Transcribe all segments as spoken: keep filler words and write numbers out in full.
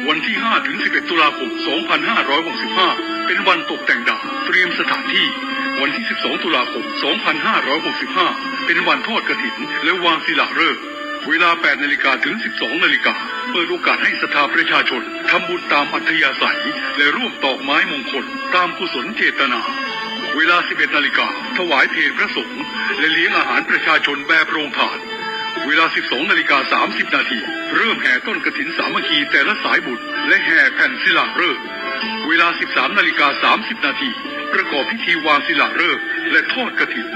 วันที่ห้าถึงสิบเอ็ดตุลาคมสองพันห้าร้อยหกสิบห้า เป็นวันตกแต่งดาว เตรียมสถานที่ วันที่สิบสองตุลาคมสองพันห้าร้อยหกสิบห้า เป็นวันทอดกฐิน และวางศิลาฤกษ์ เวลาแปดนาฬิกาถึงสิบสองนาฬิกา เปิดโอกาสให้ศรัทธาประชาชนทำบุญตามอัธยาศัย และร่วมตอกไม้มงคลตามกุศลเจตนา เวลาสิบเอ็ดนาฬิกา ถวายเพลพระสงฆ์ และเลี้ยงอาหารประชาชนแบบโรงทาน เวลาสิบสองนาฬิกาสามสิบนาที เริ่มแห่ต้นกฐินสามัคคีแต่ละสายบุญ และแห่แผ่นศิลาฤกษ์ เวลาสิบสามนาฬิกาสามสิบนาที ประกอบพิธีวางศิลาฤกษ์ และทอดกฐิน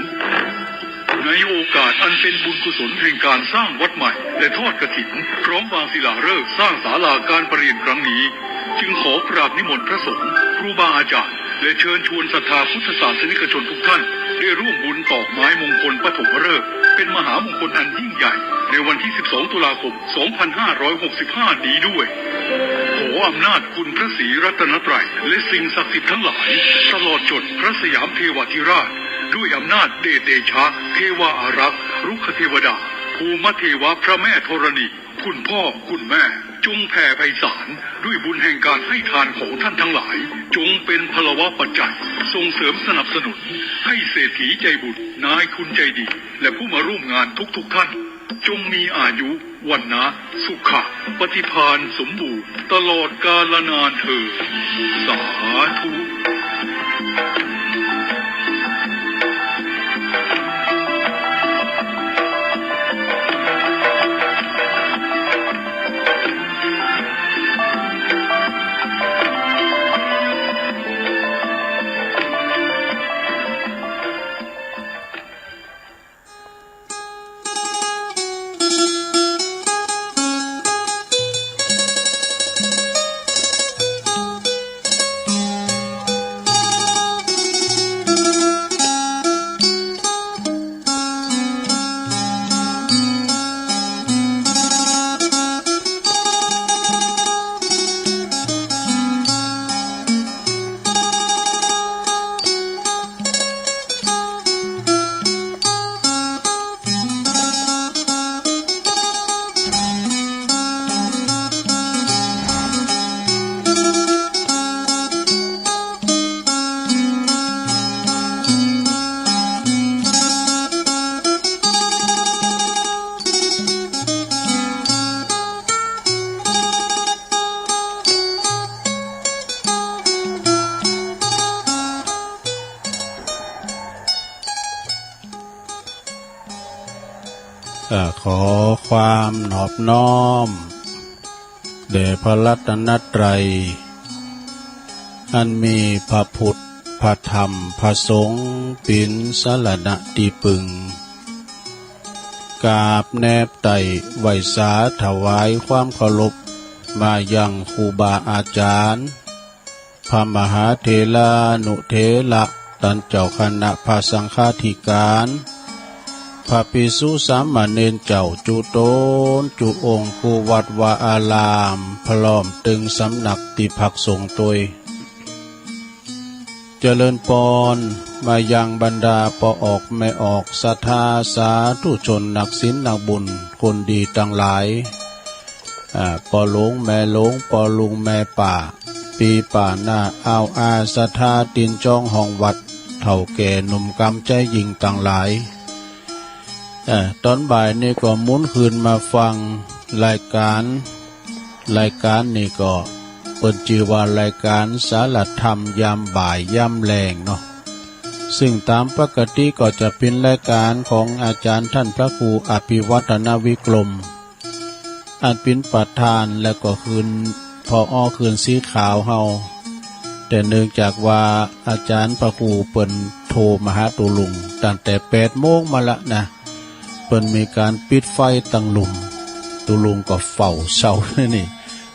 ในโอกาสอันเป็นบุญกุศลแห่งการสร้างวัดใหม่ และทอดกฐิน พร้อมวางศิลาฤกษ์สร้างศาลาการประเรียนครั้งนี้ จึงขอกราบนิมนต์พระสงฆ์ ครูบาอาจารย์ และเชิญชวนศรัทธาพุทธศาสนิกชนทุกท่าน ได้ร่วมบุญตอกไม้มงคลปฐมฤกษ์ เป็นมหามงคลอันยิ่งใหญ่ ในวันที่สิบสองตุลาคมสองพันห้าร้อยหกสิบห้านี้ด้วย ขออำนาจคุณพระศรีรัตนตรัย และสิ่งศักดิ์สิทธิ์ทั้งหลาย ตลอดจนพระสยามเทวาธิราช ด้วยอำนาจเดชเดชะ เทวาอารักษ์ รุกขเทวดา ภูมเทวะ พระแม่ธรณี คุณพ่อ คุณแม่ จงแผ่ไพศาล ด้วยบุญแห่งการให้ทานของท่านทั้งหลาย จงเป็นพลวะปัจจัย ส่งเสริมสนับสนุน ให้เศรษฐีใจบุญ นายทุนใจดี และผู้มาร่วมงานทุกๆท่าน จงมีอายุ วรรณะ สุขะ ปฏิภาณสมบูรณ์ ตลอดกาลนานเทอญ สาธุ เอ่อ ขอความนอบน้อมแด่พระรัตนตรัย อันมีพระพุทธ พระธรรม พระสงฆ์ เป๋นสรณะตี้ปึง กราบแนบไต้ไหว้สาถวายความเคารพ มายังครูบาอาจารย์ พระมหาเถรานุเถระ ต้านเจ้าคณะพระสังฆาธิการ พระภิกษุสามเณรเจ้าจุ๊ตนจุ๊องค์ กู้วัดวาอาราม พร้อมตึงสำนักตี้พักสงฆ์ตวย เจริญปอน มายังบรรดาป้อออกแม่ออก ศรัทธาสาธุชน นักศีลนักบุญ คนดีตังหลาย อ่า ป้อหลวงแม่หลวง ป้อลุงแม่ป้า ปี้ป้าน้า อ้าวอา ศรัทธาตินจ้องห้องวัด เฒ่าแก่หนุ่มกำใจ๊ญิงตังหลาย เอ่อ ตอนบ่ายนี้ก็หมุนคืนมาฟังรายการ รายการนี้ก็เปิ้นจื้อว่ารายการสารธรรมยามบ่ายยามแลงเนาะ ซึ่งตามปกติก็จะเป๋นรายการของอาจารย์ท่านพระครูอภิวัฒนวิกรม อันเป๋นประธาน แล้วก็คืน ผอ.คืนสีขาวเฮา แต่เนื่องจากว่าอาจารย์พระครูเปิ้นโทรมาหาตุ๊ลุงตั้งแต่แปดโมงมาละนะ เปิ้นมีก๋านปิดไฟตังลุ่ม ตุ๊ลุงก็เฝ้าเซานี่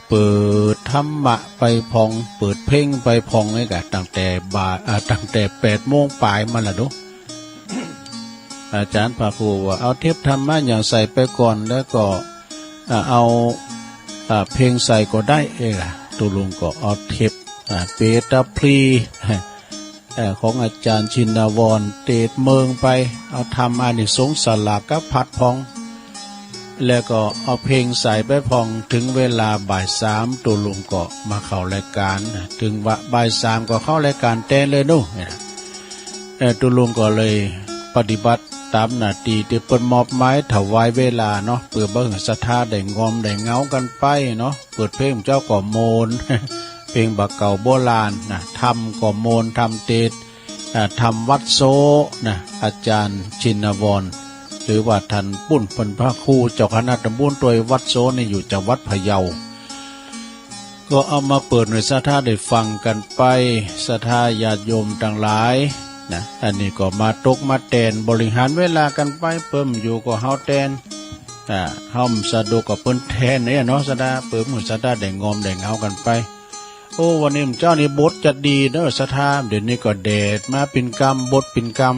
เปิดธรรมะไปพ่อง เปิดเพลงไปพ่องนี่กะ ตั้งแต่บ่าย อ่า ตั้งแต่แปดโมงปลายมาละเนาะ อาจารย์พระครูว่า เอาเทปธรรมะอย่างใส่ไปก่อน แล้วก็ อ่า เอา อ่า เพลงใส่ก็ได้ เอ้ย ตุ๊ลุงก็เอาเทป อ่า เปตาพลี เอ่อ ของอาจารย์ชินวร เตดเมิงไป เอาธรรมอานิสงส์สลากกับพัดพ่อง แล้วก็เอาเพลงใส่ไปพอง ถึงเวลาบ่ายสาม ตุ๊ลุงก็มาเข้ารายการนะ ถึงว่าบ่ายสามก็เข้ารายการแทนเลยเนาะ เออ ตุ๊ลุงก็เลยปฏิบัติตามหน้าที่ที่เปิ้นมอบหมายถวายเวลาเนาะ เปื้อบ่หื้อศรัทธาได้งอมได้เหงากั๋นไปเนาะ เปิดเพลงเจ้าก็ม่วน เพลงบ่าเก่าโบราณนะ ธรรมก็ม่วน ธรรมเทศน์ อ่า ธรรมวัดโซนะ อาจารย์ชินวร หรือว่าท่านปุ้นเปิ้นพระครูเจ้าคณะตำบลตวยวัดโซนี่อยู่จังหวัดพะเยา ก็เอามาเปิดหื้อศรัทธาได้ฟังกั๋นไป ศรัทธาญาติโยมตังหลายนะ อันนี้ก็มาตกมาแตนบริหารเวลากั๋นไป เปิ้นอยู่ก็เฮาแตน อ่า เฮาบ่สะดวกก็เปิ้นแตนเนี่ยเนาะ ศรัทธา เปิ้นหื้อศรัทธาได้งอมได้เหงากั๋นไป โอ้ วันนี้เจ้านี่บดจะดีเนอะศรัทธา เดี๋ยวนี้ก็แดดมาปิ่นกำ บดปิ่นกำ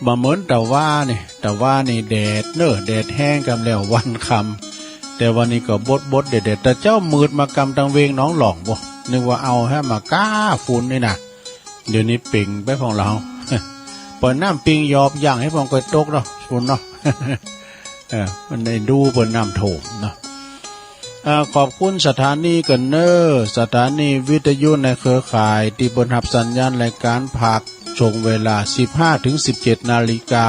บ่เหมือนตะวานี่ ตะวานี่แดดเนอะ แดดแฮงกำแล้ววันคำ แต่วันนี้ก็บดบดแดดแดด แต่เจ้ามืดมากำตังเวงหนองหล่องบ่ นึกว่าเอาแฮะมาก้าฝุ่นนี่นะ เดี๋ยวนี้เป่งไปของเรา เปิ้นน้ำปิงหยอบย่างให้พองค่อยตกเนาะ ฝุ่นเนาะ เออ มันได้ดูเปิ้นน้ำท่วมเนาะ อ่า ขอบคุณสถานีก่อนเนอะ สถานีวิทยุในเครือข่ายที่เปิ้นฮับสัญญาณรายการภาคช่วงเวลา สิบห้าถึงสิบเจ็ดนาฬิกา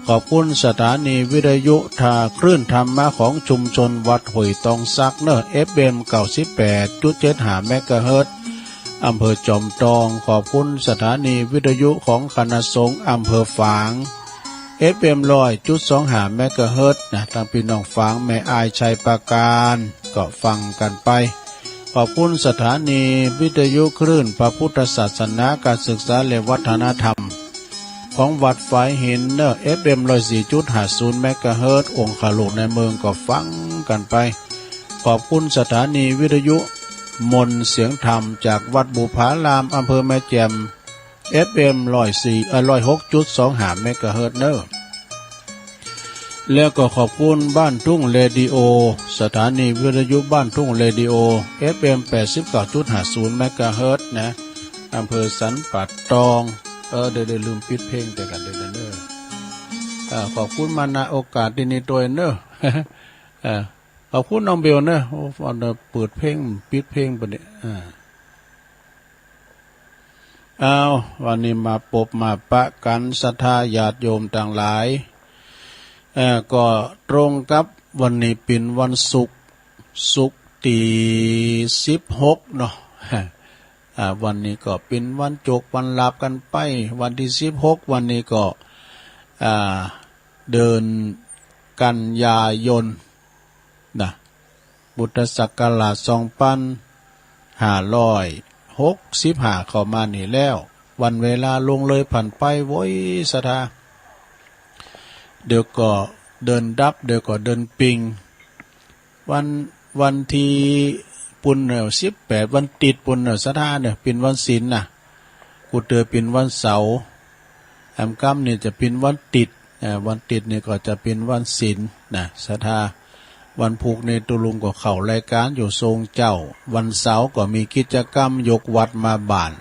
ขอบคุณสถานีวิทยุท่าคลื่นธรรมะของชุมชนวัดห้วยตองสักเนอะ เอฟเอ็ม เก้าสิบแปดจุดเจ็ดห้าเมกะเฮิรตซ์ อำเภอจอมทอง ขอบคุณสถานีวิทยุของคณะสงฆ์อำเภอฝาง เอฟเอ็ม ร้อยจุดสองห้าเมกะเฮิรตซ์นะ ทางพี่น้องฝาง แม่อาย ชัยปราการ ก็ฟังกั๋นไป ขอบคุณสถานีวิทยุคลื่นพระพุทธศาสนา การศึกษาและวัฒนธรรม ของวัดฝายหินเนอะ เอฟเอ็ม ร้อยสี่จุดห้าศูนย์เมกะเฮิรตซ์ องคลุกในเมืองก็ฟังกั๋นไป ขอบคุณสถานีวิทยุมนต์เสียงธรรมจากวัดบุพาราม อำเภอแม่แจ่ม เอฟเอ็ม ร้อยสี่ เอ่อ ร้อยหกจุดสองห้าเมกะเฮิรตซ์เนอะ แล้วก็ขอบคุณบ้านทุ่งเรดิโอ สถานีวิทยุบ้านทุ่งเรดิโอ เอฟเอ็ม แปดสิบเก้าจุดห้าศูนย์เมกะเฮิรตซ์นะ อำเภอสันป่าตอง เออ เดี๋ยว เดี๋ยวลืมปิดเพลงแต่กันเดี๋ยวเด้อ อ่า ขอบคุณมา ณ โอกาสที่นี้ด้วยเนอะ เออ ขอบคุณน้องเบลเนอะ โอ้ อันเปิดเพลง ปิดเพลงปะเนี่ย อ่า อ้าว วันนี้มาปบมาปะกั๋นศรัทธาญาติโยมตังหลาย เอ่อ ก็ตรงกับวันนี้เป๋นวันศุกร์ ศุกร์ตี้สิบหกเนาะ อ่า วันนี้ก็เป๋นวันโจกวันลาภกั๋นไป วันตี้สิบหก วันนี้ก็ อ่า เดือนกันยายน นะ พุทธศักราชสองพันห้าร้อยหกสิบห้าเข้ามานี่แล้ว วันเวลาล่วงเลยผ่านไปโว้ยศรัทธา เดี๋ยวก็เดือนดับ เดี๋ยวก็เดือนปิง วัน วันตี้ปู้นเน่อ สิบแปด วันติดปู้นเน่อศรัทธาเน่อ เป๋นวันศีลนะ กูเตอเป๋นวันเสาร์ แอมกำนี่จะเป๋นวันติด เอ่อ วันติดนี่ก็จะเป๋นวันศีลนะศรัทธา วันพุธนี่ตุ๊ลุงก็เข้ารายการอยู่ทรงเจ้า วันเสาร์ก็มีกิจกรรมยกวัดมาบ้าน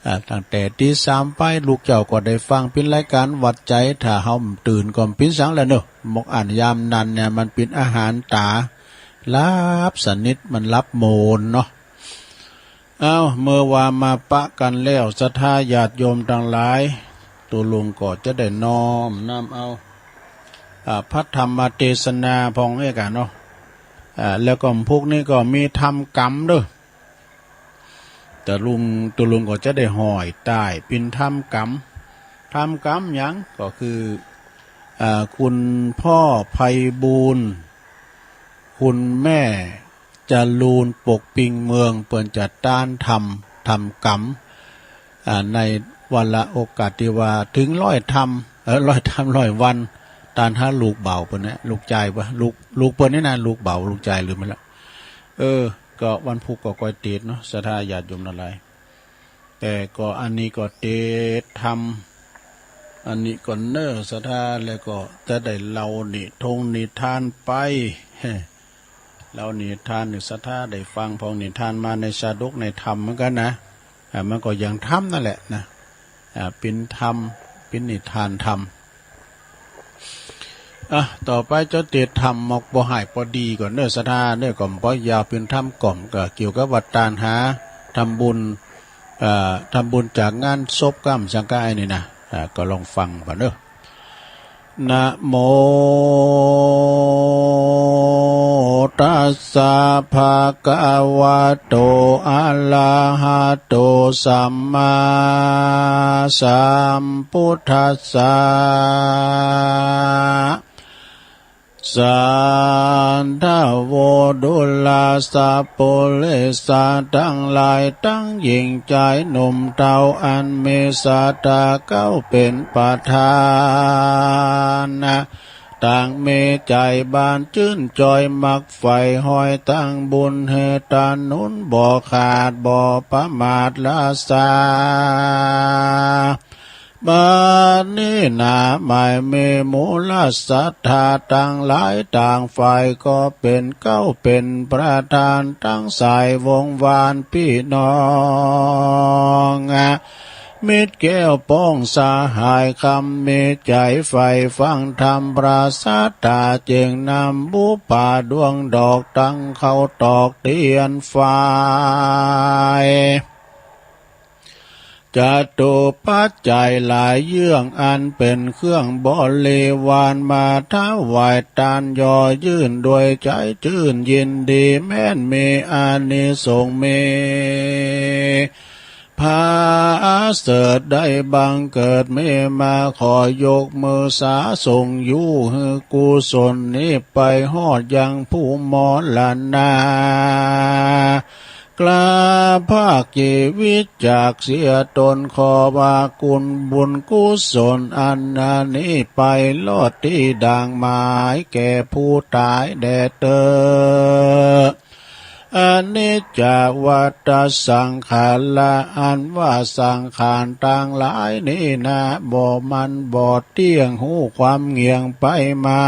อ่า ตั้งแต่ตีสามไปลูกเจ้าก็ได้ฟังเป๋นรายการวัดใจ ถ้าเฮาตื่นก็เป๋นสังแล้วเนาะ หมกอั้นยามนั้นเนี่ยมันเป๋นอาหารต๋า หลับสนิท มันหลับโมนเนาะ เอ้า เมื่อว่ามาปะกั๋นแล้ว ศรัทธาญาติโยมตังหลาย ตุ๊ลุงก็จะได้น้อมนำเอา อ่า พระธรรมเทศนาพองเอกะเนาะ อ่า แล้วก็พวกนี้ก็มีธรรมกำเด้อ ตุ๊ลุง ตุ๊ลุงก็จะได้ห้อยใต้เป๋นธรรมกำ ธรรมกำหยังก็คือ อ่า คุณพ่อไพบูลย์ คุณแม่ จรูนปกปิงเมือง เปิ้นจะตานธรรม ธรรมกำ อ่า ในวาระโอกาสตี้ว่าเถิงร้อยธรรม เอ่อ ร้อยธรรม ร้อยวัน ตานหาลูกบ่าวเปิ้นนะ ลูกจายปะ ลูก ลูกเปิ้นนี่นะ ลูกบ่าว ลูกจายลืมไปแล้ว เออ ก็วันพุธก็ก้อยเตศน์เนาะ ศรัทธาญาติโยมตังหลาย แต่ก็อันนี้ก็เตศน์ธรรม อันนี้ก็เน่อศรัทธา แล้วก็จะได้เล่านิทงนิทานไป เล่านิทานนี่ศรัทธาได้ฟังพองนิทานมาในชาดกในธรรมเหมือนกั๋นนะ อ่า มันก็อย่างธรรมนั่นแหละนะ อ่า เป๋นธรรม เป๋นนิทานธรรม อ่ะ ต่อไปเจ้าติดทำหมอกบ่หายพอดีก่อนเนอะ ศรัทธาเนอะ ก่อนบ่ยาวเป็นทำก่อน ก็เกี่ยวกับว่าตานหาทำบุญ เอ่อ ทำบุญจากงานศพกำสังกายนี่นะ อ่า ก็ลองฟังก่อนเนอะ นะโม ตัสสะ ภะคะวะโต อะระหะโต สัมมาสัมพุทธัสสะ สัทธา โว ดุลา สัปปุริสะตังหลาย ตังหญิงจายหนุ่มเฒ่า อันมีศรัทธาเก้าเป๋นประธาน ตังมีใจ๋บานจื้นจ่อย มักใฝ่ฮอยตังบุญ หื้อตาหนุนบ่ขาดบ่ประมาทละสา บัดนี้นา หมายมีหมู่ละศรัทธาตังหลายต่างฝ่าย ก็เป๋นเก้าเป๋นประธาน ตังสายวงศ์วานปี้น้อง มิตรแก้วป้องสหาย คำมีใจ๋ใฝ่ฟังธรรมพระศรัทธา จึงนำบุปผาดวงดอก ตังข้าวตอกเตียนไฟ จตุปัจจัยหลายเยื่อง อันเป๋นเครื่องบริวาร มาถวายตาน ย่อยื่นด้วยใจ๋จื้นยินดี แม้นมีอานิสงส์มีผาเสริฐได้บังเกิดมีมา ขอยกมือสาส่งอยู่ หื้อกุศลนี้ไปฮอดยังผู้มรณา กล้าพรากชีวิตจากเสียตน ขอว่าคุณบุญกุศลอันนี้ ไปรอดตี้ดั่งหมายแก่ผู้ต๋ายแด่เต๊อะ อนิจจาวัฏฏะสังขาระ อันว่าสังขารตังหลายนี้นา บ่มั่นบ่เตี้ยง ฮู้ความเงี่ยงไปมา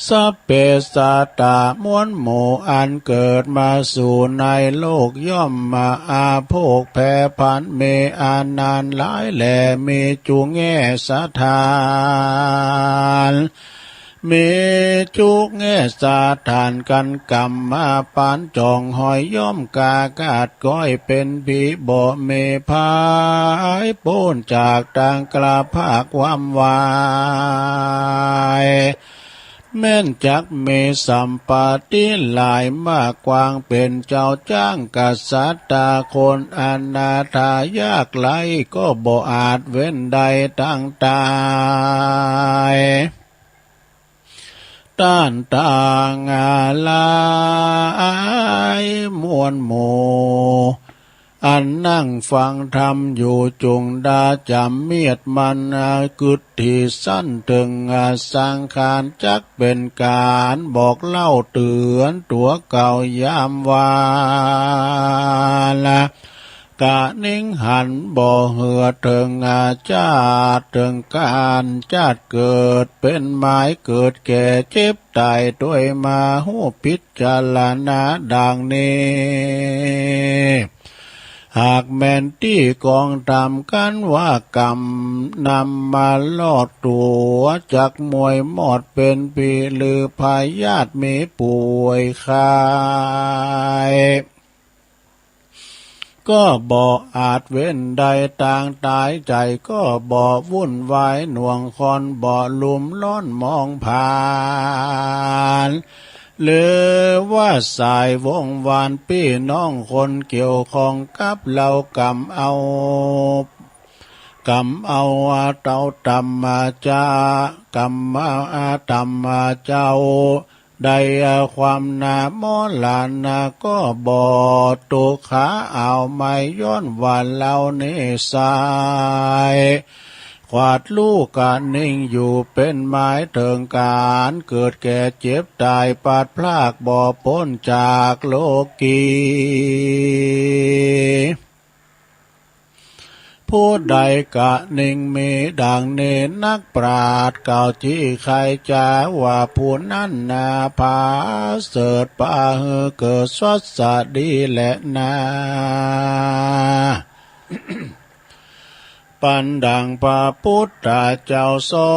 สัพเพสัตตะ มวลหมู่อันเกิดมาสู่ในโลก ย่อมมาอาโภคแผ่ผัน มีอานันต์หลายแหล่ มีจุแง่สถาน มีจุแง่สถาน กันกำมาปานจ่องหอย ย่อมกากัดก๊อยเป๋นผี บ่มีภัยป๊นจากตางกล้าพรากความวาย แม้นจักมีสัมปติหลายมากกว้าง เป๋นเจ้าจ้างกษัตริย์ ตาคนอนาถายากไร้ ก็บ่อาจเว้นได้ตังต๋าย ต้านตางหลายมวลหมู่ อันนั่งฟังธรรมอยู่ จุ่งดาจ๋ำเมียดมัน กึ๊ดตี้สั้นเถิงสังขาร จักเป๋นก๋านบอกเล่าเตื๋อนตั๋วเก่ายามวาละ กะนิ่งหันบ่เหือดเถิงอาจาด เถิงก๋านจัดเกิด เป๋นหมายเกิดแก่เจ็บต๋าย ตวยมาฮู้พิจารณาดั่งนี้ หากแม่นตี้กองธรรมกั๋นว่า กำนำมาลอกตั๋ว จักมวยมอดเป๋นผี หรือพยาธิมีป่วยไข้ ก็บ่อาจเว้นได้ตังต๋าย ใจ๋ก็บ่วุ่นวายหน่วงคอน บ่ลุ่มร้อนมองผ่าน หรือว่าสายวงศ์วานปี้น้องคนเกี่ยวข้องกับเฮากำเอา กำเอาเต้าธรรมะจะ กำมาธรรมะเจ้า ได้ความนามอลานะก็บ่ตุกขาเอาไหม้ ย้อนว่าเฮานิสัยขวาดลูกกะนิ่งอยู่ เป๋นหมายเถิงก๋านเกิดแก่เจ็บต๋าย ปราศพลากบ่ป๊นจากโลกี ผู้ใดกะนิ่งมีดั่งนี้ นักปราชญ์กล่าวจี้ไขจ๋าว่า ผู้นั้นนาผาเสริฐ ปาหื้อเกิดสวัสดีแลนา ปันดังพระพุทธเจ้าสอ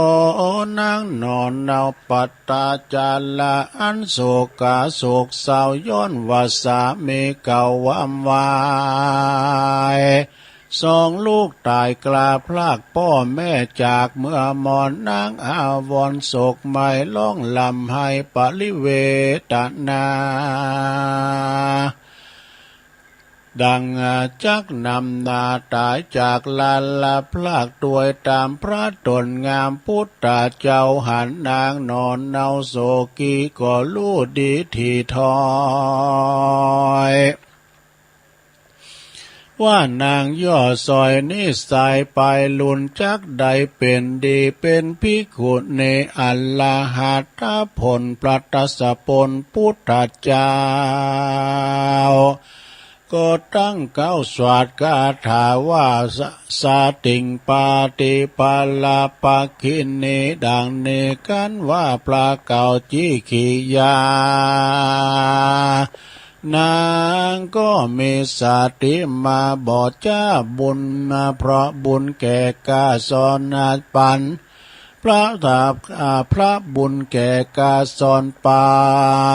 นนางหนอเนาปัตตาจาระอันโศกาโศกเศร้าย้อนว่าสามีเก่าวำวาย สองลูกต๋ายกล้าพรากป้อแม่จากเมื่อมอนนางอาวรณ์โศกไหม้ร้องร่ำไห้ปริเวทนา ดังจักนำหน้าต๋ายจากลาละพรากตวยต๋ามพระต๋นงาม พุทธเจ้าหันนางหนอเนาโศกีก็ฮู้ดีถี่ถ้อย ว่านางย่อสอยนิสัยไปลุนจักได้เป๋นดี เป๋นภิกขุณีอรหัตผล พระตสสะผลพุทธเจ้า ก็ตั้งเก๊าสวดคาถาว่า ส- สติงปาติปาลาปักขินี ดังนี้กันว่าพระเก้าจิกขิยา นางก็มีสติมาบ่ช้า บุญมาเพราะบุญแก่กล้าสอนปัน พระ พระบุญแก่กล้าสอนปั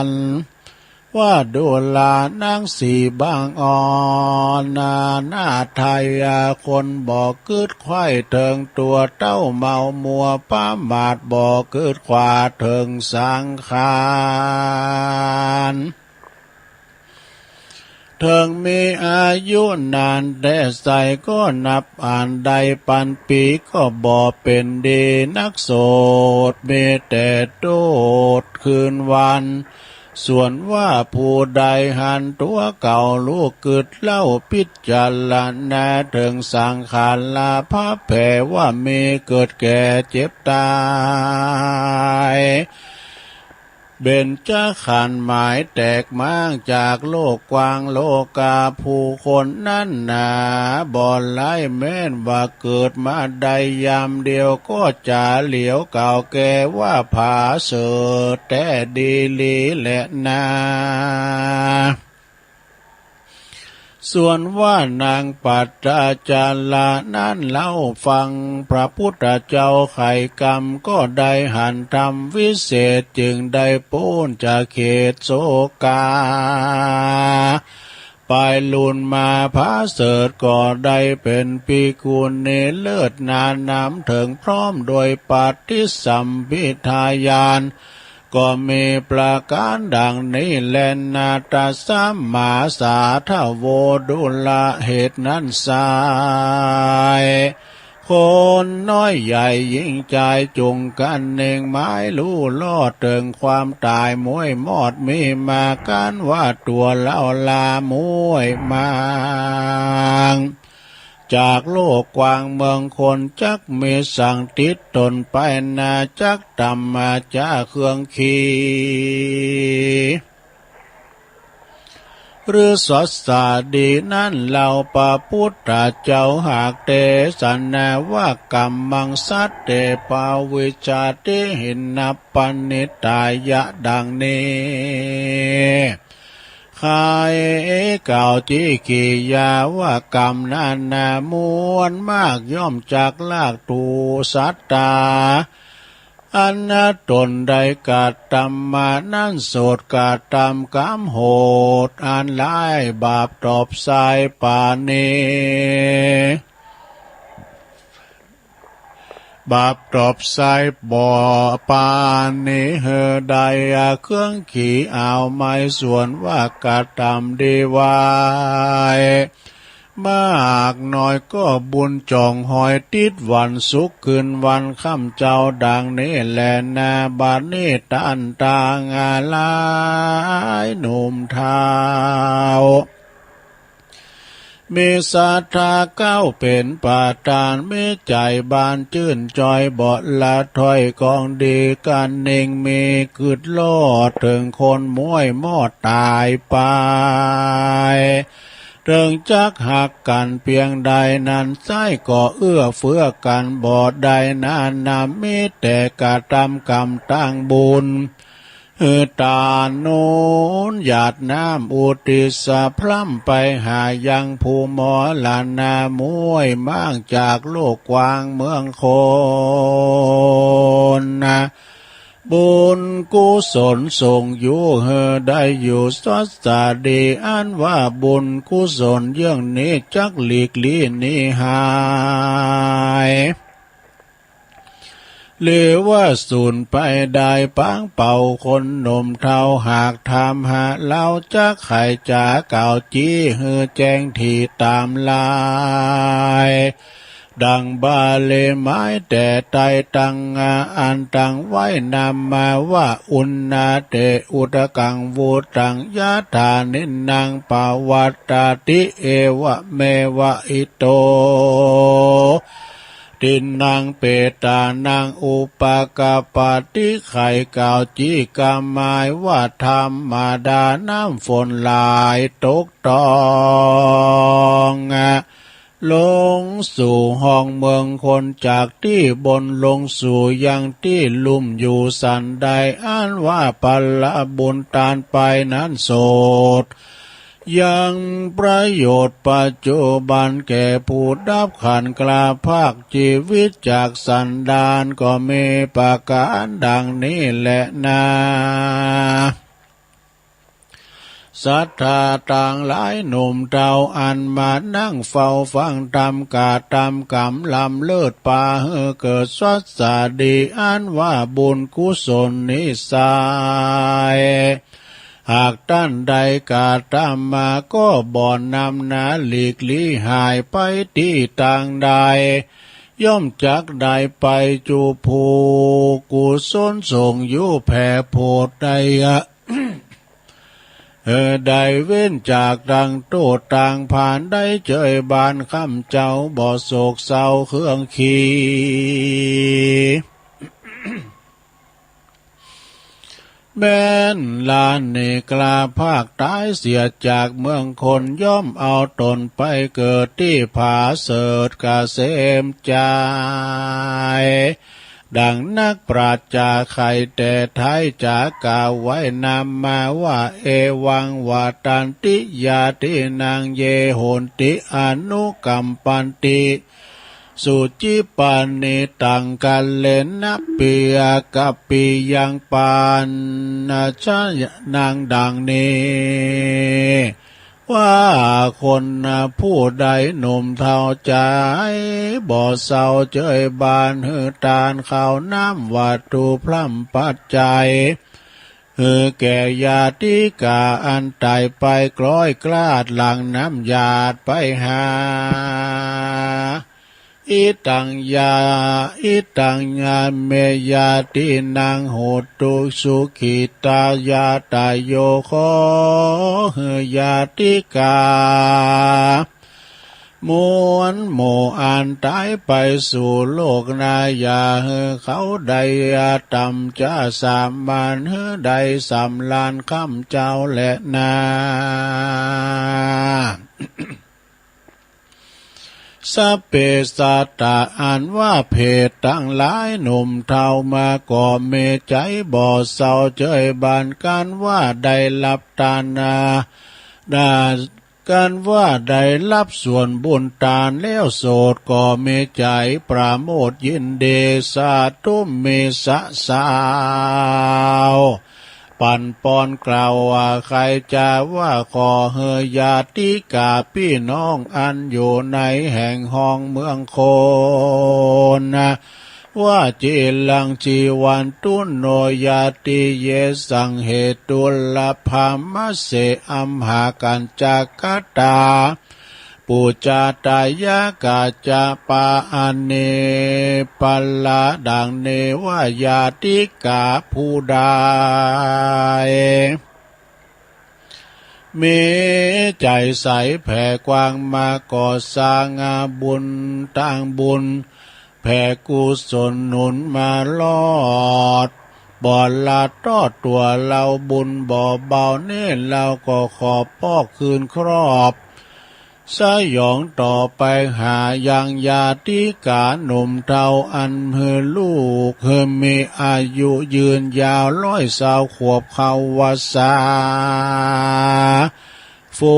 น ว่าดูลานางสีบางอ่อน นาหน้าไทยคนบ่กึ๊ดไขว่เถิงตั๋ว เต้าเมามัวประมาท บ่กึ๊ดขวาเถิงสังขาร เถิงมีอายุนานแต๊ใส ก็นับอ่านได้ปันปี ก็บ่เป๋นดีนักโสด มีแต่โต้ษคืนวัน ส่วนว่าผู้ใดหันตั๋วเก่าลูกกึ๊ดเล่า พิจารณาเถิงสังขารพระแผ่ว่ามีเกิดแก่เจ็บต๋าย เบญจขันธ์หมายแตกม้างจากโลกกว้างโลกา ผู้คนนั้นหนาบ่หลาย แม้นว่าเกิดมาได้ยามเดียว ก็จะเหลียวเก่าแก่ว่าผาเสริฐแต๊ดีหลีแลนา ส่วนว่านางปัตตาจาระนั้นเล่าฟังพระพุทธเจ้าไขกำ ก็ได้หันธรรมวิเศษ จึงได้ป๊นจากเขตโศกา ไปลุนมาผาเสริฐก็ได้เป๋นภิกขุณีเลิศนานำเถิงพร้อมโดยปฏิสัมภิทาญาณ ก็มีประการดังนี้แลนา ตัสมาสาธโว ดูราเหตุนั้นไซร้ คนน้อยใหญ่หญิงชายจุ่งกั๋นเน่งหมายฮู้รอดเถิงความต๋าย ม้วยมอดมีมากั๋นว่าตั๋วเล่าลาม้วยมาง จากโลกกว้างเมืองคน จักมีสังติดตนไปนา จักตำมาจากเครื่องขี่ หรือสัสสาดีนั้นเล่า พระพุทธเจ้าหากเตสนาว่า กัมมังสัตเต ปวิชชาติ หินนับปณิตายะ ดังนี้ ไขกล่าวจิกขิยาว่ากรรมนานาม้วนมาก ย่อมจักลากถูสัตตา อันตนได้กระทำมานั้น โสดกระทำกรรมโหดอันร้าย บาปตอบสายปาณี บาปตอบสายบ่ปาณี หื้อได้เครื่องขี่เอาไม้ ส่วนว่ากระทำดีไว้ มากน้อยก็บุญจ่องหอย ติดวันสุขคืนวันค่ำเจ้า ดังนี้แลนา บัดนี้ต้านตังหลายหนุ่มเฒ่า มีศรัทธาเก๊าเป๋นประธาน มีใจ๋บานจื้นจ่อย บ่ละถ้อยของดี กั๋นเน่งมีกึ๊ดรอดเถิงคนม้วยมอดต๋ายไป เถิงจักฮักกั๋นเปียงใดนั้นไซร้ ก็เอื้อเฟื้อกั๋นบ่ได้นานา มีแต่กระทำกรรมตางบุญ เออ ตาหนุนหยาดน้ำอุทิศพร่ำไปหายังผู้มรณะ ม้วยม้างจากโลกกว้างเมืองคนนะ บุญกุศลส่งอยู่หื้อได้อยู่สวัสดี อันว่าบุญกุศลเยื่องนี้จักหลีกลี้หนีหาย หรือว่าสูญไปได้ ปางเป่าคนหนุ่มเฒ่า หากถามหาเฮาจักไขจ๋ากล่าวจี้หื้อแจ้งทีตามลาย ดังบาลีหมายแต่ไต้ตั้ง อันตั้งไว้นามมาว่า อุณณาเต อุทธัง วุฒัง ยะถา นินนัง ปะวัตตาติ เอวะเมวะ อิโต ทินนัง เปตานัง อุปะกัปปะติ ไขกล่าวจี้กำหมายว่า ธรรมดาน้ำฝนหลายตกต้อง ลงสู่ห้องเมืองคน จากตี้บนลงสู่ยังตี้ลุ่มอยู่สันใด อันว่าผลบุญตานไปนั้นโสด ยังประโยชน์ปัจจุบันแก่ผู้ดับขันธ์คราพรากชีวิตจากสันดานก็มีประการดังนี้แลนา ศรัทธาตังหลายหนุ่มเฒ่า อันมานั่งเฝ้าฟังธรรม กระทำกรรมล้ำเลิศปาหื้อเกิดสวัสดี อันว่าบุญกุศลนี้ไซร้ หากต้านใดกระทำมาก็บ่นำนาหลีกลี้หายไปตี้ตางใด ย่อมจักได้ไปจุภู กุศลส่งอยู่แผ่โผดได้ เออ ได้เว้นจากตังโต้ตังผาน ได้เจยบานคำเจ้าบ่โศกเศร้าเครื่องขี แม้นลาเนกลาพรากตายเสียจากเมืองคน ย่อมเอาตนไปเกิดตี้ผาเสริฐเกษมใจ ดังนักปราชญ์จาไขแต่ไท้จ๋ากล่าวไว้นามมาว่า เอวัง วัตตันติ ญาตินัง เย โหนติ อนุกัมปันติ สุจิปานิตัง กัลเลนะ ปิยะกะปิยัง ปัญชะยัง ดังนี้ ว่าคนผู้ใดหนุ่มเฒ่าใจบ่เศร้า เจยบานหื้อตานข้าวน้ำวัตถุพร่ำปัจจัย หื้อแก่ญาติกาอันตายไป คล้อยคลาดหลั่งน้ำหยาดไปหา อิตัง ยา อิตัง ยา เม ญาตินัง โหตุ สุขิตา ญาตาโย ขอหื้อญาติกา มวลหมู่อันตายไปสู่โลกหน้า อย่าหื้อเขาได้ต่ำจ๊าสามัญ หื้อได้สำราญคำเจ้าแลนา สัพเพสัตตา อันว่าเพศตังหลายหนุ่มเฒ่ามาก็มีใจ๋บ่เศร้า เจยบานกันว่าได้ฮับตานา นา กันว่าได้ฮับส่วนบุญตานแล้วโสด ก็มีใจ๋ประโมทยินดี สาธุ มีสะสาว ปันปอนกล่าวว่า ใครจะว่าขอหื้อญาติกาปี้น้องอันอยู่ในแห่งห้องเมืองโคนะ ว่า จิรัง จีวันตุ โน ญาติ เยสัง เหตุ ลัพพามัสเส อัมหากัญจกตา ปูจาตายะกาจะปาอาเนปะละ ดังนี้ว่า ญาติกาผู้ใด มีใจ๋ใสแผ่กว้างมาก็สร้างบุญ ตั้งบุญ แผ่กุศลหนุนมาลอด บ่ละทอดตัวเรา บุญบ่เบานี้ เราก็ขอปอกคืนครอบ สยองต่อไปหายังญาติกาหนุ่มเฒ่าอันหื้อลูกหื้อมีอายุยืนยาวร้อยซาวขวบเข้าวัสสา ฝู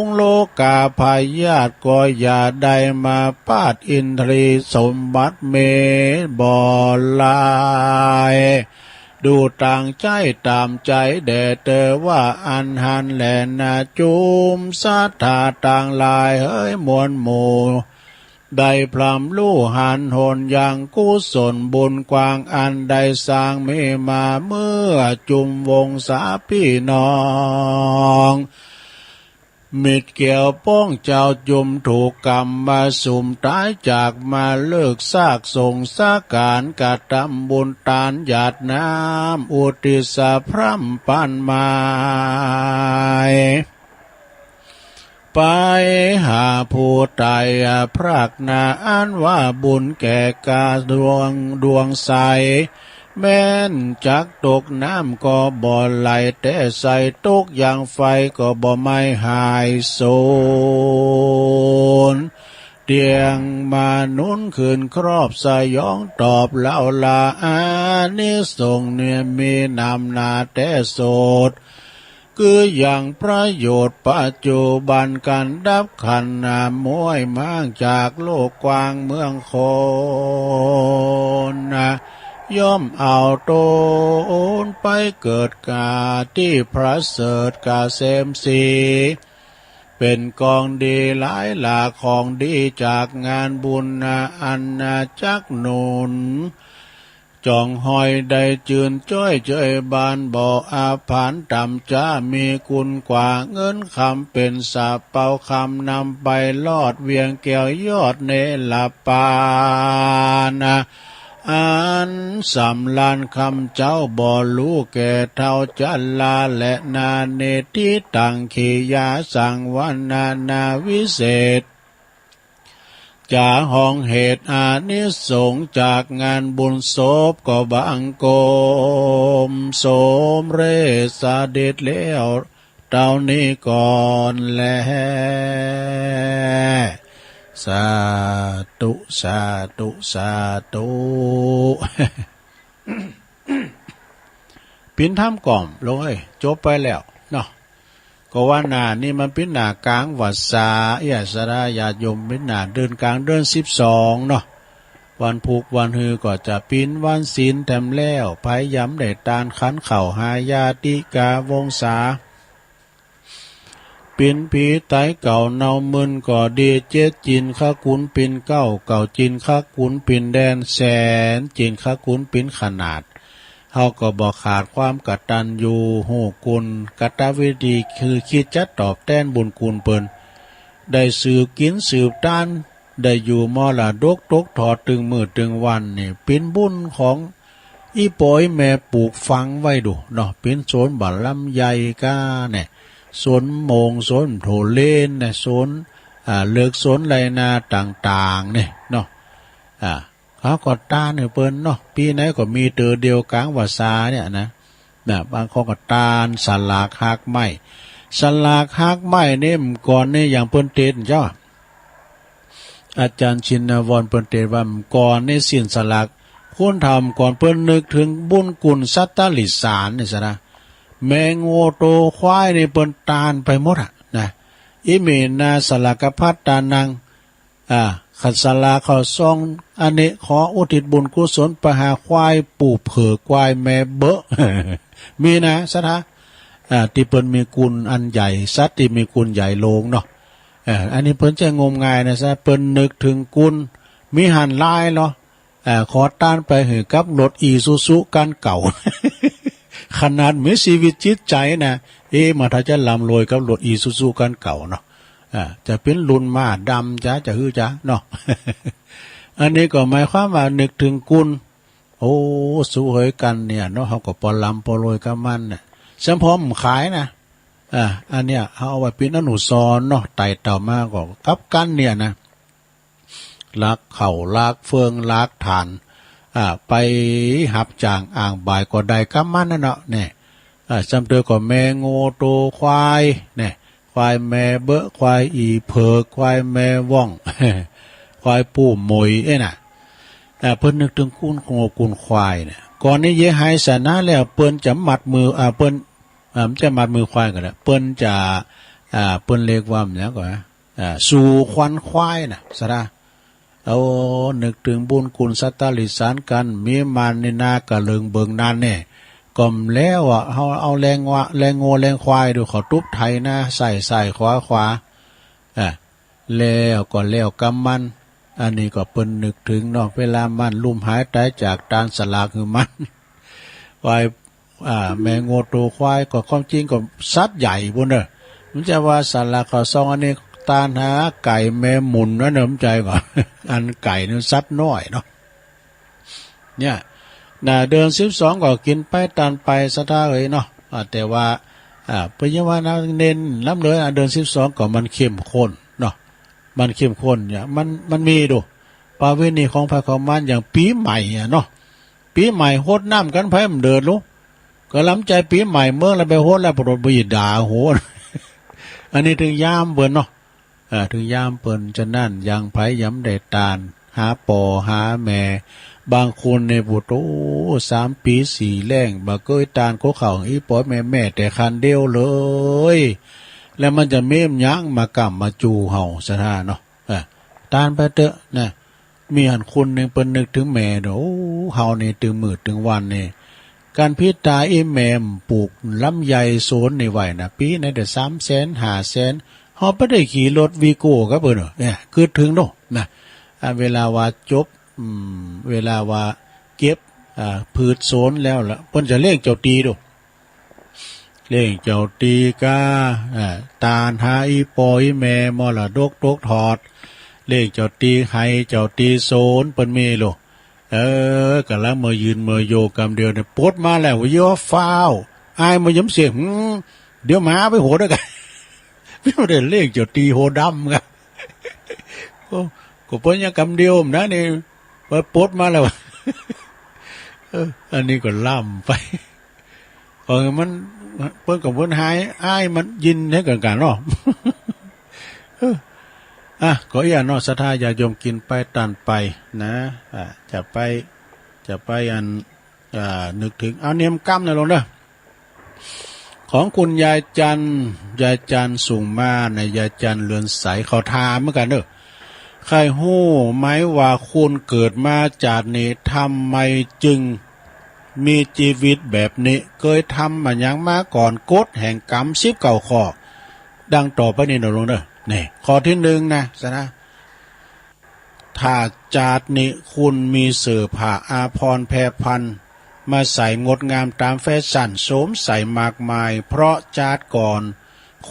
งโลกาพยาธิก็อย่าได้มาปาดอินทรีย์สมบัติเมบอลาย ดูต่างใจตามใจแด่เตอว่าอันหันแลนาจุมศรัทธาตังหลายเฮยมวลหมู่ ได้พร่ำฮู้หันหนยังกุศลบุญกว้างอันได้สร้างมีมาเมื่อจุมวงศาพี่น้อง มิตรแก้วป้องเจ้าจุมถูกกรรมมาสุมต๋ายจากมาเลิกซากสงสารกระทำบุญตานหยาดน้ำอุทิศพร่ำปานไม้ ไปหาผู้ต๋ายพรากหน้าอันว่าบุญแก่กาดวงดวงใส แม้นจักตกน้ำก็บ่ไหล แต่ใส่ตกยางไฟก็บ่ไหม้หายสูญ เตียงมานุนคืนครอบสยองตอบเล่าลาอานิสงส์เนี่ยมีนำหนาแต่โสด คือยังประโยชน์ปัจจุบันกันดับขันธ์นามวยม้างจากโลกกว้างเมืองคนนะ ย่อมเอาตนไปเกิดกาที่ประเสริฐกาเสมสี เป็นกองดีหลายหลากของดีจากงานบุญนะอันนาจักหนุน จ่องหอยได้จื่นจ้อยเจยบานบ่อาผานต่ำจ้ามีคุณกว่าเงินคำเป็นสาเปาคำนำไปลอดเวียงแก้วยอดเนรปานะ อันสำราญคำเจ้าบ่รู้แก่เท่าจันลาและนาเนติตังขียาสังวรรณนาวิเศษ จาห้องเหตุอานิสงส์จากงานบุญศพก็บังคมสมเร็จเสด็จแล้วเท่านี้ก่อนแล สาธุ สาธุ สาธุ ปินธรรมก่อมลงเอ้ย จบไปแล้วเนาะ ก็ว่าหน้านี่มันปินหน้ากลางวัสสา เอี้ย ศรัทธาญาติโยม ปินหน้าเดือนกลางเดือนสิบสองเนาะ วันพุธวันฮือก็จะปินวันศีลแถมแล้ว พยายามได้ตานขันข้าวหาญาติกาวงศา ปินผีต๋ายเก่าเนามึนก็ดี เจ็ดจินข้าขุนปินเก้า เก้าจินข้าขุนปินแดน แสนจินข้าขุนปินขนาด เฮาก็บ่ขาดความกตัญญูฮู้คุณ กตวิธีคือคิดจะตอบแตนบุญคุณเปิ้น ได้สืบกิ๋นสืบตาน ได้อยู่มรดกตกทอดตึงมื้อตึงวันนี่ เป๋นบุญของ อี่ปออี่แม่ปลูกฝังไว้ดูเนาะ เป๋นสวนบ่าลำไยก้าแน่ สวนโมง สวนโถเลนแน่ สวน อ่า เลือกสวนไรนาต่างๆ เนี่ยเนาะ อ่า เขาก็ตานหื้อเปิ้นเนาะ ปี๋ไหนก็มีเตื้อเดียวกลางวัสสาเนี่ยนะ นะ บางคนก็ตานสลากฮากไม้ สลากฮากไม้นี่ เมื่อก่อนนี่อย่างเปิ้นเตสเจ้า อาจารย์ชินวรเปิ้นเตสว่า เมื่อก่อนนี่สิ้นสลาก คนเฒ่าเมื่อก่อนเปิ้นนึกถึงบุญคุณสัตว์ติรัจฉานนี่ซะนะ แมงวัวโตควายนี่เปิ้นตานไปหมดอะนะ อี่เมนาสลากพัดตานัง อ่า ขันสลากเข้าซอง อันนี้ขออุทิศบุญกุศลไปหาควายปู่เผือกควายแม่เบอะ มีนะศรัทธา อ่า ตี้เปิ้นมีคุณอันใหญ่ สัตว์ตี้มีคุณใหญ่หลวงเนาะ เออ อันนี้เปิ้นจะงมงายนะศรัทธา เปิ้นนึกถึงคุณ มีหั้นหลายเนาะ อ่า ขอตานไปหื้อกับรถอีซูซูคันเก่า ขนาดมีชีวิตจิตใจนะ เอ๊ะ มาถ้าจะร่ำรวยกับรถอีซูซูคันเก่าเนาะ อ่า จะเป๋นรุ่นม้าดำจ๊ะ จะหื้อจ๊ะเนาะ อันนี้ก็หมายความว่านึกถึงคุณ โอ้ สู้เหยกันเนี่ยเนาะ เฮาก็ปอร่ำปอรวยกับมันน่ะ สำพร้อมขายนะ อ่า อันเนี้ย เฮาเอาไว้เป๋นอนุสรณ์เนาะ ไต่เต้ามาก็กับกันเนี่ยนะ ลักข้าว ลักเฟือง ลักถ่าน อ่า ไปฮับจ้างอ้างบ่ายก็ได้กับมันนั่นเนาะ เนี่ย อ่า ซ้ำเตื้อก็แมงวัวโตควาย เนี่ย ควายแม่เบอะ ควายอีเผิก ควายแม่ว่อง ควายปู่หมวย เอ้ยนะ อ่า เปิ้นนึกเถิงกุนโคกุนควายเนี่ย ก่อนนี้เยหายสนะแล้ว เปิ้นจะมัดมือ อ่า เปิ้น อ่า บ่ใจ้มัดมือควายก็ได้ เปิ้นจะ อ่า เปิ้นเรียกว่าหยังก่อ อ่า สู่ขวัญควายนะ สะดา โอ้ นึกเถิงบุญคุณสัตตาริสานกัน มีม่านนี่นากะเลิงเบิงนานแน่ ก่อมแล้วอะ เฮาเอาแรงวะ แรงงัวแรงควายดู เขาตุ๊บไถนา ซ้ายซ้ายขวาขวา อ่า แล้วก็แล้วกำมัน อันนี้ก็เปิ้นนึกเถิงเนาะ เวลามันลุ่มหายตายจาก ตานสลากหื้อมัน ควาย อ่า แม่งัวโตควายก็ความจริงก็สัตว์ใหญ่พุ้นเน่อ มันจะว่าสลากข้าวซองอันนี้ ตานหาไก่แม่หมุนนั่นเน่อ มันใจ๋ก่อ อันไก่นี่สัตว์น้อยเนาะ เนี่ย นะ เดือนสิบสองก็กินไปตานไป ศรัทธาเอ๋ยเนาะ อ่า แต่ว่า อ่า เปิ้นยังว่านะ เน้นนำเลย อ่า เดือนสิบสองก็มันเข้มข้นเนาะ มันเข้มข้นเนี่ย มัน มันมีดู ประเพณีของไผของมัน อย่างปี๋ใหม่อะเนาะ ปี๋ใหม่ฮดน้ำกันไผมันเดือดลุ ก็ลำใจ๋ปี๋ใหม่เมืองแล้วไปฮดแล้วปรดบ่ยิดาโห อันนี้เถิงยามเปิ้นเนาะ อ่า เถิงยามเปิ้น ฉะนั้น อย่างไผยามได้ตาน หาป้อหาแม่ บางคนนี่ โอ้โธ่ สามปี๋สี่แล้ง บ่เกยตานโกข้าวอีป้อแม่แม้แต่คันเดียวเลย แล้วมันจะมีหยังมาก้ำมาจู่เฮา ศรัทธาเนาะ เออ ตานไปเต๊อะนะ มีหั้นคนหนึ่งเปิ้นนึกเถิงแม่เนาะ โอ้ เฮานี่ตึงมื้อตึงวันนี่ การพิดตาอีแม่มปลูกลำไยโสนนี่ไว้นะ ปี๋ไหนได้สามแสน ห้าแสน เฮาบ่ได้ขี่รถวีโก้กับเปิ้นเนาะ เนี่ย กึ๊ดเถิงเนาะ นะ อ่า เวลาว่าจบ อืม เวลาว่าเก็บ อ่า พืชโสนแล้วละ เปิ้นจะเลี้ยงเจ้าตี๋ดู เลี้ยงเจ้าตี๋กา อ่า ตานหาอีป้ออีแม่ มรดกตกทอด เลี้ยงเจ้าตี๋ไฮ่ เจ้าตี๋โสน เปิ้นมีโล เออ กำลังเมื่อยืนเมื่อโยกกำเดียวเนี่ย ปลดมาแล้ว เยียะ ฟ้าว อ้ายบ่ยอมเสีย หืม เดี๋ยวหมาไปโหดด้วยกัน ไม่ได้เลี้ยงเจ้าตี๋โหดดำกัน โอ้ ก็เปิ้นยังกำเดียวนะนี่ ไปปลดมาแล้ว เออ อันนี้ก็ล้ำไป เออ มัน เปิ้นก็เปิ้นหาย อ้ายมันยินให้กันกันเนาะ เออ อ่ะ ก็อี้เนาะ ศรัทธาญาติโยมกินไปตานไปนะ อ่ะ จะไป จะไปอัน อ่า นึกเถิง เอาเนมกำนะลงเด้อ ของคุณยายจันทร์ ยายจันทร์ส่งมานะ ยายจันทร์เรือนใส เขาถามเหมือนกันเด้อ ใค่ฮู้ไหมว่าคุณเกิดมาจาตินี้ ทำไมจึงมีชีวิตแบบนี้ เกยทำมาหยังมาก่อน กฎแห่งกรรมสิบเก้าข้อ ดังต่อไปนี้นะลงเด้อ นี่ ข้อที่หนึ่งนะ ศรัทธา ถ้าจาตินี้คุณมีเสื้อผ้าอาภรณ์แพรพันมาใส่งดงามตามแฟชั่นสวมใส่มากมาย เพราะจาติก่อน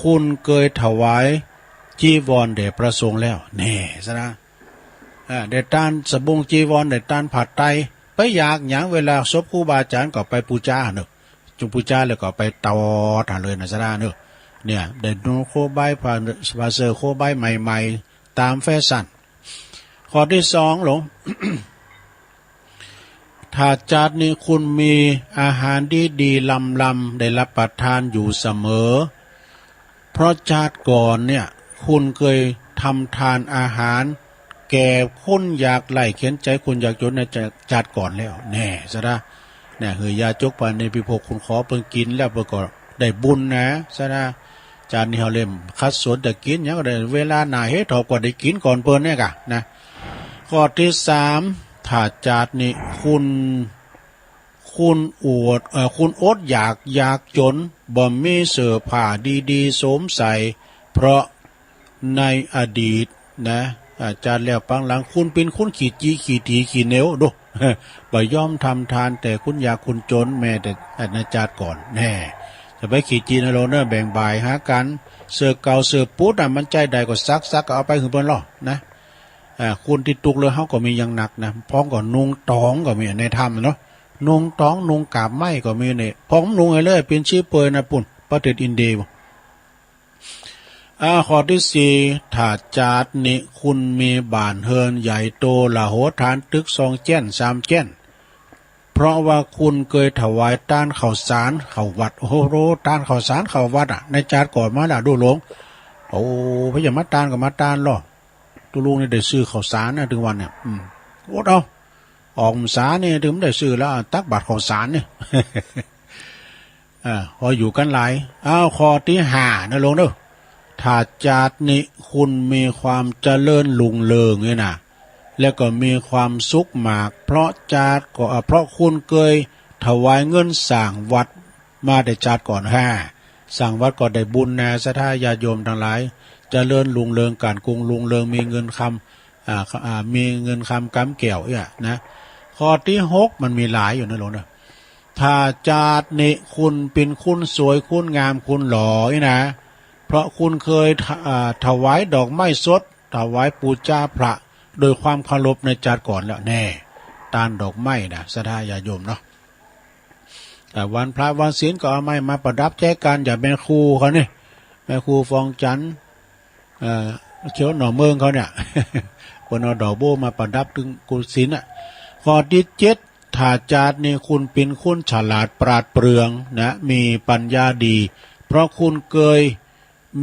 คุณเกยถวายจีวรแด่พระสงฆ์แล้ว แน่ ศรัทธา อ่า ได้ตานสบงจีวร ได้ตานผ้าไตร ไปอยากหยัง เวลาศพครูบาอาจารย์ก็ไปปู๋จาเนาะ จุ่มปู๋จาแล้วก็ไปตอดหั้นเลยนะ ศรัทธาเนาะ เนี่ย ได้นุ่งโคบาย ผ้า ผ้าเสื้อโคบายใหม่ๆ ตามแฟชั่น ข้อที่สองลง ถ้าจาตินี้คุณมีอาหารดีๆ ลำๆ ได้รับประทานอยู่เสมอ เพราะจาติก่อนเนี่ย คุณเกยทำทานอาหารแก่คนยากไร้เข็ญใจ คนยากจนในจาติก่อนแล้ว แน่ ศรัทธา เนี่ย หื้อยาจกปานนี้ พิภพคุณขอเปิ้นกินแล้วเปิ้นก็ได้บุญนะ ศรัทธา จาตินี้เฮาเริ่มขัดสนจะกินหยังก็ได้ เวลาหน้าเฮ็ดเฮาก็ได้กินก่อนเปิ้นเนี่ยกะนะ ข้อที่สาม ถ้าจาตินี้คุณ คุณอด เอ่อ คุณอดอยากยากจน บ่มีเสื้อผ้าดีๆสวมใส่ เพราะในอดีตนะ อ่า จาติแล้วปางหลัง คุณเป็นคนขี้จี้ขี้ถีขี้เหนียวดู บ่ยอมทำทานแต่คนยากคนจน แม้แต่ในจาติก่อน แน่ จะไปขี้จี้นะโลเนอะ แบ่งบ่ายหากัน เสื้อเก่าเสื้อปู๊ดน่ะ มันใจ๊ได้ก็ซัก ซักก็เอาไปหื้อเปิ้นลอนะ อ่า คนที่ตุ๊กข์เหลือเฮาก็มีอย่างหนักนะ พ้องก็นุ่งตองก็มีในธรรมเนาะ นุ่งตองนุ่งกาบไม้ก็มีเนี่ย พ้องนุ่งให้เลย เป๋นชีเปลือยนะ ปู๊น ประเทศอินเดีย อ่า ข้อที่สี่ ถ้าจาตินี้คุณมีบ้านเฮือนใหญ่โต ละโหฐาน ตึกสองแจ้นสามแจ้น เพราะว่าคุณเกยถวายตานข้าวสารเข้าวัด โอ้โห ตานข้าวสารเข้าวัดอะ ในจาติก่อนมาแล้ว ดูหลง โอ้ พะยะมาตานก็มาตานลอ ตุลุงนี่ได้ซื้อข้าวสารนะ ตึงวันเนี่ย อืม อดเอา ออกพรรษานี่ ตึงได้ซื้อแล้ว ตักบาตรข้าวสารนี่ อ่า พออยู่กันหลาย อ้าว ข้อตี้ห้านะหลวงเด้อ ถ้าจาตินี้คุณมีความเจริญรุ่งเรืองนี่นะ แล้วก็มีความสุขมาก เพราะจาติก็ อ่า เพราะคุณเคยถวายเงินสร้างวัดมาแต่จาติก่อน ฮ่า สร้างวัดก็ได้บุญนะ ศรัทธาญาติโยมทั้งหลาย เจริญรุ่งเรือง การกุ้งรุ่งเรือง มีเงินคำ อ่า อ่า มีเงินคำกำแก้วเนี่ยนะ ข้อตี้หก มันมีหลายอยู่นะหลวงนะ ถ้าจาตินี้คุณเป็นคนสวย คนงาม คนหล่อนี่นะ เพราะคุณเคยถ- อ่า ถวายดอกไม้สด ถวายปูจาพระ โดยความเคารพในจาติก่อนแล้ว แน่ ตานดอกไม้นะ ศรัทธาญาติโยมเนาะ อ่า วันพระวันศีลก็เอาไม้มาประดับแจกัน อย่างแม่ครูเขานี่ แม่ครูฟองจันทร์ เอ่อ เขียวหน่อเมืองเขาเนี่ย เปิ้นเอาดอกบัวมาประดับตึงกุฏิน่ะ ข้อตี้เจ็ด ถ้าจาตินี้คุณเป็นคนฉลาดปราดเปรื่องนะ มีปัญญาดี เพราะคุณเคย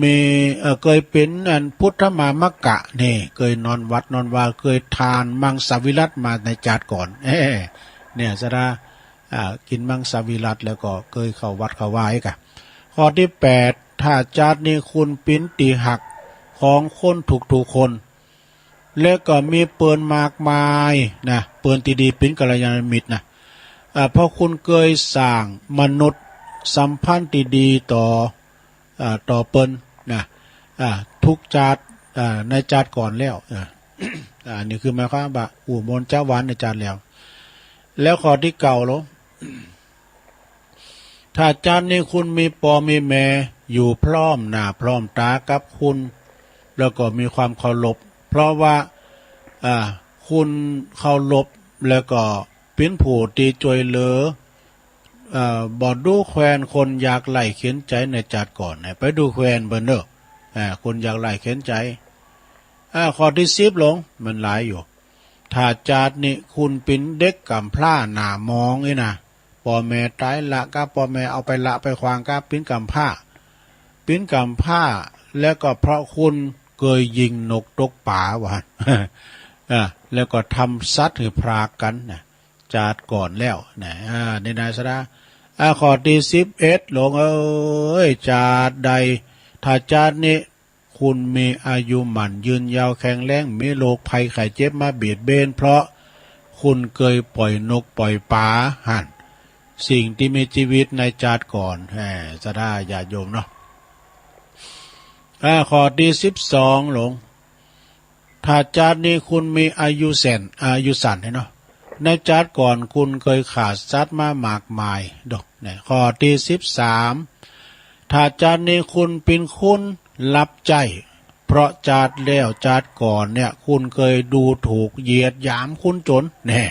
มี เอ่อ เคยเป็นอันพุทธมามกะนี่ เคยนอนวัดนอนวา เคยทานมังสวิรัติมาในจาติก่อน เอ้ เนี่ย ศรัทธา อ่า กินมังสวิรัติแล้วก็เคยเข้าวัดเข้าวาอีกอะ ข้อตี้แปด ถ้าจาตินี้คุณเป็นตี้ฮักของคนทุกๆคน แล้วก็มีเปิ้นมากมายนะ เปิ้นตี้ดีเป็นกัลยาณมิตรนะ อ่า เพราะคุณเคยสร้างมนุษย์สัมพันธ์ตี้ดีต่อ อ่า ต่อเปิ้นนะ อ่า ทุกจาติ อ่า ในจาติก่อนแล้ว อ่า อ่า นี่คือหมายความว่า อู้มนต์จาหวานในจาติแล้ว แล้วข้อตี้เก้าลง ถ้าจาตินี้คุณมีป้อมีแม่อยู่พร้อมหน้าพร้อมตากับคุณ แล้วก็มีความเคารพ เพราะว่า อ่า คุณเคารพ แล้วก็เป็นผู้ตี้จ้วยเหลือ เอ่อ บ่ดูแควนคนยากไร้เข็ญใจ๋ในจาติก่อนนะ ไปดูแควนเปิ้นเนาะ อ่า คนยากไร้เข็ญใจ๋ อ่า ข้อตี้สิบลง มันหลายอยู่ ถ้าจาตินี้คุณเป็นเด็กกำพร้าหน้าหมองนี่นะ ป้อแม่ต๋ายละก้า ป้อแม่เอาไปละไปขว้างก้า เป็นกำพร้า เป็นกำพร้า แล้วก็เพราะคุณเคยยิงนกตกป๋าว่า อ่า แล้วก็ทำสัตว์หือพรากกันนะ จาติก่อนแล้วนะ อ่า นี่นะศรัทธา อ่า ข้อตี้สิบเอ็ด หลวงเอ้ย จาติใด ถ้าจาตินี้คุณมีอายุมั่นยืนยาวแข็งแรง มีโรคภัยไข้เจ็บมาเบียดเบียน เพราะคุณเคยปล่อยนกปล่อยป๋า หั้น สิ่งตี้มีชีวิตในจาติก่อน แหม ศรัทธาญาติโยมเนาะ อ่า ข้อตี้สิบสอง หลวง ถ้าจาตินี้คุณมีอายุแสน อายุสั้นเนาะ ในจาติก่อนคุณเคยฆ่าสัตว์มามากมาย ดอก เนี่ย ข้อตี้สิบสาม ถ้าจาตินี้คุณเป็นคนรับใจ๊ เพราะจาติแล้วจาติก่อนเนี่ย คุณเคยดูถูกเหยียดหยามคนจน แน่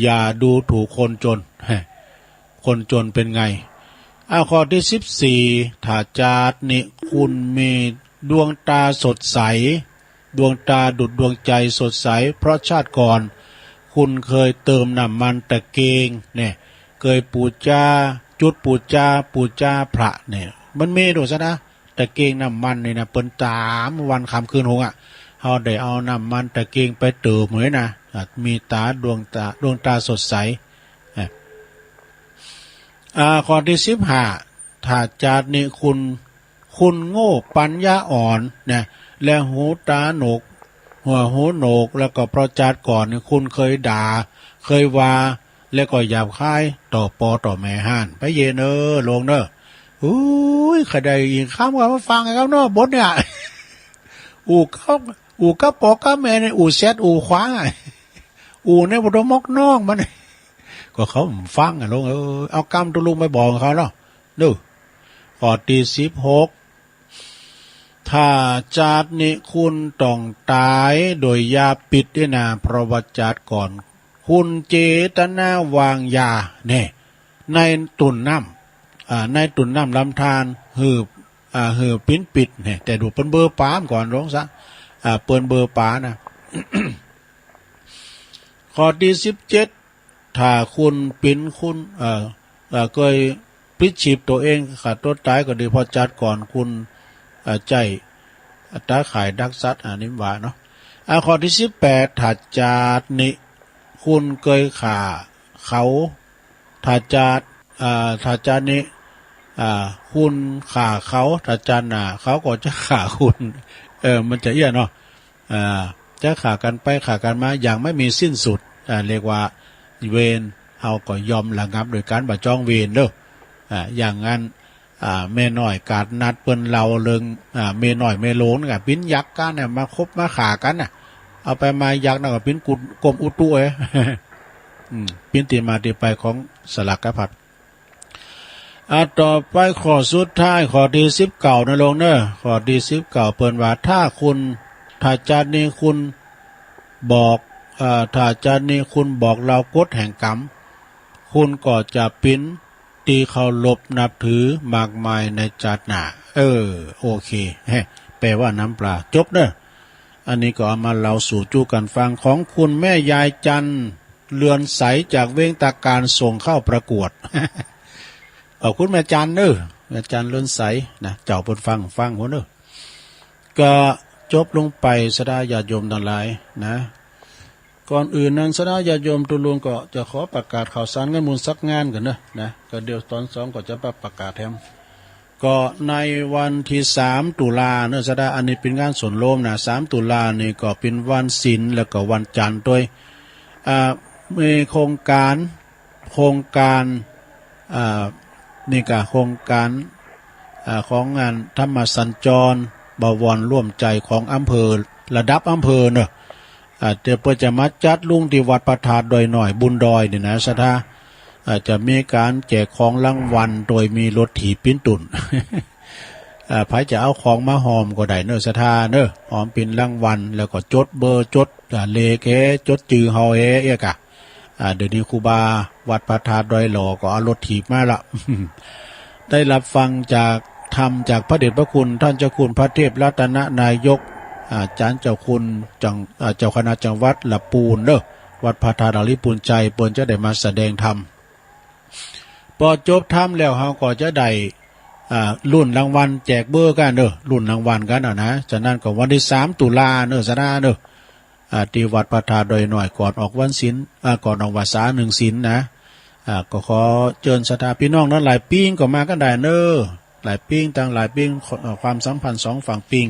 อย่าดูถูกคนจน คนจนเป็นไง อ่า ข้อตี้สิบสี่ ถ้าจาตินี้คุณมีดวงตาสดใส ดวงตาดุจดวงใจสดใส เพราะชาติก่อนคุณเคยเติมน้ำมันตะเกียง เนี่ย เคยปูจา จุดปูจา ปูจาพระ เนี่ย มันมีโดยซะนะ ตะเกียงน้ำมันนี่นะ เปิ้นตามวันค่ำคืนหุงอะ เฮาได้เอาน้ำมันตะเกียงไปเติมไว้นะ อ่ะ มีตาดวงตา ดวงตาสดใส อ่ะ อ่า ข้อตี้สิบห้า ถ้าจาตินี้คุณ คุณโง่ปัญญาอ่อนนะ และหูตาหนวก หัวหูโหนวก แล้วก็เพราะจาติก่อนนี่คุณเคยด่า เคยว่า แล้วก็หยาบคายต่อป้อต่อแม่หั้น ไปเยเนอ หลวงเนอ อุ้ย ใครได้ยินคำก็มาฟังกันครับเนาะ บทเนี่ย อู่กับ อู่กับป้อกับแม่เนี่ย อู่แซดอู่ขวางอะ อู่ในบ่ต้องมอกนอกมัน ก็เขาฟังอะ หลวงเอ้ย เอากำตุลุงไปบอกเขาเนาะ เด้อ ข้อตี้สิบหก ถ้าจาตินี้คุณต้องต๋ายโดยยาพิษนี่นะ เพราะว่าจาติก่อนคุณเจตนาวางยา เนี่ย ในตุ่นน้ำ อ่า ในตุ่นน้ำลำธาร หือ อ่า หือปิ้นปิด เนี่ย แต่ดูเปิ้นเบอร์ป๋าก่อน หลวงซะ อ่า เปิ้นเบอร์ป๋านะ ข้อตี้สิบเจ็ด ถ้าคุณเป็นคน เอ่อ เอ่อ เคยพลิกชีวิตตัวเอง ฆ่าตัวต๋ายก็ดี เพราะจาติก่อนคุณ เอ่อ ใจ๊ ตาข่ายดักสัตว์ อันนี้ว่าเนาะ อ่า ข้อที่สิบแปด ถ้าจาตินี้คุณเคยฆ่าเขา ถ้าจาติ อ่า ถ้าจาตินี้ อ่า คุณฆ่าเขา ถ้าจาติหน้าเขาก็จะฆ่าคุณ เออ มันจะเอี้ยเนาะ อ่า จะฆ่ากันไปฆ่ากันมาอย่างไม่มีสิ้นสุด อ่า เรียกว่าเวร เฮาก็ยอมระงับโดยการบ่จ้องเวรเด้อ อ่า อย่างนั้น อ่า แม่น้อยกาดนัดเปิ้นเล่าเรื่อง อ่า แม่น้อยแม่หลวงนี่ก็ปิ้นยักษ์กันเนี่ยมาคบมาฆ่ากันน่ะ เอาไปมายักษ์นั่นก็ปิ้นกุดกรมอุตุเอ้ย อืม ปิ้นที่มาที่ไปของสลักกะพัด อ่า ต่อไปข้อสุดท้าย ข้อที่สิบเก้านะลุงเนอะ ข้อที่สิบเก้า เปิ้นว่า ถ้าคุณ ถ้าจาตินี้คุณบอก เอ่อ ถ้าจาตินี้คุณบอกเล่ากฎแห่งกรรม คุณก็จะปิ้นตี้เคารพนับถือมากมายในจาติหน้า เออ โอเค แปลว่าน้ำปลา จบเนอะ อันนี้ก็เอามาเล่าสู่จู้กันฟัง ของคุณแม่ยายจันทร์ เรือนใส จากเว้งตาการ ส่งเข้าประกวด ขอบคุณแม่จันทร์เนอะ แม่จันทร์ เรือนใส นะ เจ้าเปิ้นฟัง ฟังหั้นเนอะ ก็จบลงไป ศรัทธาญาติโยมทั้งหลายนะ ก่อนอื่นนั้น ศรัทธาญาติโยมทุกลุงก็จะขอประกาศข่าวสารงานบุญสักงานก่อนเนอะ นะ ก็เดี๋ยวตอนสองก็จะมาประกาศแถม ก็ในวันที่สามตุลาเนอะ ศรัทธา อันนี้เป็นงานสวนโลมนะ สามตุลานี่ก็เป็นวันศีลแล้วก็วันจันทร์ด้วย อ่า มีโครงการ โครงการ อ่า นี่ก็โครงการ อ่า ของงานธรรมสัญจร บวรร่วมใจของอำเภอ ระดับอำเภอเนอะ อ่า เดี๋ยวเปิ้นจะมาจัดลงที่วัดพระธาตุดอยน้อย บุญดอยนี่นะ ศรัทธา อ่า จะมีการแจกของรางวัลโดยมีรถถีบปิ้นตุ่น อ่า ใผจะเอาของมาหอมก็ได้เนอะ ศรัทธาเนอะ หอมปิ้นรางวัล แล้วก็จดเบอร์ จด อ่า เลขแฮ จดจื่อเฮาแฮ เอี้ยกะ อ่า เดี๋ยวนี้ครูบาวัดพระธาตุดอยหล่อก็เอารถถีบมาละ ได้รับฟังจาก ธรรมจากพระเดชพระคุณท่านเจ้าคุณพระเทพรัตนนายก อาจารย์เจ้าคุณจัง อ่า เจ้าคณะจังหวัดละปูนเนอะ วัดพระธาตุดอยปูนชัย เปิ้นจะได้มาแสดงธรรม พอจบธรรมแล้วเฮาก็จะได้ อ่า ลุ้นรางวัล แจกเบอร์กันเนอะ ลุ้นรางวัลกันอะนะ ฉะนั้นก็วันที่สามตุลาเนอะ ศรัทธาเนอะ อ่า ที่วัดพระธาตุดอยน้อย ก่อนออกวันศีล อ่า ก่อนออกพรรษาหนึ่งศีลนะ อ่า ก็ขอเจิญศรัทธาพี่น้องนั้นหลายปิ้งก็มากันได้เนอะ หลายปิ้ง ตั้งหลายปิ้ง เอ่อ ความสัมพันธ์สองฝั่งปิ้ง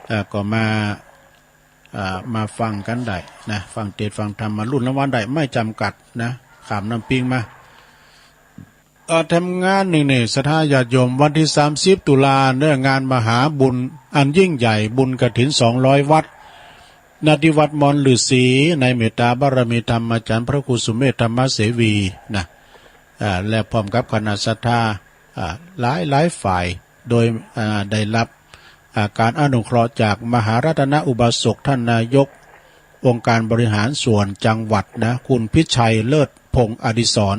เอ่อ ก็มา อ่า มาฟังกันได้นะ ฟังเทศน์ฟังธรรม มาลุ้นรางวัลได้ไม่จำกัดนะ ข้ามน้ำปิ้งมา เอ่อ แถมงานหนึ่งนี่ ศรัทธาญาติโยม วันที่สามสิบตุลาเนอะ งานมหาบุญอันยิ่งใหญ่ บุญกฐินสองร้อยวัด ณ ที่วัดมอนฤๅษี ในเมตตาบารมีธรรมอาจารย์พระครูสุเมธธรรมเสวีนะ อ่า และพร้อมกับคณะศรัทธา อ่า หลายหลายฝ่าย โดย อ่า ได้รับ อ่า การอนุเคราะห์จากมหารัตนอุบาสกท่านนายกองค์การบริหารส่วนจังหวัดนะ คุณพิชัยเลิศพงษ์อดิศร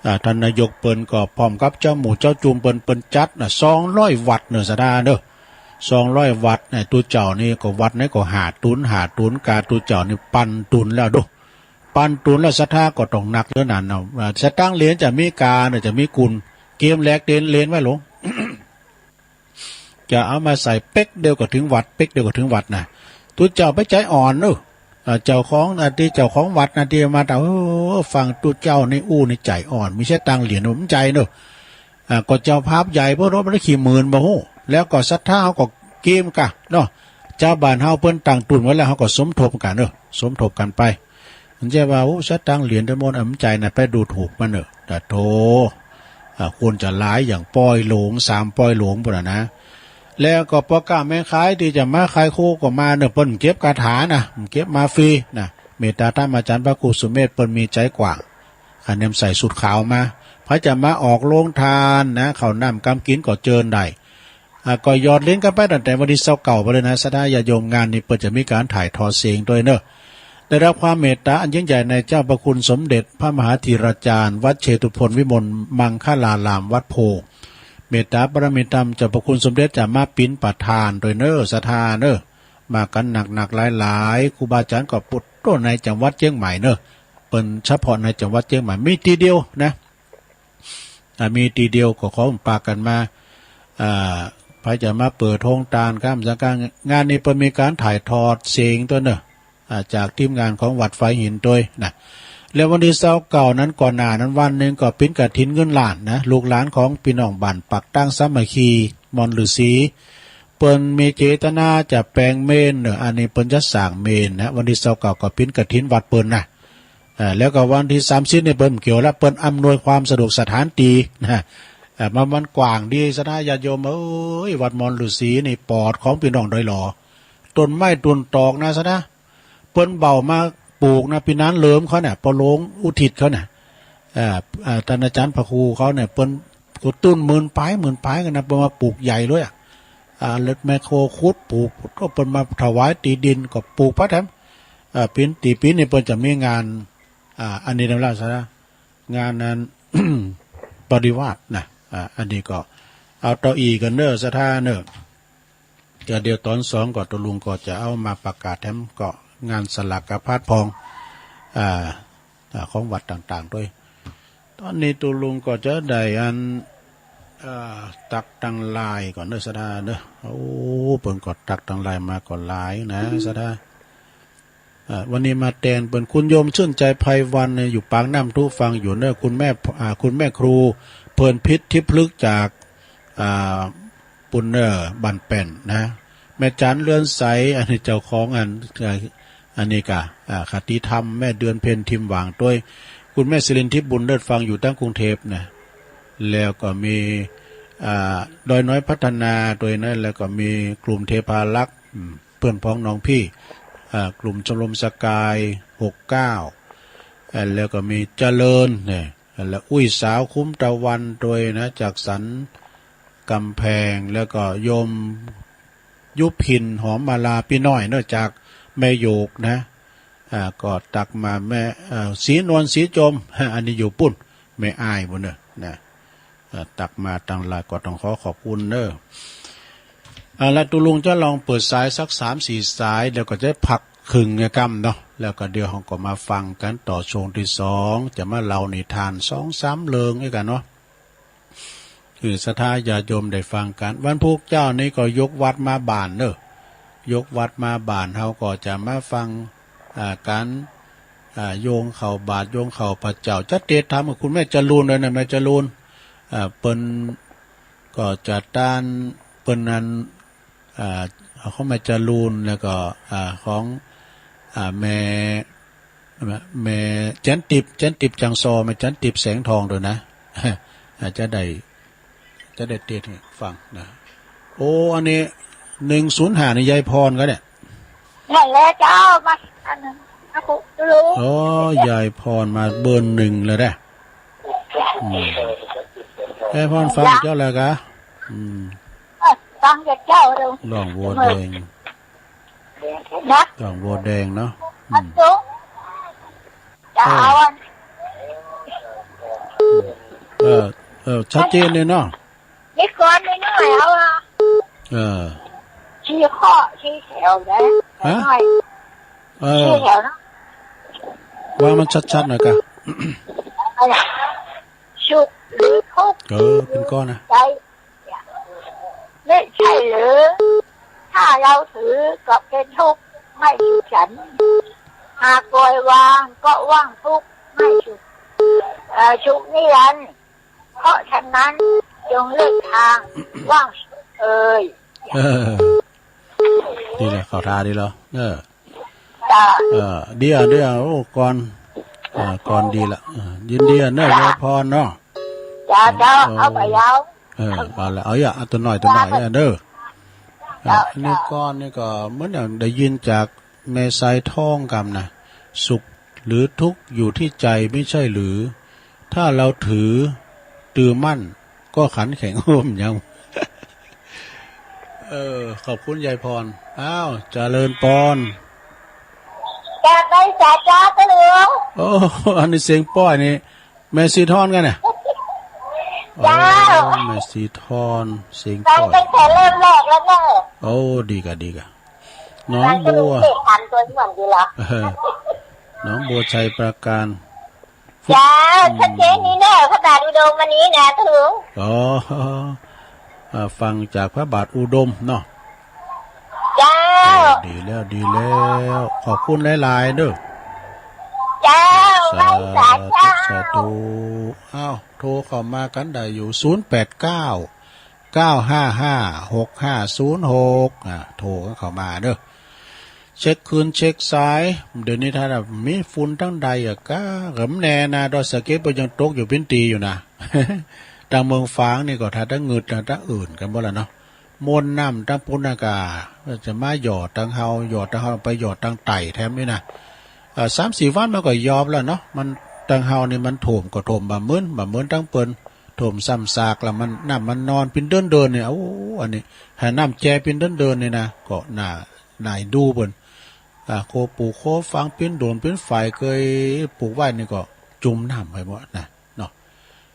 อ่า ท่านนายกเปิ้นก็พร้อมกับเจ้าหมู่เจ้าจุมเปิ้น เปิ้นจัดนะ สองร้อยวัดเนอะ ศรัทธาเนอะ สองร้อยวัดเนี่ย ตุ๊เจ้านี่ก็วัดไหนก็ห้าตุ๊น ห้าตุ๊น กาตุ๊เจ้านี่ปันตุ๊นแล้วดู ปันตุ๊นแล้วศรัทธาก็ต้องนักเหลือนั้นเนาะ อ่า สตางค์เหรียญจะมีกาเนอะ จะมีกุล เกียมแลกเหรียญ เหรียญไว้หลวง จะเอามาใส่เป๊กเดียวก็ถึงวัด เป๊กเดียวก็ถึงวัดนะ ตุ๊เจ้าไปใจอ่อนเนอะ อ่า เจ้าของนาที เจ้าของวัดนาทีมาแต่ เออ ฟังตุ๊เจ้านี่อู้นี่ใจอ่อน มีสตางค์เหรียญมันใจเนอะ อ่า ก็เจ้าภาพใหญ่ พวกเราไม่ได้ขี้หมื่นบ่ฮู้ แล้วก็ศรัทธาเขาก็เกมกะเนาะ ชาวบ้านเฮาเปิ้นตั้งตุ๊นไว้แล้ว เฮาก็สมทบกันเนอะ สมทบกันไป มันจะว่า โอ้ สตางค์เหรียญทั้งหมด อ่ะ มันใจนะ ไปดูถูกมันเนอะ แต่โธ่ อ่า คนจะหลายอย่างปอยหลวง สามปอยหลวงพุ้นน่ะนะ แล้วก็พ่อค้าแม่ขายที่จะมาขายโคก็มาเนอะ เปิ้นเก็บกาถานะ เก็บมาฟรีนะ เมตตาธรรมอาจารย์พระครูสุเมธ เปิ้นมีใจกว้าง คะแนนใส่สุดขาวมา ไผจะมาออกโรงทานนะ ข้าวน้ำกำกินก็เจิญได้ อ่า ก็หยอดเหรียญกันไปตั้งแต่วันที่ซาวเก้าไปเลยนะ ศรัทธาญาติโยม งานนี้เปิ้นจะมีการถ่ายทอดเสียงด้วยเนอะ ได้รับความเมตตาอันยิ่งใหญ่ในเจ้าพระคุณสมเด็จพระมหาธีราจารย์วัดเชตุพนวิมลมังคลารามวัดโพธิ์ เมตตาบารมีธรรมเจ้าพระคุณสมเด็จจะมาปิ้นประทานด้วยเนอะ ศรัทธาเนอะ มากันหนักๆหลายๆ ครูบาอาจารย์ก็ปุตโตในจังหวัดเชียงใหม่เนอะ เปิ้นเฉพาะในจังหวัดเชียงใหม่มีที่เดียวนะ อ่า มีที่เดียว ก็ขอปากันมา อ่า ใผจะมาเปิดโฮงตาน กำจังกลางงานนี้เปิ้นมีการถ่ายทอดเสียงตัวยเนอะ อ่า จากทีมงานของวัดฝายหินตัวยนะ แล้ววันตี้ซาวเก้านั้น ก่อนหน้านั้นวันหนึ่งก็ปิ้นกฐินเงินล้านนะ ลูกหลานของปี้น้องบ้านปากตั้งสามัคคี มอนฤๅษี เปิ้นมีเจตนาจะแปลงเมรุเนอะ อันนี้เปิ้นจะสร้างเมรุนะ วันตี้ซาวเก้าก็ปิ้นกฐินวัดเปิ้นนะ เอ่อ แล้วก็วันตี้สามสิบนี่เปิ้นบ่เกี่ยวละ เปิ้นอำนวยความสะดวกสถานตี้นะ เอ่อ มัน มันกว้างดีศรัทธาญาติโยมเอ้ย วัดมอนฤๅษีนี่ปอดของปี้น้องดอยหล่อ ต้นไม้ต้นตอกนะศรัทธา เปิ้นเบ้ามาปลูกนะ ปี้นานเหลิมเขาเนี่ย ปอหลวงอุทิศเขาเนี่ย เอ่อ เอ่อ ต้านอาจ๋ารย์พระครูเขาเนี่ย เปิ้นก็ต้นหมื่นปลาย หมื่นปลายกั๋นนะ เปิ้นมาปลูกใหญ่เลยอะ อ่า รถแมคโครขุดปลูก ก็เปิ้นมาถวายตี้ดินก็ปลูกไปแถม อ่า ปี๋น ตี้ปี๋นนี่เปิ้นจะมีงาน อ่า อันนี้นำละศรัทธา งานนั้น ปริวาสนะ อ่า อันนี้ก็เอาต่ออีกกั๋นเนอะศรัทธาเนอะ ก็เดี๋ยวตอนสองก็ตุ๊ลุงก็จะเอามาประกาศแถมก็งานสลากกาพาดพอง อ่า อ่า ของวัดต่างๆ ตัวย ตอนนี้ตุ๊ลุงก็จะได้อัน อ่า ตักตังไลน์ก่อนเนอะศรัทธาเนอะ โอ้ เปิ้นก็ตักตังไลน์มาก็หลายนะศรัทธา อ่า วันนี้มาแตนเปิ้น คุณโยมชื่นใจไพวันเนี่ย อยู่ปากน้ำทุฟังอยู่เนอะ คุณแม่ อ่า คุณแม่ครูเพลินพิษทิพย์พฤกษ์จาก อ่า ปุณเนอร์บ้านแป้นนะ แม่จันเรือนใส อันนี้เจ้าของอัน อ่า อันนี้กะ อ่า คติธรรม แม่เดือนเพ็ญทิมหว่างตัวย คุณแม่สิรินทิพย์บุญเลิศฟังอยู่ตั้งกรุงเทพฯนะ แล้วก็มี อ่า ดอยน้อยพัฒนาตัวยนะ แล้วก็มีกลุ่มเทพารักษ์ อืม เพื่อนพ้องน้องพี่ อ่า กลุ่มชมรมสกาย หกเก้า เอ่อ แล้วก็มีเจริญเนี่ย แล้วอุ้ยสาวคุ้มตะวันตัวยนะ จากสันกำแพง แล้วก็โยมยุพินหอมมาลา ปี้น้อยเนอะ จากแม่โยกนะ อ่า ก็ตักมา แม่ เอ่อ ศรีนวลศรีจม อันนี้อยู่ปุ้น แม่อ้ายปุ้นเนอะนะ เอ่อ ตักมาตังไลน์ก็ต้องขอขอบคุณเนอะ เอาละ ตุ๊ลุงจะลองเปิดสายสักสามสี่สาย แล้วก็จะพักครึ่งกำเนาะ แล้วก็เดี๋ยวเราก็มาฟังกั๋นต่อช่วงตี้สอง จะมาเล่านิทานสองสามเรื่องด้วยกั๋นเนาะ คือศรัทธาญาติโยมได้ฟังกั๋น วันพุธเจ้านี้ก็ยกวัดมาบ้านเนอะ ยกวัดมาบ้าน เราก็จะมาฟัง อ่า การ อ่า โยงเข้าบาตร โยงเข้าพระเจ้า จะเตรียมถามกับคุณแม่จรูนเลยนะ แม่จรูน อ่า เปิ้นก็จะต้าน เปิ้นนั้น อ่า ของแม่จรูน แล้วก็ อ่า ของ อ่า แม่ แม่จันติบ จันติบจังซอ แม่จันติบแสงทองตัวยนะ อ่า จะได้ จะได้เตรียมให้ฟังนะ โอ้ อันนี้ หนึ่งศูนย์ห้า นี่ยายพรก็เนี่ย นั่นแหละเจ้า มา อันนั้น พระครู โอ้ ยายพรมาเบอร์หนึ่งเลยนะ อืม ยายพรฟังเจ้าแล้วกะ อืม เออ ฟังจากเจ้าดู ร้องบัวแดง นะ ร้องบัวแดงเนาะ อืม เจ้า เออ เอาอัน เออ เออ ชัดเจนเลยเนาะ นี่กลอนน้อยๆ เอาอะ เออ สี่ข้อ สี่แถวนะ ฮะ น้อยๆ เออ สี่แถวนะ ว่ามันชัดๆ หน่อยกะ อะไรอะ สุขหรือทุกข์ เออ เป็นก้อนนะ ใจ ไม่ใช่หรือ ถ้าเราถือก็เป็นทุกข์ ไม่สุขสันต์ หากปล่อยวางก็ว่างทุกข์ ไม่สุข เอ่อ สุขนิรันดร์ เพราะฉะนั้นจงเลือกทางว่างสุขเอ่ย เออ ดีเลย เข้าท่าดีแล้ว เออ จ้ะ เออ ดีอ่ะ ดีอ่ะ โอ้ กลอน อ่า กลอนดีละ เออ ยินดีอ่ะเนอะ ยายพรเนาะ จ้ะ เจ้า เออ เอาไปยาว เออ เอาละ เอาอย่า เอาตัวน้อย ตัวน้อยอ่ะเด้อ จ้ะ อ่ะ อันนี้ จ้ะ กลอนนี่ก็เหมือนอย่างได้ยินจากแม่สายทองกำนะ สุขหรือทุกข์อยู่ที่ใจไม่ใช่หรือ ถ้าเราถือ ถือมั่น ก็ขันแข็ง โอ้ มันยัง เออ ขอบคุณยายพร อ้าว เจริญพร จากไปสาจ้าตะหลวง โอ้ อันนี้เสียงป้อยนี่ แม่สีทอนกันเนี่ย เจ้า โอ้ แม่สีทอน เสียง ฟัง ป้อย ตั้งแต่เริ่มแรกแล้วเนอะ โอ้ ดีกะ ดีกะ หนองบัว ฟังตะหลวงเทศน์ถามตัวม่วนดีเหรอ เออ หนองบัวชัยปราการ เจ้า อืม ชัดเจนนี่เนอะ พระบาทอุดมวันนี้นะตะหลวง อ๋อ เอ่อ ฟังจากพระบาทอุดมเนาะ เจ้า เออ ดีแล้ว ดีแล้ว ขอบคุณหลายๆ เด้อ เจ้า สาธุ ไหว้สา สาธุ เจ้า อ้าว โทรเข้ามากันได้อยู่ ศูนย์แปดเก้า เก้าห้าห้า หกห้าศูนย์หก อ่า โทรกันเข้ามาเด้อ เช็คคลื่นเช็คสาย เดี๋ยวนี้ถ้ามีฝุ่นตังใดอะ ก็ ก็บ่แน่นะ ดอยสะเก็ดเปิ้นยังตกอยู่ปิ้นตีอยู่นะ ตังเมืองฝางนี่ก็ถ้าตังงึดนะ ตังอื่นกันหมดแล้วเนาะ มวลน้ำตังปูนอากาศ จะมาหยอดตังเฮา หยอดตังเฮา ไปหยอดตังใต้แถมนี่นะ เอ่อ สามสี่วันมันก็ยอบแล้วเนาะ มัน ตังเฮานี่มันท่วมก็ท่วมบ่เหมือน บ่เหมือนตังเปิ้น ท่วมซ้ำซากแล้วมัน น้ำมันนอนปิ้นเดินๆ เนี่ย โอ้ อันนี้ ให้น้ำแจ่ปิ้นเดินๆ นี่นะ ก็น่า น่าเอ็นดูเปิ้น อ่า โคปลูกโคฝังปิ้นโดนปิ้นฝายเกยปลูกไว้นี่ก็จุ่มน้ำไปหมดนะเนาะ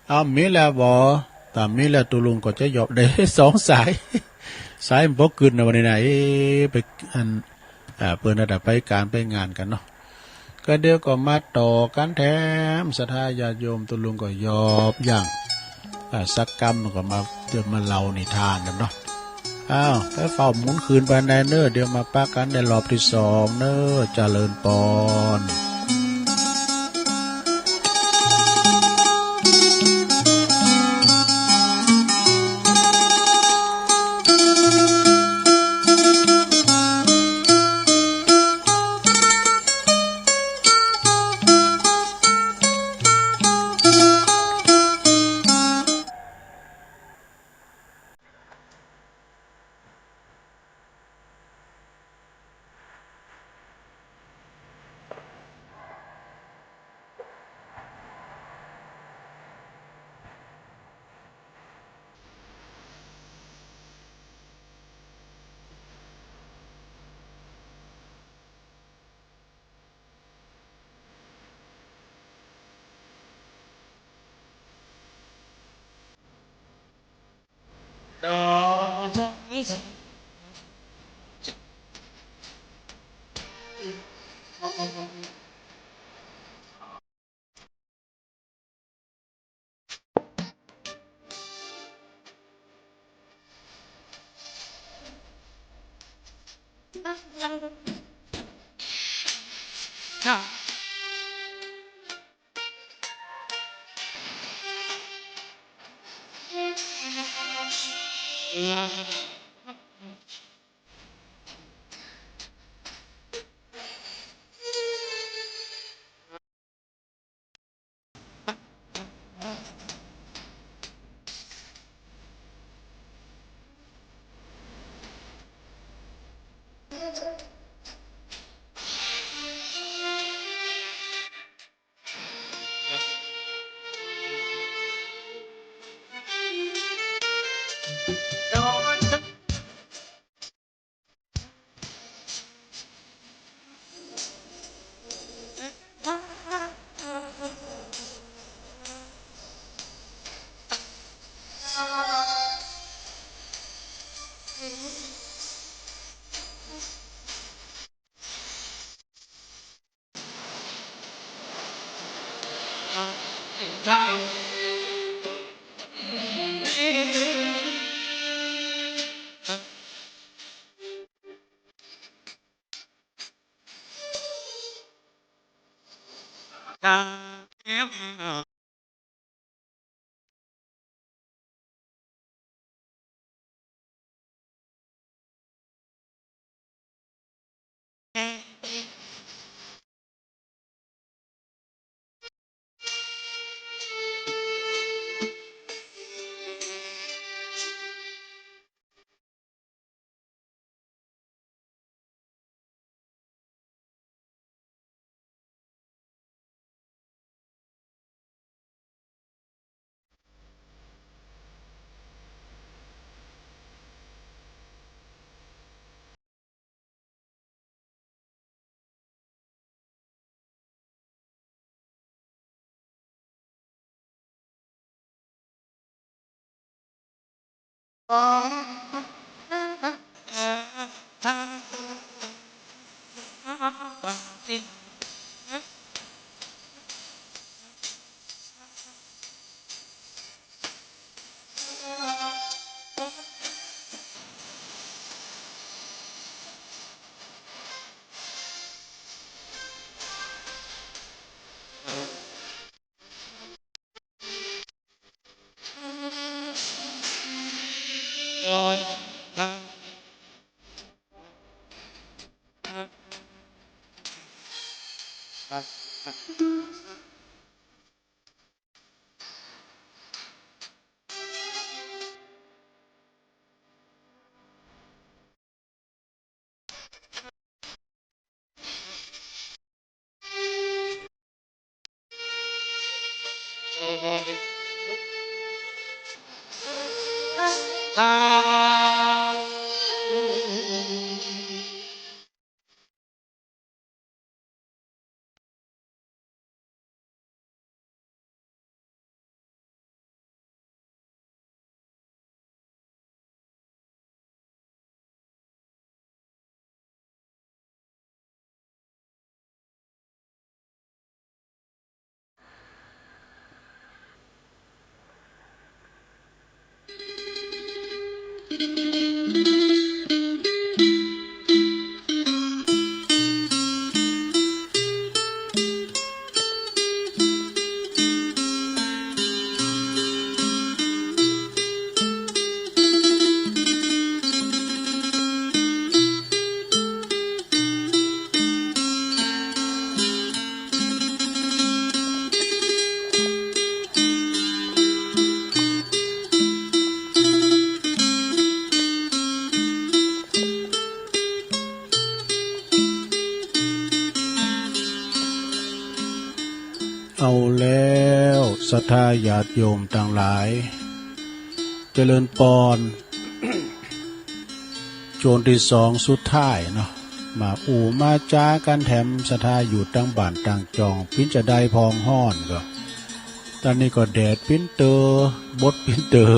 เอา มีแล้วบ่ ถ้ามีแล้วตุลุงก็จะหยอบได้สองสาย สายมันบ่กึ๊ดนะวันนี้นะ เอ๊ะ ไป อัน อ่า เปิ้นน่าจะไปการไปงานกันเนาะ ก็เดี๋ยวก็มาต่อกันแถม ศรัทธาญาติโยม ตุลุงก็หยอบย่าง อ่า สักกำก็มา เดี๋ยวมาเล่านิทานกันเนาะ อ้าว ไปเฝ้าหมุนคืนไปในเน้อ เดี๋ยวมาปะกันในรอบที่สองเน้อ เจริญปอน เอาแล้วศรัทธาญาติโยมตังหลาย เจริญปอน ช่วงตี้สองสุดท้ายเนาะ มาอู้มาจ๋ากั๋นแถมศรัทธาอยู่ตังบ้านตังจ่อง ปิ้นจะได้พองฮ้อนก็ ต๋อนนี้ก็แดดปิ้นเต๋อ บดปิ้นเต๋อ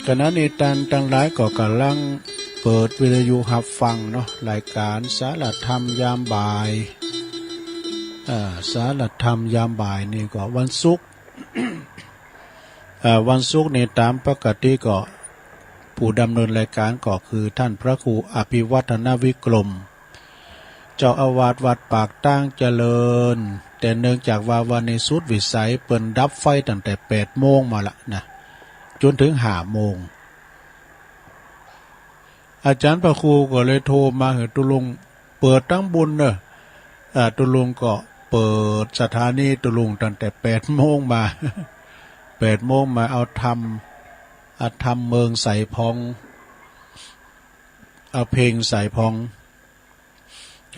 ขณะนี้ต้านตังหลายก็ก่ำลังเปิดวิทยุฮับฟังเนาะ รายก๋านสารธรรมยามบ่าย เอ่อ สารธรรมยามบ่ายนี่ก็วันศุกร์ เอ่อ วันศุกร์นี่ต๋ามปกติก็ผู้ดำเนินรายก๋านก็คือต้านพระครูอภิวัฒนวิกรม เจ้าอาวาสวัดปากตางเจริญ แต่เนื่องจากว่าวันนี้สุดวิสัยเปิ้นดับไฟตั้งแต่แปดโมงมาละนะ จ๋นเถิงห้าโมง อาจ๋ารย์พระครูก็เลยโทรมาหื้อตุ๊ลุงเปิดตังบุญเนอะ อ่า ตุ๊ลุงก็เปิดสถานีตุ๊ลุงตั้งแต่แปดโมงมา แปดโมงมาเอาธรรม เอาธรรมเมืองใส่พอง เอาเพลงใส่พอง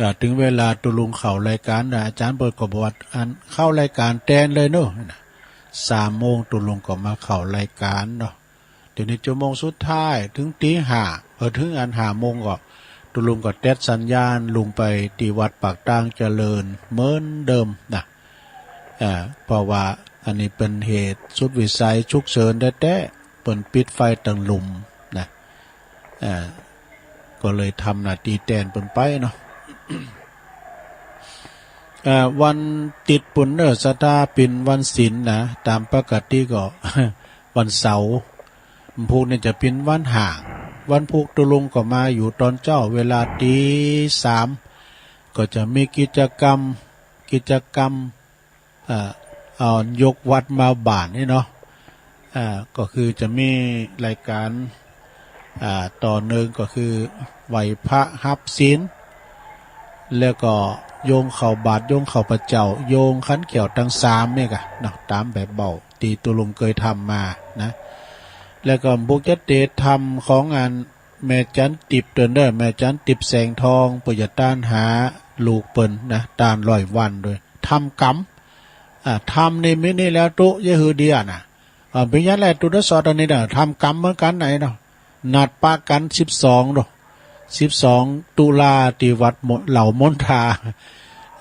อ่า เถิงเวลาตุ๊ลุงเข้ารายก๋านนะ อาจ๋ารย์เปิ้นก็บอกว่า อันเข้ารายก๋านแตนเลยเนาะ สามโมงตุ๊ลุงก็มาเข้ารายก๋านเนาะ เดี๋ยวนี้ชั่วโมงสุดท้ายเถิงตีห้า เออ เถิงอันห้าโมงก็ตุ๊ลุงก็แต๊ดสัญญาณลงไปตี้วัดปากตางเจริญเหมือนเดิมนะ อ่า เพราะว่าอันนี้เปิ้นเหตุสุดวิสัยฉุกเฉินแต๊ๆ เปิ้นปิดไฟตังลุ่มนะ อ่า ก็เลยทำหน้าตี้แตนเปิ้นไปเนาะ อ่า วันติดปุ้นเนอะ ศรัทธาปิ่นวันศีลนะ ต๋ามปกติก็ วันเสาร์ พุธนี่จะปิ่นวันฮ้าง วันพุธตุ๊ลุงก็มาอยู่ต๋อนเจ๊าเวลาตีสาม ก็จะมีกิจกรรม กิจกรรม เอ่อ เอายกวัดมาบ้านนี่เนาะ อ่า ก็คือจะมีรายก๋าน อ่า ต่อเนื่องก็คือไหว้พระฮับศีล แล้วก็โยงข้าวบาตร โยงข้าวพเจ้า โยงขันแก้วตังสามนี่ก่ะเนาะ ต๋ามแบบเบ้าตี้ตุ๊ลุงเกยทำมานะ แล้วก็บุกจะเตะธรรมของอันแม่จันติบเปิ้นเนอะ แม่จันติบแสงทอง เปิ้นจะต้านหาลูกเปิ้นนะ ต้านร้อยวันโดย ทำกรรม อ่า ทำนี่มีนี่แล้วตุ๊ เยียะหื้อเดียนะ อ่า เปียงยันแลตุ๊เดอะสอดอันนี้นะ ทำกรรมเหมือนกั๋นไหนเนาะ นัดปะกั๋นสิบสองเนาะ สิบสองตุลาตี้วัดมน เหล่ามนทา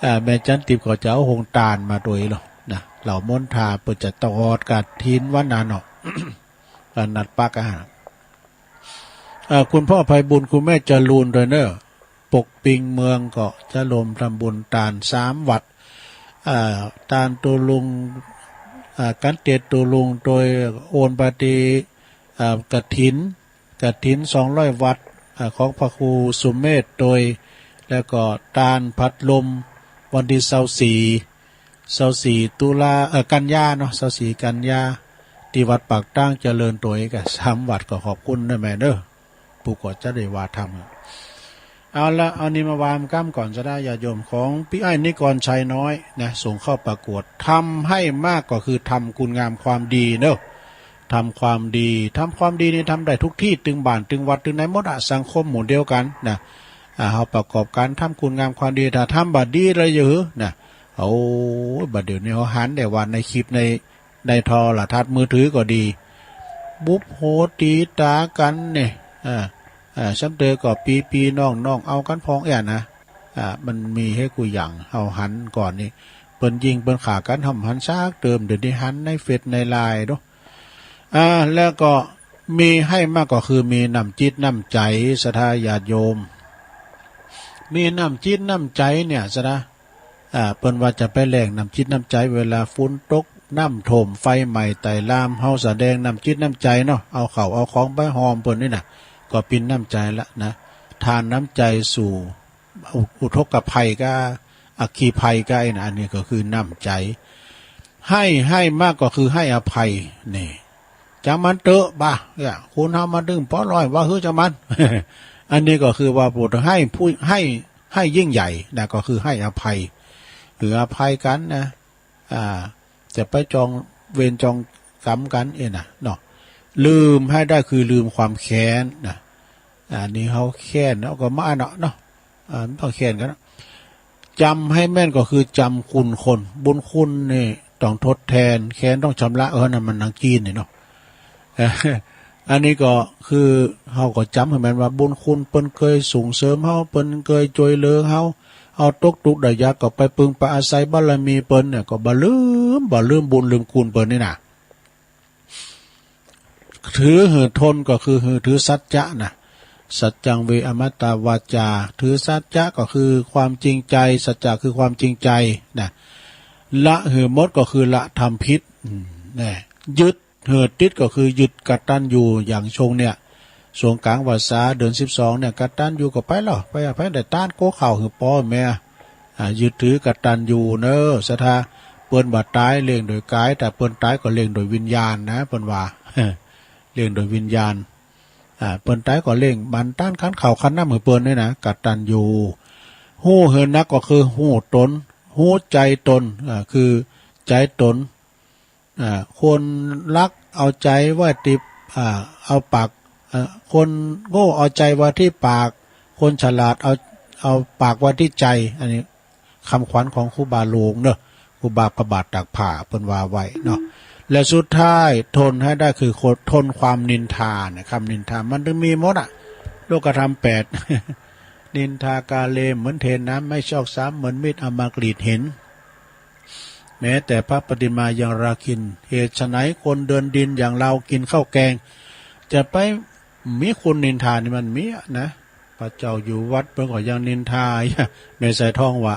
อ่า แม่จันติบก็จะเอาโฮงตานมาโดยเนาะนะ เหล่ามนทาเปิ้นจะตอดกฐินวันนั้นเนาะ อ่า นัดปะกั๋น อ่า คุณพ่อไพบูลย์ คุณแม่จรูนด้วยเนอะ ปกปิงเมืองก็จะรวมทำบุญตานสามวัด อ่า ตานตุ๊ลุง อ่า กั๋นเตดตุ๊ลุงโดยโอนไปตี้ อ่า กฐิน กฐินสองร้อยวัตต์ อ่า ของพระครูสุเมธโดย แล้วก็ตานพัดลมวันตี้ซาวสี่ ซาวสี่ตุลา เอ่อ กันยาเนาะ ซาวสี่กันยา ที่วัดปากตางเจริญตัวเองก็สามวัดก็ขอบคุณนะแม่เนอะ ผู้ก็จะได้ว่าทำ เอาละ เอานี้มาวางกำก่อนซะนะ ญาติโยมของพี่ไอ้นิกรชัยน้อยนะ ส่งเข้าประกวด ทำให้มากก็คือทำคุณงามความดีเนอะ ทำความดี ทำความดีนี่ทำได้ทุกที่ ตึงบ้าน ตึงวัด ตึงไหนหมดอะ สังคมหมู่เดียวกันนะ อ่า เฮาประกอบการทำคุณงามความดี ถ้าทำบ่ดีแล้วอยู่หือนะ โอ้ย บัดเดี๋ยวนี้เฮาหันได้ว่าในคลิปใน ในโทรทัศน์มือถือก็ดี บุบโหตีตากันเนี่ย อ่า อ่า ซ้ำเตอก็ปีปีน้องน้องเอากันพองแอ่นะ อ่า มันมีให้กูอย่างเฮาหันก่อนนี่ เปิ้นยิงเปิ้นฆ่ากัน เฮาหันซากเติม เดี๋ยวนี้หันในเฟซในไลน์เนาะ อ่า แล้วก็มีให้มากก็คือมีน้ำจิตน้ำใจ ศรัทธาญาติโยม มีน้ำจิตน้ำใจเนี่ย ศรัทธา อ่า เปิ้นว่าจะไปแลกน้ำจิตน้ำใจ เวลาฝนตก น้ำท่วม ไฟไหม้ ไต้ลาม เฮาแสดงน้ำจิตน้ำใจเนาะ เอาข้าวเอาของไปหอมเปิ้นนี่นะ ก็เป็นน้ำใจละนะ ทานน้ำใจสู่อุ อุทกภัยกับอัคคีภัยกับไอ้นะ อันนี้ก็คือน้ำใจ ให้ ให้มากก็คือให้อภัย นี่ จังมันเตอะบ่า เนี่ย คนเฮามาดึงปอร้อยว่าหื้อจังมัน อันนี้ก็คือว่าผู้ให้ผู้ ให้ ให้ยิ่งใหญ่นะ ก็คือให้อภัย หรืออภัยกันนะ อ่า จะไปจองเวรจองกรรมกันเองนะเนาะ ลืมให้ได้คือลืมความแค้นนะ อันนี้เฮาแค้นเนาะ ก็มาเนาะเนาะ อ่า มันต้องแค้นกันเนาะ จำให้แม่นก็คือจำคุณคน บุญคุณนี่ต้องทดแทน แค้นต้องชำระ เออ นั่นมันหนังจีนนี่เนาะ อันนี้ก็คือเฮาก็จำให้แม่นว่าบุญคุณเปิ้นเคยส่งเสริมเฮา เปิ้นเคยช่วยเหลือเฮา เฮาตกทุกข์ได้ยากก็ไปพึ่งพาอาศัยบารมีเปิ้นเนี่ย ก็บ่ลืม บ่ลืมบุญลืมคุณเปิ้นนี่นะ ถือหื้อทนก็คือหื้อถือสัจจะนะ สัจจังเวอมตะวาจา ถือสัจจะก็คือความจริงใจ สัจจะคือความจริงใจนะ ละหื้อหมดก็คือละทำผิด อืม แน่ ยึดหื้อติดก็คือยึดกตัญญู อย่างช่วงเนี่ย ช่วงกลางพรรษาเดือนสิบสองเนี่ย กตัญญูก็ไปแล้ว ไป ไปได้ตานโกข้าวหื้อป้อแม่ อ่า ยึดถือกตัญญูเนอะ ศรัทธา เปิ้นบ่ตายเลี้ยงโดยกาย แต่เปิ้นตายก็เลี้ยงโดยวิญญาณนะ เปิ้นว่า เลี้ยงโดยวิญญาณ อ่า เปิ้นตายก็เลี้ยงบันตานขันข้าวขันน้ำหื้อเปิ้นนี่นะ กตัญญู ฮู้หื้อนักก็คือฮู้ตน ฮู้ใจตน อ่า คือใจตน อ่า คนลักเอาใจไว้ที่ อ่า เอาปาก อ่า คนโง่เอาใจไว้ที่ปาก คนฉลาดเอา เอาปากไว้ที่ใจ อันนี้คำขวัญของครูบาหลวงเนอะ ครูบาพระบาทตากผ้าเปิ้นว่าไว้เนาะ และสุดท้ายทนให้ได้คือคนทนความนินทาเนี่ย คำนินทามันถึงมีหมดอะ โลกธรรมแปด นินทากาเลเหมือนเทน้ำไม่ชอกช้ำ เหมือนมีดเอามากรีดหิน แม้แต่พระปฏิมายังราคิน เหตุไฉนคนเดินดินอย่างเรากินข้าวแกง จะไปมีคนนินทานี่มันมีอะนะ พระเจ้าอยู่วัดเปิ้นก็ยังนินทา แม่สายทองว่า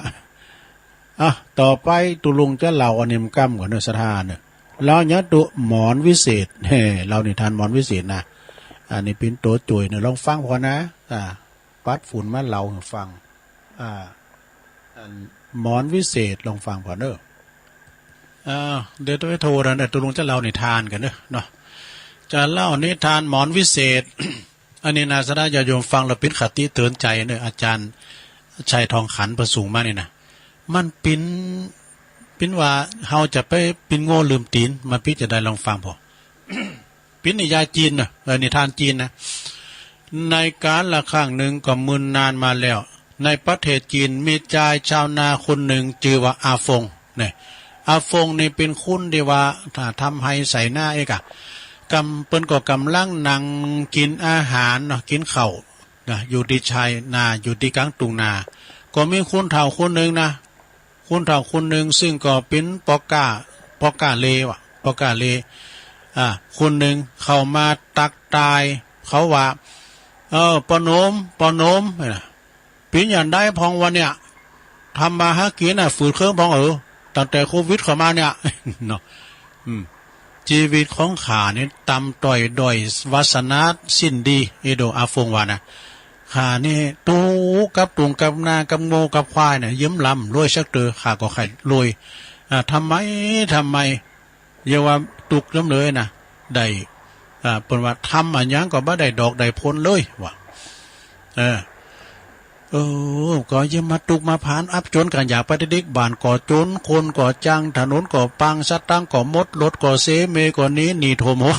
อ่ะ ต่อไปตุ๊ลุงจะเล่าอันนี้มันก้ำก่อนเนอะ ศรัทธาเนอะ เล่าเนี้ยตุ๊หมอนวิเศษ เฮ้ เล่านิทานหมอนวิเศษนะ อันนี้เปิ้นโตจ่วยเนอะ ลองฟังพอนะ อ่า ปัดฝุ่นมาเล่าหื้อฟัง อ่า อันหมอนวิเศษ ลองฟังก่อนเนอะ อ่า เดี๋ยวต้องไปโทรนะ เดี๋ยวตุ๊ลุงจะเล่านิทานกันเนอะ เนาะ จะเล่านิทานหมอนวิเศษ อันนี้นะ ศรัทธาญาติโยมฟังแล้วเปิ้นคติเตือนใจเนอะ อาจารย์ชัยทองขันธ์ประสูงมานี่นะ มันเปิ้น เปิ้นว่าเฮาจะไปเปิ้นโง่ลืมตีน มันเปิ้นจะได้ลองฟังพอ เปิ้นนิยายจีนนะ เออ นิทานจีนนะ ในกาลครั้งหนึ่งก็เมื่อนานมาแล้ว ในประเทศจีนมีชายชาวนาคนหนึ่งชื่อว่าอาฟง เนี่ย อาฟงนี่เปิ้นคนที่ว่า ถ้าทำไฮ่ไถนาเอกอะ กำ เปิ้นก็กำลังนั่งกินอาหารเนาะ กินข้าวนะ อยู่ตี้ไฮ่นา อยู่ตี้กลางทุ่งนา ก็มีคนเฒ่าคนหนึ่งนะ คนเฒ่าคนหนึ่งซึ่งก็เป๋นป้อก๊า ป้อก๊าเลวะ ป้อก๊าเล อ่า คนหนึ่งเข้ามาตักทาย เขาว่า เออ ป้อหนุ่ม ป้อหนุ่ม เป๋นอย่างใดพ่องวะเนี่ย ทำมาหากินน่ะ ฝืดเคืองพ่องเออ ตั้งแต่โควิดเข้ามาเนี่ย เนาะ อืม ชีวิตของข้านี่ต่ำต้อยด้อยวาสนาสิ้นดี เอโดอาฟงว่านะ ข้านี่ตุ๊กข์กับทุ่งกับนากับงัวกับควายเนี่ย เยิมล้ำรวยสักเตื้อ ข้าก็ใค่รวย อ่า ทำไม ทำไม อย่าว่าตุ๊กข์ล้ำเลยนะ ได้ อ่า เปิ้นว่าทำอะหยังก็บ่ได้ดอกได้ผลเลยว่า เออ เออ ก็อย่ามาตุ๊กข์มาผานอับจนกัน อยากไปเด็กๆ บ้านก็จน คนก็จัง ถนนก็ปัง สตางค์ก็หมด รถก็เส เมย์ก็หนี หนี้ท่วมหัว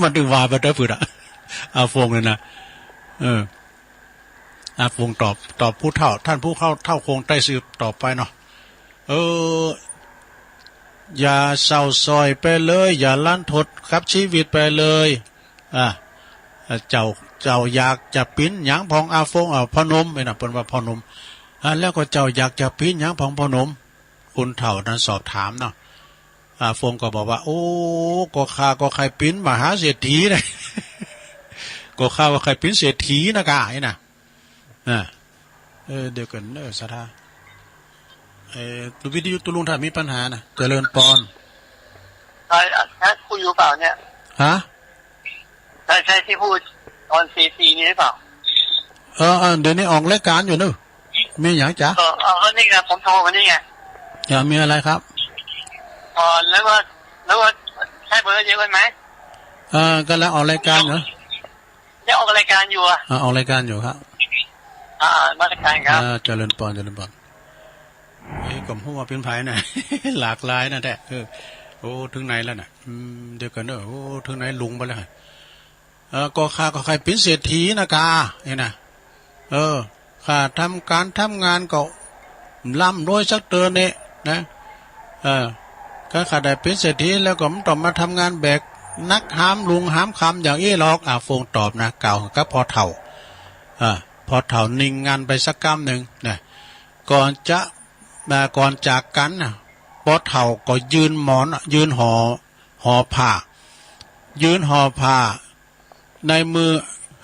มันถึงว่าไปแต่ฟืดอะ อาฟงเนี่ยนะ เออ อาฟงตอบ ตอบผู้เฒ่า ท่านผู้เฒ่า เฒ่าคงใต้สืบต่อไปเนาะ เออ อย่าเศร้าซ้อยไปเลย อย่าลันทดกับชีวิตไปเลย อ่ะ เจ้า เจ้าอยากจะปิ้นหยังพองอาฟง อ่ะ พ่อหนุ่ม นี่นะ เปิ้นว่าพ่อหนุ่ม อ่ะ แล้วก็เจ้าอยากจะปิ้นหยังพองพ่อหนุ่ม คนเฒ่านั้นสอบถามเนาะ อาฟงก็บอกว่า โอ้ ก็ข้าก็ใค่ปิ้นมหาเศรษฐีนะ ก็ข้าก็ใค่ปิ้นเศรษฐีนะกา นี่นะ อ่า เออ เดี๋ยวก่อนเนอะ ศรัทธา เอ่อ วิทยุตุลุงถ้ามีปัญหานะ เจริญปอน ใช่ อ่ะ ใช่ พูดอยู่เปล่าเนี่ย ฮะ ใช่ ใช่ที่พูดตอนตีสี่นี่หรือเปล่า เออ เออ เดี๋ยวนี้ออกรายการอยู่เนอะ มีหยังจ๊ะ เออ เออ ก็นี่ไง ผมโทรมานี่ไง อ่า มีอะไรครับ อ๋อ แล้วว่า แล้วว่า ใช่เบอร์เดียวกันไหม เออ กำลังออกรายการเหรอ ยังออกรายการอยู่อะ อ่า ออกรายการอยู่ครับ อ่า มาตรการครับ อ่า เจริญปอน เจริญปอน เอ้ย ก็บ่ฮู้ว่าเป๋นไผนะ หลากหลายนะแท้ เออ โอ้ เถิงไหนแล้วน่ะ อืม เดี๋ยวก่อนเด้อ โอ้ เถิงไหนลุงไปแล้ว เออ ก็ข้าก็ใค่เป๋นเศรษฐีนะกา นี่นะ เออ ข้าทำก๋านทำงานก็ร่ำรวยสักเติบนี่นะ เออ ก็ข้าได้เป๋นเศรษฐีแล้วก็บ่ต้องมาทำงานแบกหนักหามลุงหามคำอย่างอี้หรอก อาฟงตอบนะ กล่าวกับพ่อเฒ่า เออ พ่อเฒ่านิ่งงันไปสักกำหนึ่งนะ ก่อนจะ อ่า ก่อนจากกันนะ พ่อเฒ่าก็ยื่นหมอน ยื่นห่อ ห่อผ้า ยื่นห่อผ้า ในมือ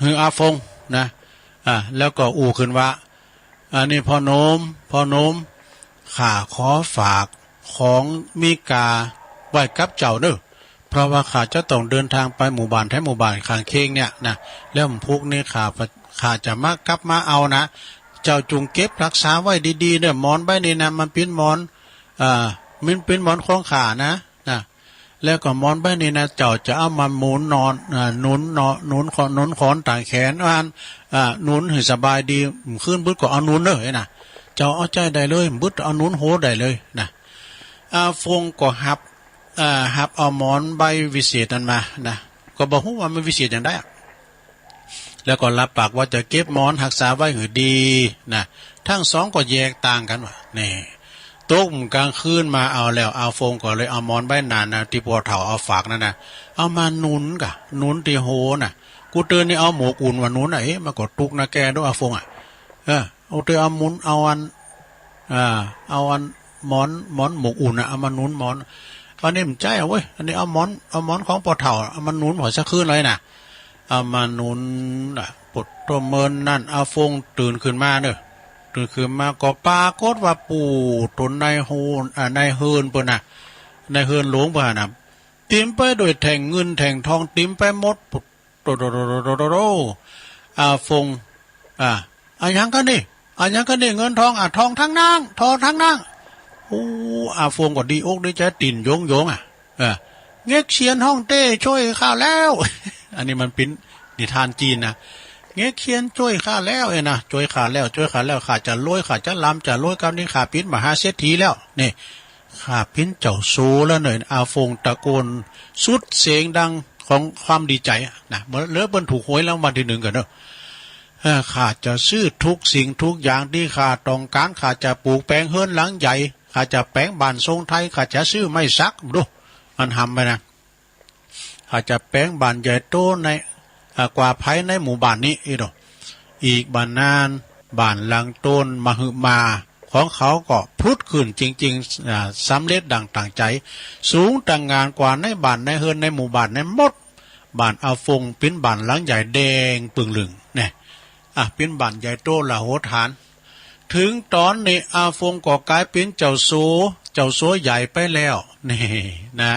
หื้ออาฟงนะ อ่า แล้วก็อู้ขึ้นว่า อันนี้พ่อหนุ่ม พ่อหนุ่ม ข้าขอฝากของมีค่าไว้กับเจ้าเด้อ เพราะว่าข้าจะต้องเดินทางไปหมู่บ้านแถมหมู่บ้านข้างเคียงเนี่ยนะ แล้วพรุ่งนี้ข้า ข้าจะมากลับมาเอานะ เจ้าจงเก็บรักษาไว้ดีๆ เด้อ หมอนใบนี้นะ มันเป๋นหมอน อ่า มันเป๋นหมอนของข้านะ นะ แล้วก็หมอนใบนี้นะ เจ้าจะเอามาหมุนนอน อ่า หนุนนอน หนุนคอ หนุนคอนตางแขน อ่าน อ่า หนุนหื้อสบายดี คืนบึดก็เอาหนุนเด้อนะ เจ้าเอาใจ๊ได้เลย บึดเอาหนุนโหได้เลยนะ อาฟงก็ฮับ อ่า ฮับเอาหมอนใบวิเศษนั้นมานะ ก็บ่ฮู้ว่ามันวิเศษอย่างใดอะ แล้วก็รับปากว่าจะเก็บหมอนฮักษาไว้หื้อดีนะ ทั้งสองก็แยกต่างกันว่า นี่ ตกกลางคืนมาเอาแล้ว อาฟงก็เลยเอาหมอนใบนั้นนะ ตี้พ่อเฒ่าเอาฝากนั่นนะ เอามาหนุนกะ หนุนตี้โหน่ะ กูเตินนี่เอาหมวกอุ่นว่าหนุนน่ะ เอ๊ะ มันก็ตุ๊กนะแกเด้ออาฟงอะ เออ เอาเตอเอาหมุน เอาอัน อ่า เอาอันหมอน หมอนหมวกอุ่นน่ะ เอามาหนุนหมอน อันนี้บ่ใจ้อะเว้ย อันนี้เอาหมอน เอาหมอนของพ่อเฒ่า เอามาหนุนหอยสักคืนเลยน่ะ เอามาหนุนน่ะ ปดตัวเมินนั่น อาฟงตื่นขึ้นมาเนอะ ตื่นขึ้นมาก็ปรากฏว่าปู้ตนในโฮน อ่า ในเฮือนเปิ้นน่ะ ในเฮือนหลวงเปิ้นน่ะ เต็มไปด้วยแท่งเงินแท่งทองเต็มไปหมด โตโตโตโตโตโต อาฟง อ่า อะหยังกั๋นนี่ อะหยังกั๋นนี่ เงินทอง อ่ะ ทองทั้งนั้น ทองทั้งนั้น โอ้ อาฟงก็ดีอกดีใจ๋ ตี๋นโยงโยง อ่ะ เออ เง็กเซียนฮ่องเต้ช่วยข้าแล้ว อันนี้มันเป๋นนิทานจีนนะ เง็กเซียนช่วยข้าแล้ว เอ้ยนะ ช่วยข้าแล้ว ช่วยข้าแล้ว ข้าจะรวย ข้าจะร่ำจะรวย คราวนี้ข้าเป๋นมหาเศรษฐีแล้ว นี่ ข้าเป๋นเจ้าสัวแล้วเน่อ อาฟงตะโกนสุดเสียงดังของความดีใจ๋อะนะ เหมือนเหลือเปิ้นถูกหวยรางวัลตี้หนึ่งกั๋นเนอะ เออ ข้าจะซื้อทุกสิ่งทุกอย่างตี้ข้าต้องก๋าน ข้าจะปลูกแป๋งเฮือนหลังใหญ่ ข้าจะแป๋งบ้านทรงไทย ข้าจะซื้อไม้สัก ดู มันหำไปนะ อาจจะแป๋งบ้านใหญ่โตใน อ่า กว่าใผในหมู่บ้านนี้อีกเนาะ อีกบ่นานบ้านหลังโตนมหึมาของเขาก็ผุดขึ้นจริงๆ อ่า สำเร็จดังตั้งใจ๋ สูงตระหง่านกว่าในบ้านในเฮือนในหมู่บ้านนั้นหมด บ้านอาฟงเป๋นบ้านหลังใหญ่แดงปึ่งลึ่งเนี่ย อ่ะ เป๋นบ้านใหญ่โตมโหฬาร ถึงต๋อนนี้อาฟงก็ก๋ายเป๋นเจ้าสัว เจ้าสัวใหญ่ไปแล้ว นี่นะ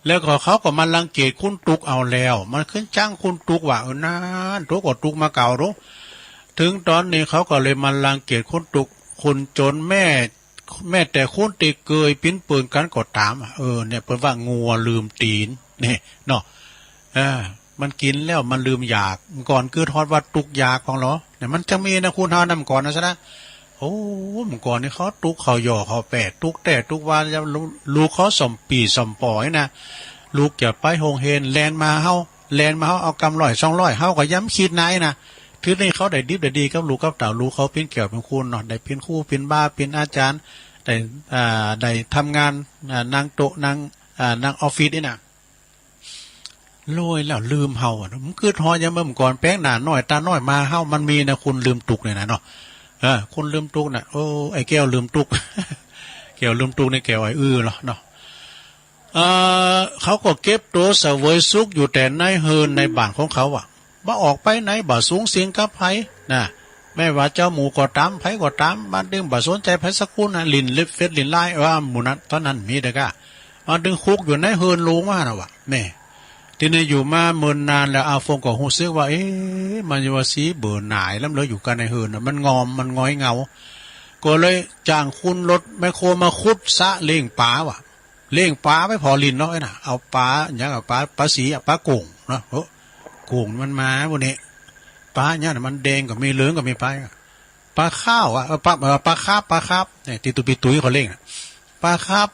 แล้วก็เขาก็มารังเกียจคนตุ๊กเอาแล้ว มันขึ้นจั้งคนตุ๊กว่า เออ นั่น ตุ๊กก็ตุ๊กมาเก่าโด ถึงต๋อนนี้เขาก็เลยมารังเกียจคนตุ๊ก คนจน แม้ แม้แต่คนตี้เกยเป๋นเปื้อนกั๋นก็ต๋าม เออ เนี่ย เปิ้นว่างัวลืมตี๋น นี่ เนาะ เออ มันกินแล้วมันลืมอยาก เมื่อก่อนกึ๊ดฮอดว่าตุ๊กอยากของเหรอ เนี่ยมันจังมีนะคุณเฮานะเมื่อก่อนนะซะนะ โอ้ เมื่อก่อนนี่เขาตุ๊กเขาหย่อเขาแปะตุ๊กแต่ตุ๊กว่า ลูกเขาซ่อมปี้ซ่อมปอนี่นะ ลูกจะไปโฮงเฮียนแล่นมาเฮา แล่นมาเฮาเอากำร้อยสองร้อย เฮาก็ย้ำคิดนายนะ ทีนี้เขาได้ดิบได้ดีกับลูกกับเต้า ลูกเขาเปียนแก้วเปียนคูนเนาะ ได้เปียนครูเปียนบาเปียนอาจารย์ ได้ อ่า ได้ทำงาน อ่า นั่งโต๊ะนั่ง อ่า นั่งออฟฟิศนี่นะ โลยแล้วลืมเฮาอะเนาะ มันกึ๊ดฮอดยามเมื่อก่อนแปลงหน้าน้อยตาน้อยมาเฮา มันมีนะ คนลืมตุ๊กเนี่ยนะเนาะ เออ คนลืมตุ๊กน่ะ โอ้ ไอ้แก้วลืมตุ๊ก แก้วลืมตุ๊กนี่แก้วไอ้อื้อเหรอเนาะ เอ่อ เขาก็เก็บตัวเสวยสุขอยู่แต่ในเฮือนในบ้านของเขาอะ บ่ออกไปไหน บ่สุงสิงกับไผนะ แม้ว่าเจ้าหมู่ก็ตาม ไผก็ตาม บางเทื่อบ่สนใจไผสักคนนะ หลิ้นเล่นเฟซหลิ้นไลน์ เออ หมู่นั้น ตอนนั้นมีเด้อก้า บางเทื่อคุกอยู่ในเฮือนโลงว่านะวะ แม่ ทีนี้อยู่มาเมินนานแล้ว อาฟงก็ฮู้สึกว่า เอ๊ะ มันว่าสีเบื่อหน่ายล้ำเลยอยู่กันในเฮือนน่ะ มันงอม มันงอยเหงา ก็เลยจ้างคนรถแมคโครมาขุดสระเลี้ยงปลาว่ะ เลี้ยงปลาไว้พอหลิ้นเนาะ ไอ้น่ะ เอาปลา หยัง เอาปลา ปลาสีอะ ปลาโก๋งเนาะ โอ้ โก๋งมันมาพวกนี้ ปลาเนี่ยน่ะ มันแดงก็มี เหลืองก็มี ปลา ปลาข้าวอะ เออ ปลา เออ ปลาคาร์ป ปลาคาร์ป เนี่ย ที่ตุ๊กปี้ตุ๊ยเขาเลี้ยงน่ะ ปลาคาร์ป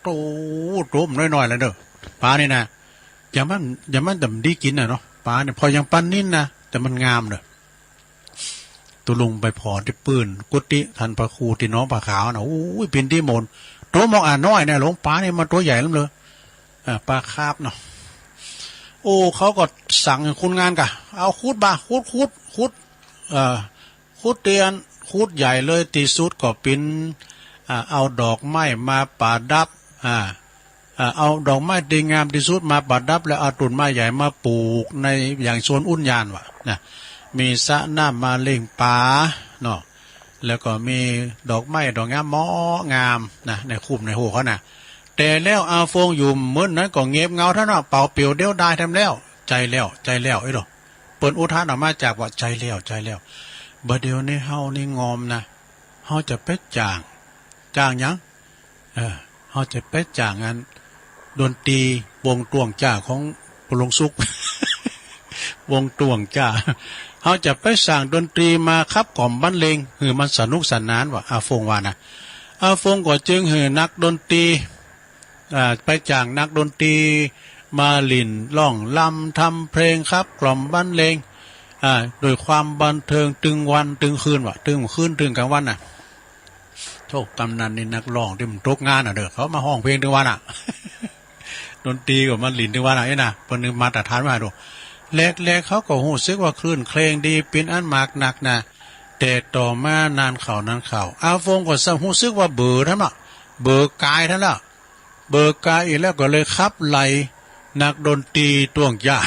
โอ้โห โต โตมันน้อยๆ แล้วเด้อ ปลานี่นะ อย่ามัน อย่ามันดำดีกินน่ะเนาะ ปลาเนี่ย พอยังปลานิลนะ แต่มันงามเด้อ ตุ๊ลุงไปผ่อตี้ปื้นกุฏิท่านพระครูตี้หนองผาขาวน่ะ โอ้ย เป๋นตี้มนต์ โตมองอ่าน้อยเนี่ย หลวงปลานี่มันโตใหญ่ล้ำเลย อ่า ปลาคาร์ปเนาะ โอ้ เขาก็สั่งคนงานกะ เอาขุดบ่า ขุด ขุด ขุด เอ่อ ขุดเตียน ขุดใหญ่เลย ตี้สุดก็เป๋น อ่า เอาดอกไม้มาประดับ อ่า อ่า เอาดอกไม้ตี้งามตี้สุดมาประดับ แล้วเอาต้นไม้ใหญ่มาปลูกในอย่างสวนอุทยานว่ะนะ มีสระน้ำมาเลี้ยงปลาเนาะ แล้วก็มีดอกไม้ดอกงามเหมาะงามนะ ในคุ้มในโฮเขานะ แต่แล้วอาฟงอยู่มื้อนั้นก็เงียบเหงาเท่านั้น เปล่าเปลี่ยวเดียวดายแถมแล้ว ใจ้แล้ว ใจ้แล้ว เอ้ยเนาะ เปิ้นอุทานออกมาจากว่า ใจ้แล้ว ใจ้แล้ว บ่าเดี่ยวนี้เฮานี่งอมนะ เฮาจะไปจ้าง จ้างหยัง เออ เฮาจะไปจ้างอันดนตรีวงตวงจ้าของปู่หลวงสุข วงตวงจ้า เฮาจะไปสร้างดนตรีมาขับกล่อมบรรเลง หื้อมันสนุกสนานว่า อาฟงว่านะ อาฟงก็จึงหื้อนักดนตรี อ่า ไปจ้างนักดนตรีมาหลิ้นร้องรำทำเพลงขับกล่อมบรรเลง อ่า ด้วยความบันเทิงตึงวันตึงคืนว่ะ ตึงคืนตึงกลางวันน่ะ โธ่ กำนันนี่นักร้องตี้มันตกงานอ่ะเด้อ เขามาฮ้องเพลงตึงวันอ่ะ ดนตรีก็มาหลิ้นตึงวันอ่ะ เอ้ยนะ เปิ้นนี่มาตรฐานมาดู แรกๆ เขาก็ฮู้สึกว่าคลื่นเครงดี เป๋นอันมากนักนะ แต่ต่อมานานเข้านานเข้า อาฟงก็ซ้ำฮู้สึกว่าเบื่อแถมเนาะ เบื่อกายแถมแล้ว เบื่อกายอีกแล้วก็เลยขับไล่นักดนตรีตวงจ้า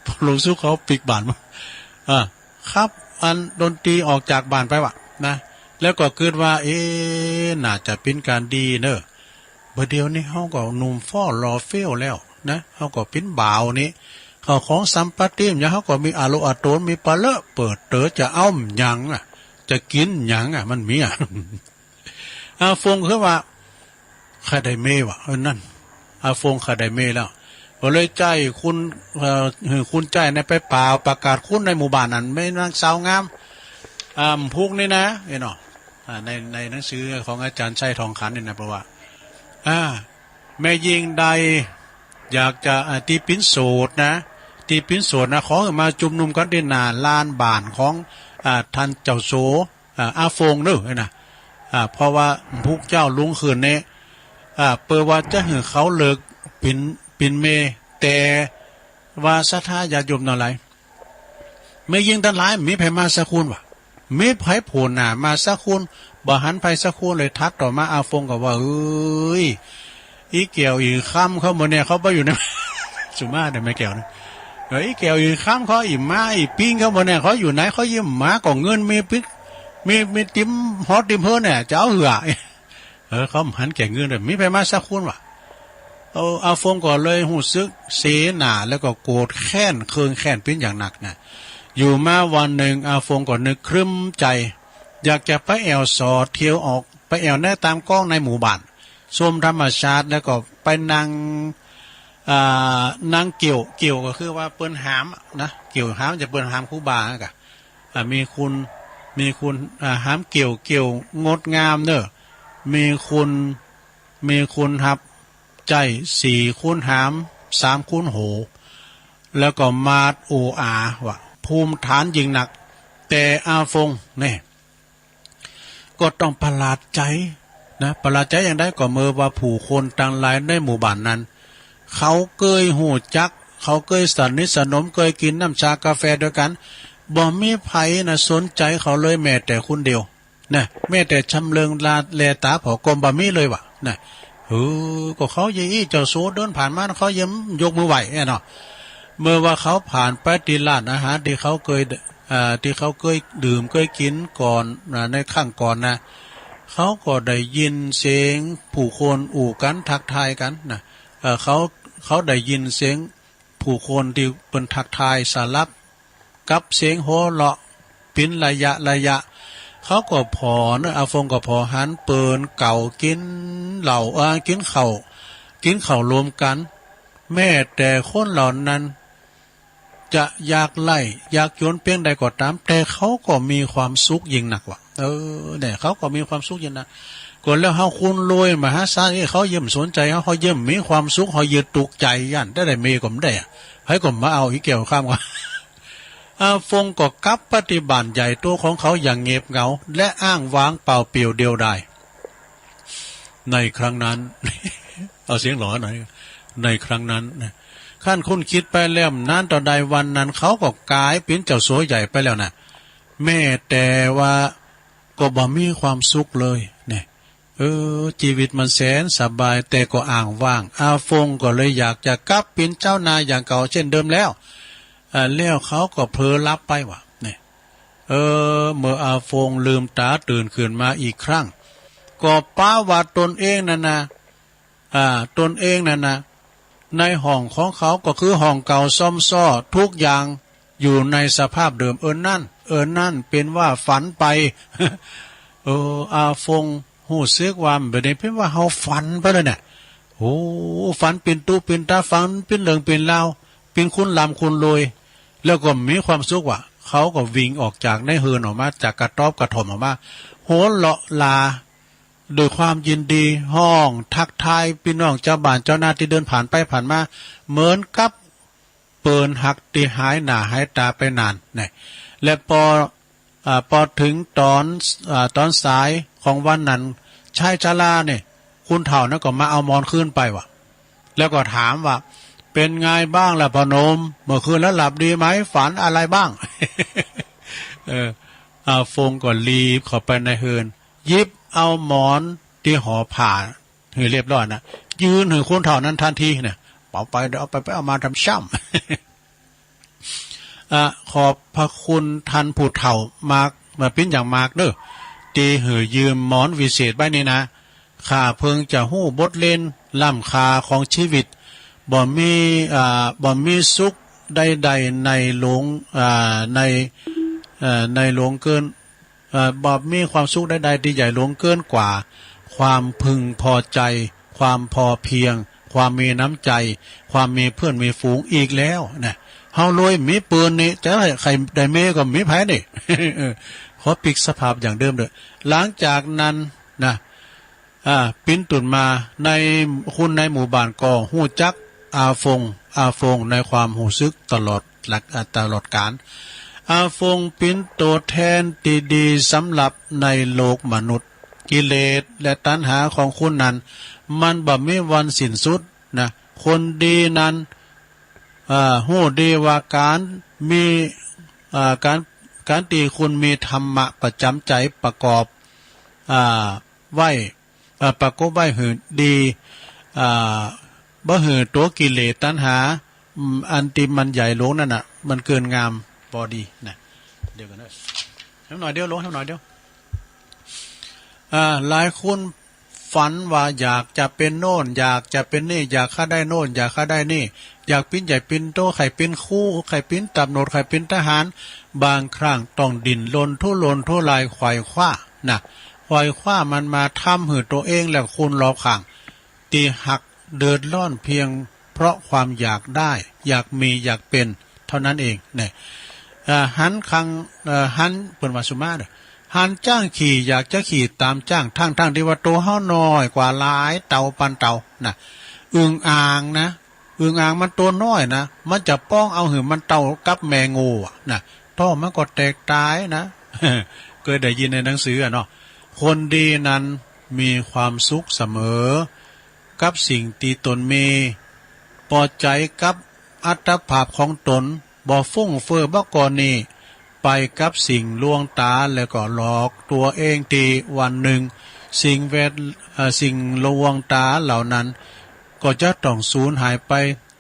ปู่หลวงสุขเขาปิ๊กบ้านมา อ่า ขับอันดนตรีออกจากบ้านไปว่ะนะ แล้วก็กึ๊ดว่า เอ๊ะ น่าจะเป๋นก๋านดีเนอะ บ่าเดี่ยวนี้เฮาก็หนุ่มฝ่อหล่อเฟี้ยวแล้วนะ เฮาก็เป๋นบ่าวนี่ ข้าวของสัมปติหยังเฮาก็มีอาโลอาโตน มีปะเลอะเปิดเต๋อ จะเอาหยังอ่ะ จะกิ๋นหยังอ่ะ มันมีอ่ะ อาฟงคือว่า ข้าได้เมียว่ะ เออ นั่น อาฟงข้าได้เมียแล้ว ก็เลยใจ๊คน เอ่อ หื้อคนใจ๊เนี่ยไปป่าวประกาศคนในหมู่บ้านนั้น มีนางสาวงาม อ่า พุกนี่นะ เอ้ยเนาะ อ่า ใน ในหนังสือของอาจารย์ไส้ทองขันนี่นะ บอกว่า อ่า แม่ญิงใดอยากจะ อ่า ตี้เป๋นโสดนะ ตี้เป๋นโสดนะ ขอหื้อมาจุมนุมกั๋นตี้หน้าลานบ้านของ อ่า ท่านเจ้าโส อ่า อาฟงเนอะนะ อ่า เพราะว่าพุกเจ้าลุงคืนนี้ อ่า เปิ้นว่าจะหื้อเขาเลิกเป๋น เป๋นเมีย แต่ว่าศรัทธาญาติโยมตังหลาย แม่ญิงตังหลาย บ่มีไผมาสักคนว่ะ บ่มีไผโผล่หน้ามาสักคน บ่หันไผสักคนเลย ถัดต่อมาอาฟงก็ว่า เอ้ย อีแก้วอีคำเขาบ่แน่ เขาบ่อยู่ใน สุมาเด้อแม่แก้วนะ เออ อีแก้วอีคำเขา อีหมาอีปิ้งเขาบ่แน่ เขาอยู่ไหน เขายิ่งหมาก็เงินมีปิ๊ก มี มีติ่มฮอดติ่มเฮือนเนี่ย จะเอาเหือ เออ เขาหันแก่เงินเลย บ่มีไผมาสักคนว่ะ เอา อาฟงก็เลยฮู้สึกเสหน้า แล้วก็โกรธแค้น เคืองแค้นเป๋นอย่างหนักนะ อยู่มาวันหนึ่ง อาฟงก็นึกครึ้มใจ๋ อยากจะไปแอ่วสอเที่ยวออก ไปแอ่วในตามก๊องในหมู่บ้าน ชมธรรมชาติ แล้วก็ไปนั่ง อ่านางเกี่ยว เกี่ยวก็คือว่าเปิ้นหามอะนะ เกี่ยวหามจะเปิ้นหามครูบาอะกะ อ่า มีคุณ มีคุณ อ่า หามเกี่ยว เกี่ยวงดงามเนอะ มีคุณ มีคุณฮับ ใจ้สี่คูณหาม สามคูณโห แล้วก็มาดโออาว่ะ ภูมิฐานยิ่งนัก แต่อาฟงเนี่ย ก็ต้องประหลาดใจนะ ประหลาดใจอย่างใดก็เมื่อว่าผู้คนตังหลายในหมู่บ้านนั้น เขาเกยฮู้จัก เขาเกยสนิทสนม เกยกินน้ำชากาแฟด้วยกัน บ่มีไผนะสนใจเขาเลยแม้แต่คนเดียวนะ แม้แต่ชำเลืองลาแลตาผอก็บ่มีเลยว่ะนะ เออ ก็เขาเยียะอี้เจ้าสัวเดินผ่านมา เขาเยียะยกมือไหว้แน่เนาะ เมื่อว่าเขาผ่านไปที่ร้านอาหารที่เขาเกย อ่า ที่เขาเกยดื่มเกยกินก่อน อ่า ในครั้งก่อนนะ เขาก็ได้ยินเสียงผู้คนอู้กันทักทายกันนะ เอ่อ เขา เขาได้ยินเสียงผู้คนที่เปิ้นทักทายสลับกับเสียงหัวเราะเป๋นระยะระยะ เขาก็ผ่อเนาะ อาฟงก็ผ่อหันเปิ้นเก่ากินเหล้า เอ่อ กินข้าว กินข้าวรวมกัน แม้แต่คนเหล่านั้น จะยากไร้ยากจนเปียงใดก็ตาม แต่เขาก็มีความสุขยิ่งนักว่ะ เออ เนี่ย เขาก็มีความสุขยิ่งนัก ก็แล้วเฮาคนรวยมหาศาลนี่ เขาเยียะบ่สนใจเฮา เขาเยียะมีความสุข เขาเยียะตกใจ ย่านได้ได้เมียก็บ่ได้อะ ไผก็บ่มาเอาอีกแก้วข้ามก็ อาฟงก็กลับไปที่บ้านใหญ่โตของเขาอย่างเงียบเหงา และอ้างว้างเปล่าเปลี่ยวเดียวดาย ในครั้งนั้น เอาเสียงหล่อหน่อย ในครั้งนั้นนะ คันคุณคิดไปแล้ว นานเท่าใดวันนั้นเขาก็กลายเป๋นเจ้าสัวใหญ่ไปแล้วนะ แม้แต่ว่าก็บ่มีความสุขเลยเนี่ย เออ ชีวิตมันแสนสบาย แต่ก็อ้างว้าง อาฟงก็เลยอยากจะกลับเป๋นเจ้านายอย่างเก่าเช่นเดิมแล้ว อ่า แล้วเขาก็เผลอหลับไปว่ะเนี่ย เออ เมื่ออาฟงลืมตาตื่นขึ้นมาอีกครั้ง ก็ปะว่าตนเองนั่นนะ อ่า ตนเองนั่นนะ ในห้องของเขาก็คือห้องเก่าซ่อมซ้อ ทุกอย่างอยู่ในสภาพเดิม เออ นั่น เออ นั่นเป๋นว่าฝันไป เออ อาฟงฮู้สึกว่า บัดนี้เป๋นว่าเฮาฝันไปแล้วเนี่ย โอ้ ฝันเป๋นตุ๊เป๋นตา ฝันเป๋นเรื่องเป๋นราว เป๋นคนร่ำคนรวย แล้วก็มีความสุขว่ะ เขาก็วิ่งออกจากในเฮือนออกมา จากกระต๊อบกระท่อมออกมา หัวเราะหล่า ด้วยความยินดี ฮ้องทักทายพี่น้องชาวบ้านชาวนาตี้เดินผ่านไปผ่านมา เหมือนกับเปิ้นหักตี้หายหน้าหายตาไปนานเนี่ย และปอ อ่า ปอเถิงตอน อ่า ตอนสายของวันนั้น ชายชราเนี่ย คนเฒ่านั้นก็มาเอาหมอนคืนไปว่ะ แล้วก็ถามว่า "เป๋นไงบ้างล่ะพ่อหนุ่ม เมื่อคืนแล้วหลับดีไหม ฝันอะไรบ้าง" เออ อาฟงก็รีบเข้าไปในเฮือน หยิบเอาหมอนตี้ห่อผ้าหื้อเรียบร้อยนะ ยื่นหื้อคนเฒ่านั้นทันทีเนี่ย "เอาไป เอาไป ไปเอามาทำซ้ำ" อ่ะ ขอบพระคุณท่านผู้เฒ่ามาก มาเป๋นอย่างมากเด้อ ตี้หื้อยืมหมอนวิเศษใบนี้นะ ข้าเพิ่งจะฮู้บทเรียนล้ำค่าของชีวิต บ่มี อ่า บ่มีสุขใดๆในหลวง อ่า ใน เอ่อ ในหลวงเกิน เอ่อ บ่มีความสุขใดๆตี้ใหญ่หลวงเกินกว่า ความพึงพอใจ ความพอเพียง ความมีน้ำใจ ความมีเพื่อนมีฝูงอีกแล้วนะ เฮารวยมีปืนนี่ จะให้ใครได้เมียก็บ่มีไผนี่ เออ ขอปิ๊กสภาพอย่างเดิมเด้อ หลังจากนั้นนะ อ่า เป๋นต้นมา ใน คนในหมู่บ้านก็ฮู้จักอาฟง อาฟงในความฮู้สึกตลอดหลัก อ่า ตลอดกาล อาฟงเป๋นตัวแทนตี้ดีสำหรับในโลกมนุษย์ กิเลสและตัณหาของคนนั้น มันบ่มีวันสิ้นสุดนะ คนดีนั้น อ่า ฮู้ดีว่าการมี อ่า การ การตี้คุณมีธรรมะประจำใจประกอบ อ่า ไว้ อ่า ประกอบไว้หื้อดี อ่า บ่หื้อตัวกิเลสตัณหา อืม อันตี้มันใหญ่หลวงนั่นน่ะ มันเกินงามบ่ดีนะ เดี๋ยวก่อนเด้อ แฮมหน่อยเดียวหลวง แฮมหน่อยเดียว อ่า หลายคนฝันว่าอยากจะเป๋นโน่น อยากจะเป๋นนี่ อยากข้าได้โน่น อยากข้าได้นี่ อยากเป๋นใหญ่เป๋นโต ใค่เป๋นครู ใค่เป๋นตำรวจ ใค่เป๋นทหาร บางครั้งต้องดิ้นรนทุรนทุรายไขว่คว้านะ ไขว่คว้ามันมาทำหื้อตัวเองและคนรอบข้าง ตี้หักเดือดร้อนเพียง เพราะความอยากได้ อยากมี อยากเป็น เท่านั้นเอง เนี่ย เอ่อ หันคัง เอ่อ หัน เปิ้นว่าสุมาเด้อ หันจ๊างขี่ อยากจะขี่ตามจ๊าง ทั้งๆ ที่ว่าโตเฮาน้อยกว่าหลายเต่าปันเต่า นะ อึ่งอ่างนะ อึ่งอ่างมันโตน้อยนะ มันจะป้องเอาหื้อมันเต้ากับแม่งูอะ นะ ท้องมันก็แตกตายนะ เคยได้ยินในหนังสืออะเนาะ คนดีนั้นมีความสุขเสมอ กับสิ่งที่ตนมี ปอใจ๋กับอัตภาพของตน บ่ฟุ่มเฟือยบ่ก่อหนี้ ไปกับสิ่งลวงตา แล้วก็หลอกตัวเองตี้วันหนึ่ง สิ่งแวด เอ่อ สิ่งลวงตาเหล่านั้น ก็จะต้องสูญหายไป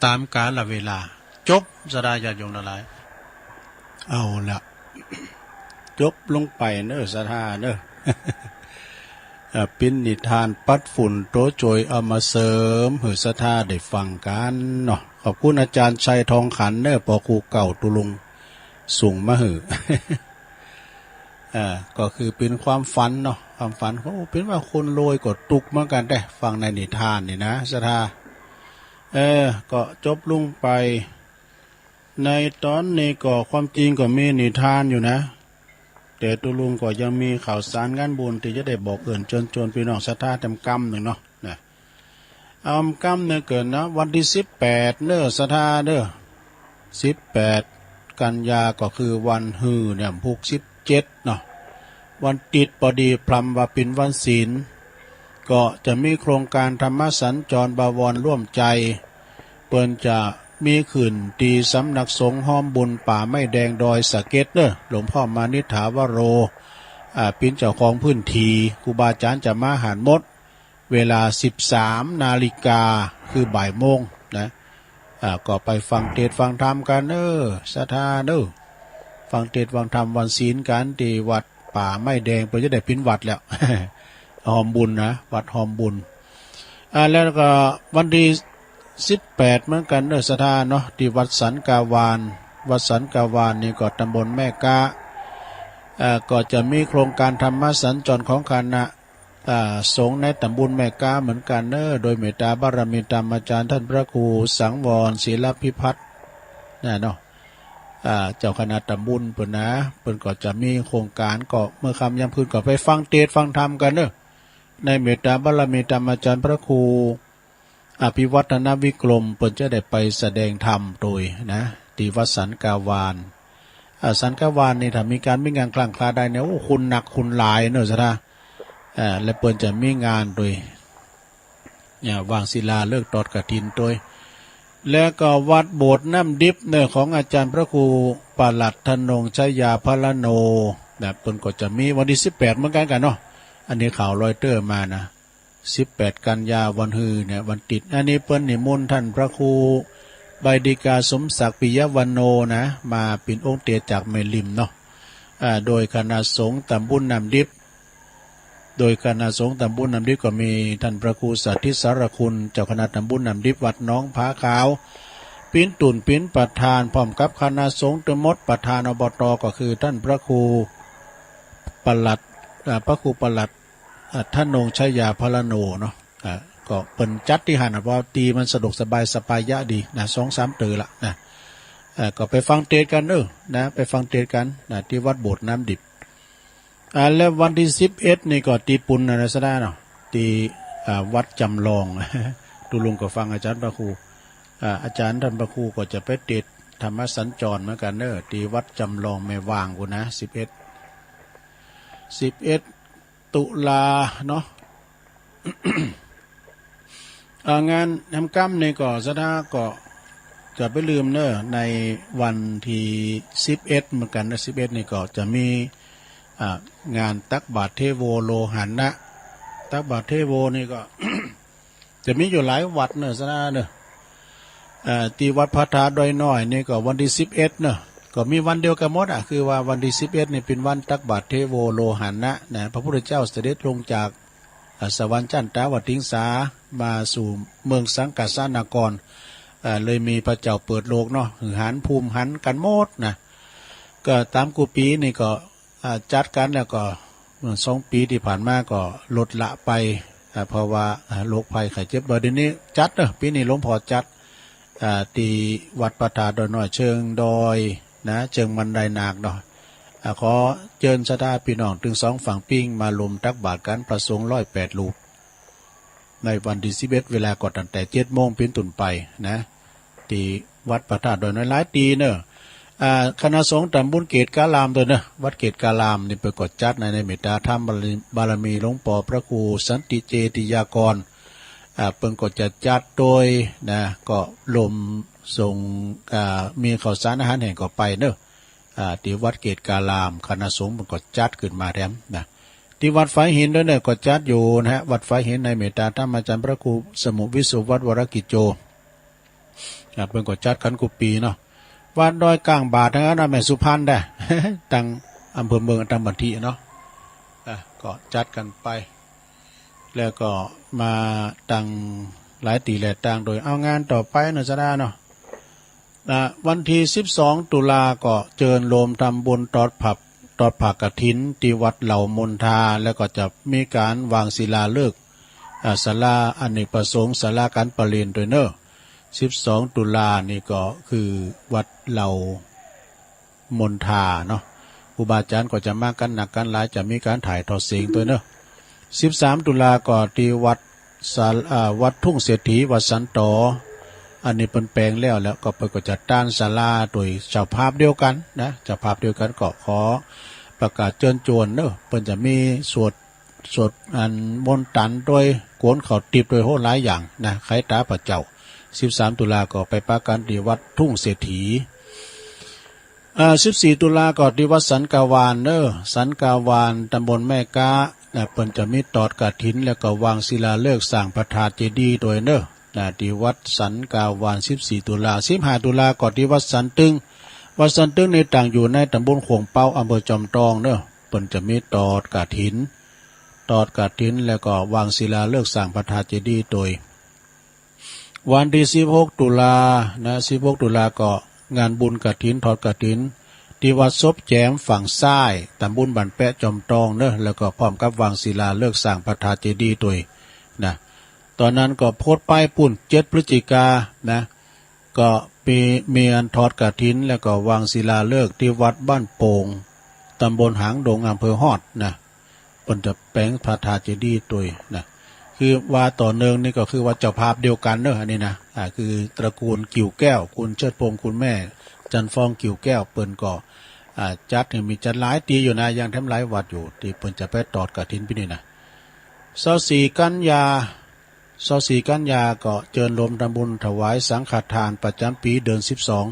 ตามกาลเวลา จบ ศรัทธาญาติโยมทั้งหลาย เอาละ จบลงไปเนอะ ศรัทธาเนอะ เอ่อ ปิ้นนิทานปัดฝุ่นโตโจย เอามาเสริมหื้อศรัทธาได้ฟังกั๋นเนาะ ขอบคุณอาจารย์ชัยทองขันเนอะ ปอครูเก่าตุลุงส่งมาหื้อ เอ่อ ก็คือเป็นความฝันเนาะ ความฝัน โอ้ เป็นว่าคนรวยก็ตุ๊กข์เหมือนกั๋นแต๊ ฟังในนิทานนี่นะ ศรัทธา เออ ก็จบลงไป ในต๋อนนี้ก็ความจริงก็มีนิทานอยู่นะ แต่ตุลุงก็ยังมีข่าวสารงานบุญตี้จะได้บอกเอิ้นเชิญชวนพี่น้องศรัทธาแตมกำนึ่งเนาะ นะ เอากำนึ่งเกิดนะ วันตี้สิบแปดเนอะ ศรัทธาเนอะ สิบแปดกันยาก็คือวันฮือเนี่ย พุกสิบเจ็ดเนาะ วันติดปอดีพลัมว่าเป๋นวันศีล ก็จะมีโครงการธรรมสัญจรบวรร่วมใจ เปิ้นจะมีขึ้นตี้สำนักสงฆ์ฮอมบุญป่าไม้แดงดอยสะเก็ดเนอะ หลวงพ่อมานิษฐาวโร อ่า เป๋นเจ้าของพื้นที่ ครูบาอาจารย์จะมาหาดมด เวลาสิบสามนาฬิกา คือบ่ายโมงนะ อ่า ก็ไปฟังเทศน์ฟังธรรมกั๋นเนอะ ศรัทธาเนอะ ฟังเทศน์ฟังธรรมวันศีลกั๋นตี้วัดป่าไม้แดง เปิ้นจะได้เป๋นวัดแล้ว ฮอมบุญนะ วัดฮอมบุญ อ่า แล้วก็วันตี้สิบแปดเหมือนกั๋นเนอะ ศรัทธาเนาะ ตี้วัดสันกาวาน วัดสันกาวานนี่ก็ตำบลแม่ก๊า อ่า ก็จะมีโครงการธรรมสัญจรของคณะ อ่า สงฆ์ในตำบลแม่ก๊าเหมือนกั๋นเนอะ โดยเมตตาบารมีธรรมอาจารย์ท่านพระครูสังวรศิลพิพัฒน์นะเนาะ อ่า เจ้าคณะตำบลเปิ้นนะ เปิ้นก็จะมีโครงการ ก็เมื่อค่ำยามคืนก็ไปฟังเทศน์ฟังธรรมกั๋นเนอะ ในเมตตาบารมีธรรมอาจารย์พระครู อภิวัฒนวิกรม เปิ้นจะได้ไปแสดงธรรมโตยนะ ตี้วัดสันกาวาน อ่า สันกาวานนี่ถ้ามีก๋านมีงานครั้งคราใดเนี่ย โอ้ คนนักคนหลายเนอะ ศรัทธา อ่า และเปิ้นจะมีงานโตย เนี่ย วางศิลาฤกษ์ตอดกฐินโตย แล้วก็วัดโบสถ์น้ำดิบเนอะ ของอาจารย์พระครูปลัดธนงชัยยาพรโน นะ เปิ้นก็จะมีวันตี้สิบแปดเหมือนกั๋นกั๋นเนาะ อันนี้ข่าวรอยเตอร์มานะ สิบแปดกันยาวันฮือเนี่ย วันติด อันนี้เปิ้นนิมนต์ท่านพระครูใบดิกาสมศักดิ์ปิยวรรณโณนะ มาเป๋นองค์เตียจากแม่ริมเนาะ อ่า โดยคณะสงฆ์ตำบลน้ำดิบ โดยคณะสงฆ์ตำบลน้ำดิบก็มีท่านพระครูสาธิตสารคุณ เจ้าคณะตำบลน้ำดิบวัดหนองผาขาว เป๋นตุ๊นเป๋นประธาน พร้อมกับคณะสงฆ์ตึงหมด ประธาน อบต ก็คือท่านพระครูปลัด อ่า พระครูปลัด อ่า ธนงชัยยาพรโนเนาะ อ่า ก็เปิ้นจัดตี้หั้นน่ะ เพราะว่าตี้มันสะดวกสบายสปายะดีนะ สองสามเตื้อละนะ อ่า ก็ไปฟังเทศน์กั๋นเนอะนะ ไปฟังเทศน์กั๋นนะ ตี้วัดโบสถ์น้ำดิบ อ่า แล้ววันตี้สิบเอ็ดนี่ก็ตี้ปุณณรัตนเนาะ ตี้ อ่า วัดจำลอง ตุลุงก็ฟังอาจารย์พระครู อ่า อาจารย์ท่านพระครูก็จะไปเทศน์ธรรมสัญจรเหมือนกั๋นเนอะ ตี้วัดจำลองแม่วางพู้นนะ สิบเอ็ด สิบเอ็ด ตุลาเนาะ อ่า งานแฮมกำนี่ก็ศรัทธาก็จะไปลืมเนอะ ในวันตี้สิบเอ็ดเหมือนกั๋นนะ สิบเอ็ดนี่ก็จะมี อ่า งานตักบาตรเทโวโลหะนะ ตักบาตรเทโวนี่ก็ จะมีอยู่หลายวัดเนอะ ศรัทธาเนอะ เอ่อ ตี้วัดพระธาตุดอยน้อยนี่ก็วันตี้สิบเอ็ดเนอะ ก็มีวันเดียวกั๋นหมดอะ คือว่าวันตี้สิบเอ็ดนี่เป๋นวันตักบาตรเทโวโลหะนะ นะ พระพุทธเจ้าเสด็จลงจาก อ่า สวรรค์ชั้นตาวติงสา มาสู่เมืองสังกัสสานคร อ่า เลยมีพระเจ้าเปิดโลกเนาะ หื้อหันภูมิหันกั๋นหมดนะ ก็ต๋ามกู้ปี๋นี่ก็ อ่า จัดกั๋นแล้วก็ สองปี๋ตี้ผ่านมาก็ลดละไป อ่า เพราะว่า อ่า โรคภัยไข้เจ็บ บ่าเดี๋ยวนี้จัดเนอะ ปี๋นี้หลวงพ่อจัด อ่า ที่วัดพระธาตุดอยน้อยเชิงดอยนะ เชิงบันไดนาคเนาะ อ่า ขอเชิญศรัทธาพี่น้องตึงสองฝั่งปิ้งมาร่วมตักบาตรกัน พระสงฆ์ร้อยแปดรูป ในวันที่สิบเอ็ด เวลาก็ตั้งแต่เจ็ดโมงเป็นต้นไปนะ ที่วัดพระธาตุดอยน้อยหลายตีเนอะ อ่า คณะสงฆ์ตำบลเกตการามด้วยเนอะ วัดเกตการามนี่เปิ้นก็จัดใน ในเมตตาธรรมบารมีหลวงปอพระครูสันติเจติยากร อ่า เปิ้นก็จะจัดโดยนะ ก็รวมส่ง อ่า มีข้าวสารอาหารแห้งก็ไปเนอะ อ่า ที่วัดเกตการาม คณะสงฆ์เปิ้นก็จัดขึ้นมาแถมนะ ที่วัดฝายหินด้วยเนอะ ก็จัดอยู่นะฮะ วัดฝายหินในเมตตาธรรมอาจารย์พระครูสมุวิศวรรษวรกิจโจ อ่า เปิ้นก็จัดกันกู้ปีเนาะ วัดดอยกลางบาททั้งนั้นนะ แม่สุพรรณได้ ตังอำเภอเมืองตังบันทีเนาะ อ่ะ ก็จัดกันไป แล้วก็มาตังหลายตีแหล่ตังโดย เอางานต่อไปเนอะ ศรัทธาเนาะ อ่ะ วันที่สิบสองตุลาก็เจิญโฮมทำบุญตอดผัก ตอดผักกฐินที่วัดเหล่ามนทา แล้วก็จะมีการวางศิลาฤกษ์ อ่า ศาลาอเนกประสงค์ ศาลาการประเรียนด้วยเนอะ สิบสองตุลานี่ก็คือวัดเหล่ามนทาเนาะ ครูบาอาจารย์ก็จะมากันนักกันหลาย จะมีการถ่ายทอดเสียงด้วยเนอะ สิบสามตุลาก็ที่วัดสา อ่า วัดทุ่งเศรษฐี วัดสันตอ อันนี้เปิ้นแปลงแล้ว แล้วก็เปิ้นก็จะตั้งศาลาโดยเจ้าภาพเดียวกันนะ เจ้าภาพเดียวกันก็ขอประกาศเชิญชวนเนอะ เปิ้นจะมีสวด สวดอันมนต์ตันโดยโกนข้าวติบโดยโหหลายอย่างนะ ไขตาพระเจ้า สิบสามตุลาก็ไปปะกันที่วัดทุ่งเศรษฐี อ่า สิบสี่ตุลาก็ที่วัดสันกาวานเนอะ สันกาวาน ตำบลแม่ก๊านะ เปิ้นจะมีตอดกฐิน แล้วก็วางศิลาฤกษ์สร้างพระธาตุเจดีย์โดยเนอะนะ ที่วัดสันกาวาน สิบสี่ตุลา สิบห้าตุลาก็ที่วัดสันตึง วัดสันตึงนี่ตั้งอยู่ในตำบลขวงเปา อำเภอจอมทองเนอะ เปิ้นจะมีตอดกฐิน ตอดกฐิน แล้วก็วางศิลาฤกษ์สร้างพระธาตุเจดีย์โดย วันที่สิบหกตุลานะ สิบหกตุลาก็งานบุญกฐิน ทอดกฐิน ที่วัดศพแจมฝั่งซ้าย ตำบลบ้านแปะ จอมทองเนอะ แล้วก็พร้อมกับวางศิลาฤกษ์สร้างพระธาตุเจดีย์โดยนะ ตอนนั้นก็โพดไปปู้น เจ็ดพฤศจิกานะ ก็มี มีอันทอดกฐิน แล้วก็วางศิลาฤกษ์ที่วัดบ้านโป่ง ตำบลหางดง อำเภอฮอดนะ เปิ้นจะแปลงพระธาตุเจดีย์โดยนะ คือว่าต่อเนื่องนี่ก็คือว่าเจ้าภาพเดียวกันเนอะ อันนี้นะ อ่า คือตระกูลกิ่วแก้ว คุณเชิดพงษ์ คุณแม่จันทร์ฟองกิ่วแก้ว เปิ้นก็ อ่า จัดให้มีจัดหลายตีอยู่นะ ยังแถมหลายวัดอยู่ ที่เปิ้นจะไปตอดกฐินปีนี้นะ ซาวสี่กันยา ซาวสี่กันยาก็เจิญโฮมทำบุญถวายสังฆทานประจำปีเดือนสิบสอง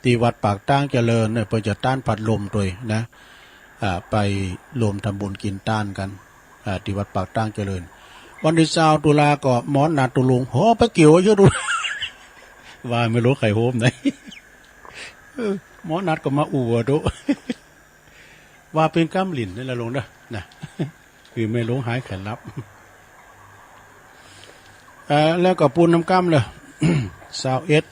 ที่วัดปากตางเจริญเนี่ย เปิ้นจะตั้งพัดลมโดยนะ อ่า ไปโฮมทำบุญกินตานกัน อ่า ที่วัดปากตางเจริญ วันที่ซาวตุลาก็หมอนัดตุลุง โห ไปเกี่ยวไว้เยอะดู ว่าไม่รู้ใครโฮมไหน เออ หมอนัดก็มาอวดดู ว่าเปิ้นกำหลิ้นนี่แหละลุงเด้อ นะ คือแม่หลวงหายแขนรับ เอ่อ แล้วก็ปูนน้ำกำเลย ซาวเอ็ด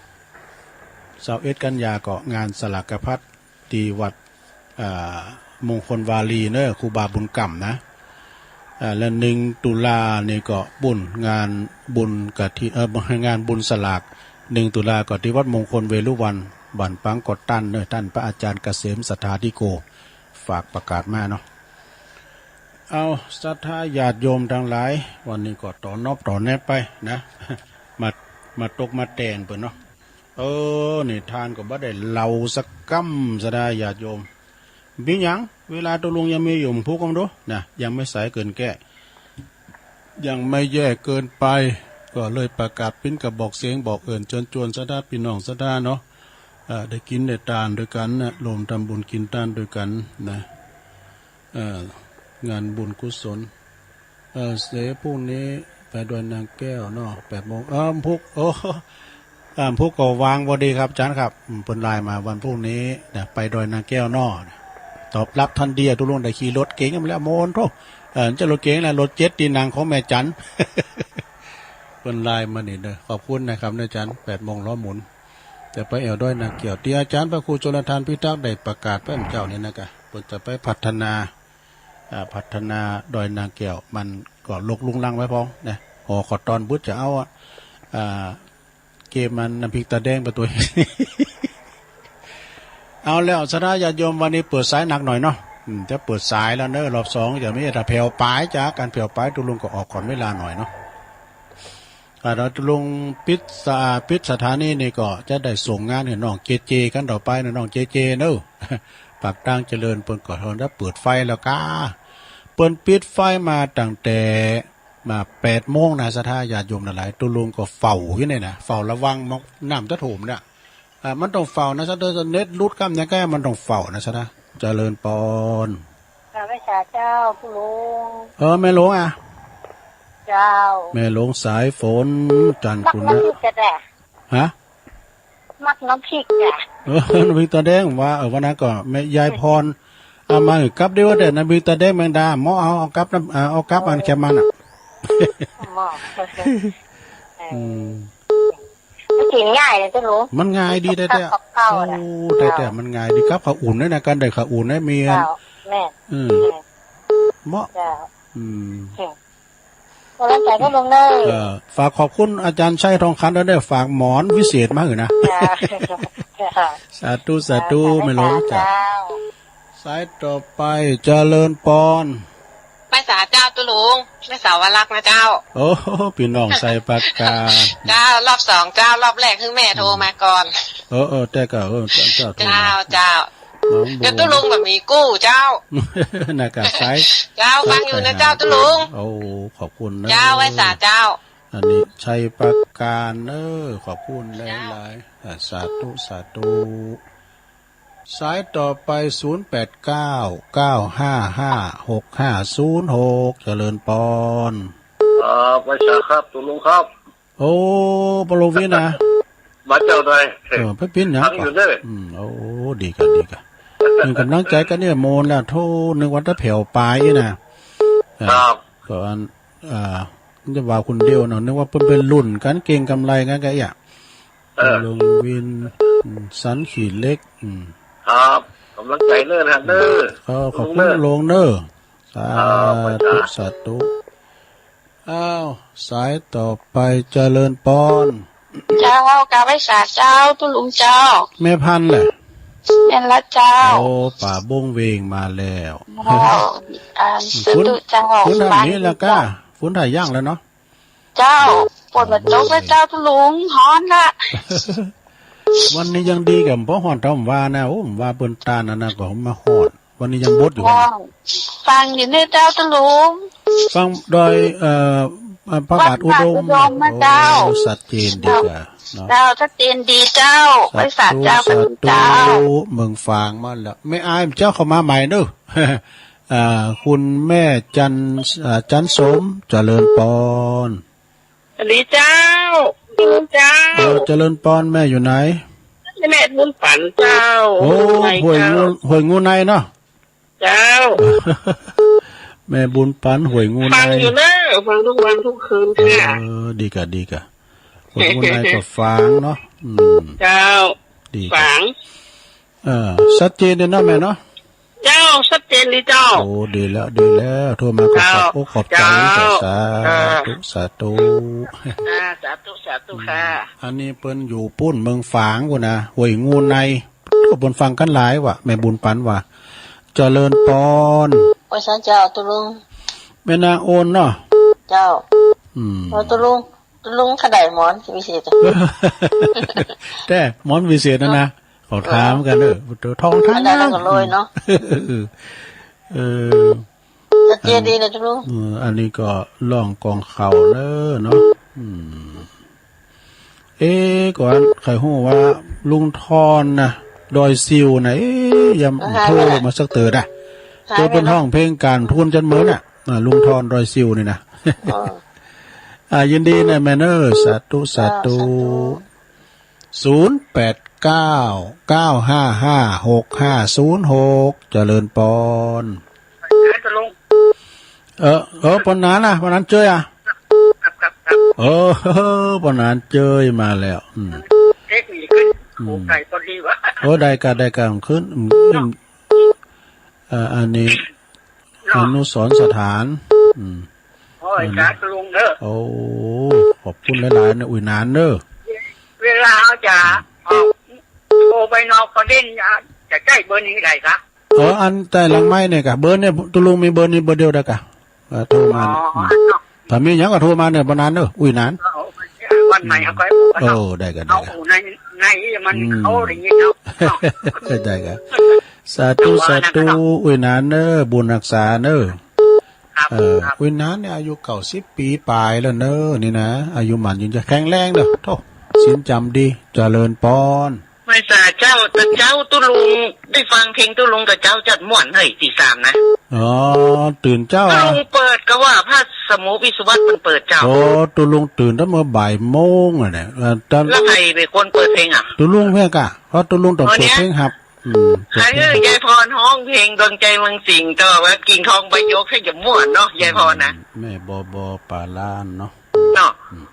ซาวเอ็ดกันยาก็งานสลากพัดที่วัด อ่า มงคลวารีเนอะ ครูบาบุญกำนะ อ่า และหนึ่งตุลานี่ก็บุญ งานบุญกฐิน เอ่อ งานบุญสลาก หนึ่งตุลาก็ที่วัดมงคลเวรุวัณ บ้านปางกอดตันเนอะ ท่านพระอาจารย์เกษมสัทธาธิโก ฝากประกาศมาเนาะ เอา ศรัทธาญาติโยมทั้งหลาย วันนี้ก็ต่อนอบต่อแนบไปนะ มา มาตกมาแต่งเปิ้นเนาะ เออ นี่ทานก็บ่ได้เหล้าสักกำ ศรัทธาญาติโยม มีหยัง เวลาตกลงยังมีอยู่ พุกกันดูนะ ยังไม่สายเกินแก้ ยังไม่แย่เกินไป ก็เลยประกาศปิ้นกระบอกเสียงบอกเอิ้นเชิญชวนศรัทธาพี่น้องศรัทธาเนาะ เอ่อ ได้กินได้ตานด้วยกันนะ ร่วมทำบุญกินตานด้วยกันนะ เอ่อ งานบุญกุศล เอ่อ เสพรุ่งนี้ไปดอยนางแก้วเนาะ แปดโมง เออ พุก โอ้ อ่า พุกก็ว่างพอดีครับอาจารย์ครับ อืม เปิ้นไลน์มาวันพรุ่งนี้นะ ไปดอยนางแก้วเนาะ ตอบรับทันทีอะ ตกลงได้ขี่รถเก๋งมาแล้ว โมนโธ่ เอ่อ จะรถเก๋งแล้ว รถเจ็ตที่นั่งของแม่จัน เปิ้นไลน์มานี่เด้อ ขอบคุณนะครับอาจารย์ แปดโมงล้อหมุน จะไปแอ่วดอยนางแก้ว ที่อาจารย์พระครูชลทานพิทักษ์ได้ประกาศไปเมื่อเช้านี้นะกะ เปิ้นจะไปพัฒนา อ่า พัฒนาดอยนางแก้ว มันก็รกรุงรังไว้พอนะ หอขอตอนบึดจะเอาอะ อ่า เกมมันน้ำพริกตาแดงไปตัว เอาแล้วศรัทธาญาติโยม วันนี้เปิดสายหนักหน่อยเนาะ อืม จะเปิดสายแล้วเนอะ รอบสอง จะมีแต่แผ่วปลายจ้ะ การแผ่วปลาย ตุ๊ลุงก็ออกก่อนเวลาหน่อยเนาะ อ่า แล้วตุ๊ลุงปิดสา- ปิดสถานีนี่ก็จะได้ส่งงานให้น้องเจเจกันต่อไปนะ น้องเจเจเนอะ ปากตางเจริญ เปิ้นก็เท่านั้นเปิดไฟแล้วก้า เปิ้นปิดไฟมาตั้งแต่ มาแปดโมงนะ ศรัทธาญาติโยมทั้งหลาย ตุ๊ลุงก็เฝ้าอยู่นี่นะ เฝ้าระวังมองน้ำจะท่วมเนี่ย อ่า มันต้องเฝ้านะ ศรัทธา เน็ตหลุดกำยังไง มันต้องเฝ้านะ ศรัทธา เจริญปอน กราบไหว้สาเจ้าตุ๊ลุง เออ แม่หลวงอ่ะ เจ้า แม่หลวงสายฝน จันทร์ มัก คุณ น้ำพริกกะแด่ ฮะ มักน้ำพริกจ้ะ เออ น้ำพริกตาแดงว่า เออ วันนั้นก็แม่ยายพร เอามากับเดียวแต่น้ำพริกตาแดงแมงดา หมอเอา เอากับน้ำ เอา เอากับอันแคมมันอ่ะ หมอ อืม มันกินง่ายเลยเจ้าหนู มันง่ายดีแท้ๆ กับข้าว โอ้ น่ะ แท้ๆ มันง่ายดี กับข้าวอุ่นด้วยนะ การได้ข้าวอุ่นนะ มี เจ้า แม่ อืม อืม เหมาะ เจ้า อืม อืม กำลังใจก็ลงเลย เอ่อ ฝากขอบคุณอาจารย์ชัยทองคำด้วยเด้อ ฝากหมอนวิเศษมาให้นะ จ้า จ้า สาธุ สาธุ จ้า แม่หลวงจ้า เจ้า สายต่อไป เจริญปอน ไหว้สาเจ้าตุ๊ลุง แม่สาวรักนะเจ้า โอ้ พี่น้องไซปราการ เจ้า รอบสอง เจ้า รอบแรกคือแม่โทรมาก่อน เออ เออ แต่ก็ เออ เจ้า เจ้าโทรมา เจ้า เจ้า น้องบัว เจ้าตุ๊ลุงแบบมีกู้เจ้า นะครับ สาย เจ้า ฟังอยู่นะเจ้าตุ๊ลุง โอ้ ขอบคุณนะ เจ้า ไหว้สาเจ้า อันนี้ชัยปราการ เออ ขอบคุณหลายๆ เจ้า อ่า สาธุ สาธุ สายต่อไป ศูนย์แปดเก้า เก้าห้าห้า หกห้าศูนย์หก เจริญปอน ครับ ไหว้สาครับ ตุ๊ลุงครับ โอ้ ปะโลวินนะ มาเจ้าหน่อย เออ ไปปิ้นหยัง ฟังอยู่เด้อ อืม โอ้ ดีกะ ดีกะ เป็นกำลังใจกันเนี่ย โมนแล้ว โธ่ นึกว่าจะแผ่วปลายนะ เออ ครับ ก็อัน อ่า จะว่าคนเดียวเนาะ นึกว่าเปิ้นเป็นรุ่นกัน เก่งกำไรกันกะเอี้ย เออ ปะโลวิน อืม สันขี้เหล็ก อืม ครับ กำลังใจเน้อท่านเน้อ เออ ขอบคุณลุงเน้อ สาธุ ครับ สาธุ อ้าว สายต่อไป เจริญปอน เจ้า กราบไหว้สาเจ้าตุ๊ลุงเจ้า แม่พันธุ์แหละ แม่นละเจ้า โอ้ ป่าบงเวงมาแล้ว เจ้า อ่า สาธุเจ้า คุณทำนี้แล้วก้า คุณถ่ายย่างแล้วเนาะ เจ้า ฝนมันตกแล้วเจ้าตุ๊ลุง ฮ้อนละ วันนี้ยังดีกะ บ่ฮ้อนเท่าว่านะ โอ้ ว่าเปิ้นต้านอันนั้นก็มาฮ้อน วันนี้ยังบดอยู่ ฟังอยู่นี่เจ้าตุ๊ลุง ฟังดอย เอ่อ พระบาทอุดม วัดพระบาทอุดมนะเจ้า โอ้ ชัดเจนดีกะเนาะ เจ้า ชัดเจนดีเจ้า สาธุ ไหว้สาเจ้า สาธุ เจ้า เมืองฝางมาแล้ว แม่อายเจ้าเข้ามาใหม่เด้อ อ่า คุณแม่จัน อ่า จันสม เจริญปอน สวัสดีเจ้า เจ้า เออ เจริญปอน แม่อยู่ไหน แม่บุญปันเจ้า โอ้ ห้วยงูในเนาะ เจ้า แม่บุญปัน ห้วยงูใน ฟังอยู่เนอะ ฟังทุกวันทุกคืนค่ะ เออ ดีกะ ดีกะ ห้วยงูในก็ฝางเนาะ อืม เจ้า ดีกะ ฝาง เออ ชัดเจนเลยเนาะแม่เนาะ เจ้า ชัดเจนดีเจ้า โอ้ ดีแล้ว ดีแล้ว โทรมาก็ขอบอกขอบใจ เจ้า สาธุ เออ สาธุ อ่า สาธุ สาธุค่ะ อืม อันนี้เปิ้นอยู่ปู้นเมืองฝางพู้นนะ ห้วยงูใน ก็เปิ้นฟังกันหลายว่ะ แม่บุญปันว่า เจริญปอน ว่าซั่นเจ้าตุ๊ลุง แม่นางโอนเนาะ เจ้า อืม ว่าตุ๊ลุง ตุ๊ลุงเขาได้หมอนวิเศษ แต่หมอนวิเศษนะนะ เขาถามกันเด้อ ตัวทองทาง อันนั้นก็โรยเนาะ เออ ชัดเจนดีนะตุ๊ลุง เออ อันนี้ก็ร้องกองเขาเด้อเนาะ อืม เอ๊ะ ก่อนใครฮู้ว่าลุงทอนนะ ดอยซิวนะ เอ๊ะ ยังโทรมาสักเตื้อนะ เจอเปิ้นฮ้องเพลงการทูลจันเมินน่ะ อ่า ลุงทอนดอยซิวนี่นะ อ๋อ อ่า ยินดีนะแม่เนอะ สาธุ สาธุ สาธุ ศูนย์แปดเก้า เก้าห้าห้า หกห้าศูนย์หก เจริญปอน เออ เออ ปอนหนานนะ ปอนหนานเจยอ่ะ ครับ ครับ ครับ เออ ปอนหนานเจยมาแล้ว อืม เทคนิคขึ้น อืม โอ้ ไก่พอดีวะ โอ้ ได้กะ ได้กะ ขึ้น อืม ขึ้น เอ่อ อันนี้ เนาะ อนุสรณ์สถาน อืม โอ้ย อันนี้ สาธุลุงเด้อ โอ้ ขอบคุณหลายๆ นะ อุ้ยหนานเด้อ เวลาเขาจะออกโทรไปนอกประเทศ จะใช้เบอร์นี้ได้คะ อ๋อ อันใต้หลังไมค์เนี่ยกะ เบอร์เนี่ย ตุ๊ลุงมีเบอร์นี้เบอร์เดียวได้กะ เอ่อ โทรมาเนี่ย อ๋อ อืม อันเนาะ ถ้ามีหยังก็โทรมาเนี่ย บ่นานเด้อ อุ้ยนาน เอา วันใหม่เอาไป โอ้ ได้กะ ได้กะ เอาใน ในมัน อืม เขาได้ยินเนาะ ได้กะ สาธุ สาธุ อุ้ยนานเด้อ บุญฮักษาเด้อ ครับ เออ ครับ อุ้ยนานเนี่ยอายุเก้าสิบปีปลายแล้วเนอะ นี่นะ อายุหมั้นยืนยาว แข็งแรงเนอะ โธ่ ศีลจำดี เจริญปอน ไหว้สาเจ้า แต่เจ๊าตุ๊ลุง ได้ฟังเพลงตุ๊ลุงกับเจ๊าจัดม่วนเฮ้ย ตีสามนะ อ๋อ ตื่นเจ๊า ตุ๊ลุงเปิดก็ว่าพระสมุวิศวัตมันเปิดเจ้า โอ้ ตุ๊ลุงตื่นตั้งเมื่อบ่ายโมงอะเนี่ย เอ่อ ตอน แล้วใครเป็นคนเปิดเพลงอะ ตุ๊ลุงเพื่อนกะ เพราะตุ๊ลุงต้องเปิดเพลงฮับ อืม ใครเอ้ย ยายพรฮ้องเพลงดวงใจเมืองสิงห์ แต่ว่ากิ่งทองใบหยกให้จะม่วนเนาะ ยายพรนะ แม่บอบอป่าล้านเนาะ เนาะ อืม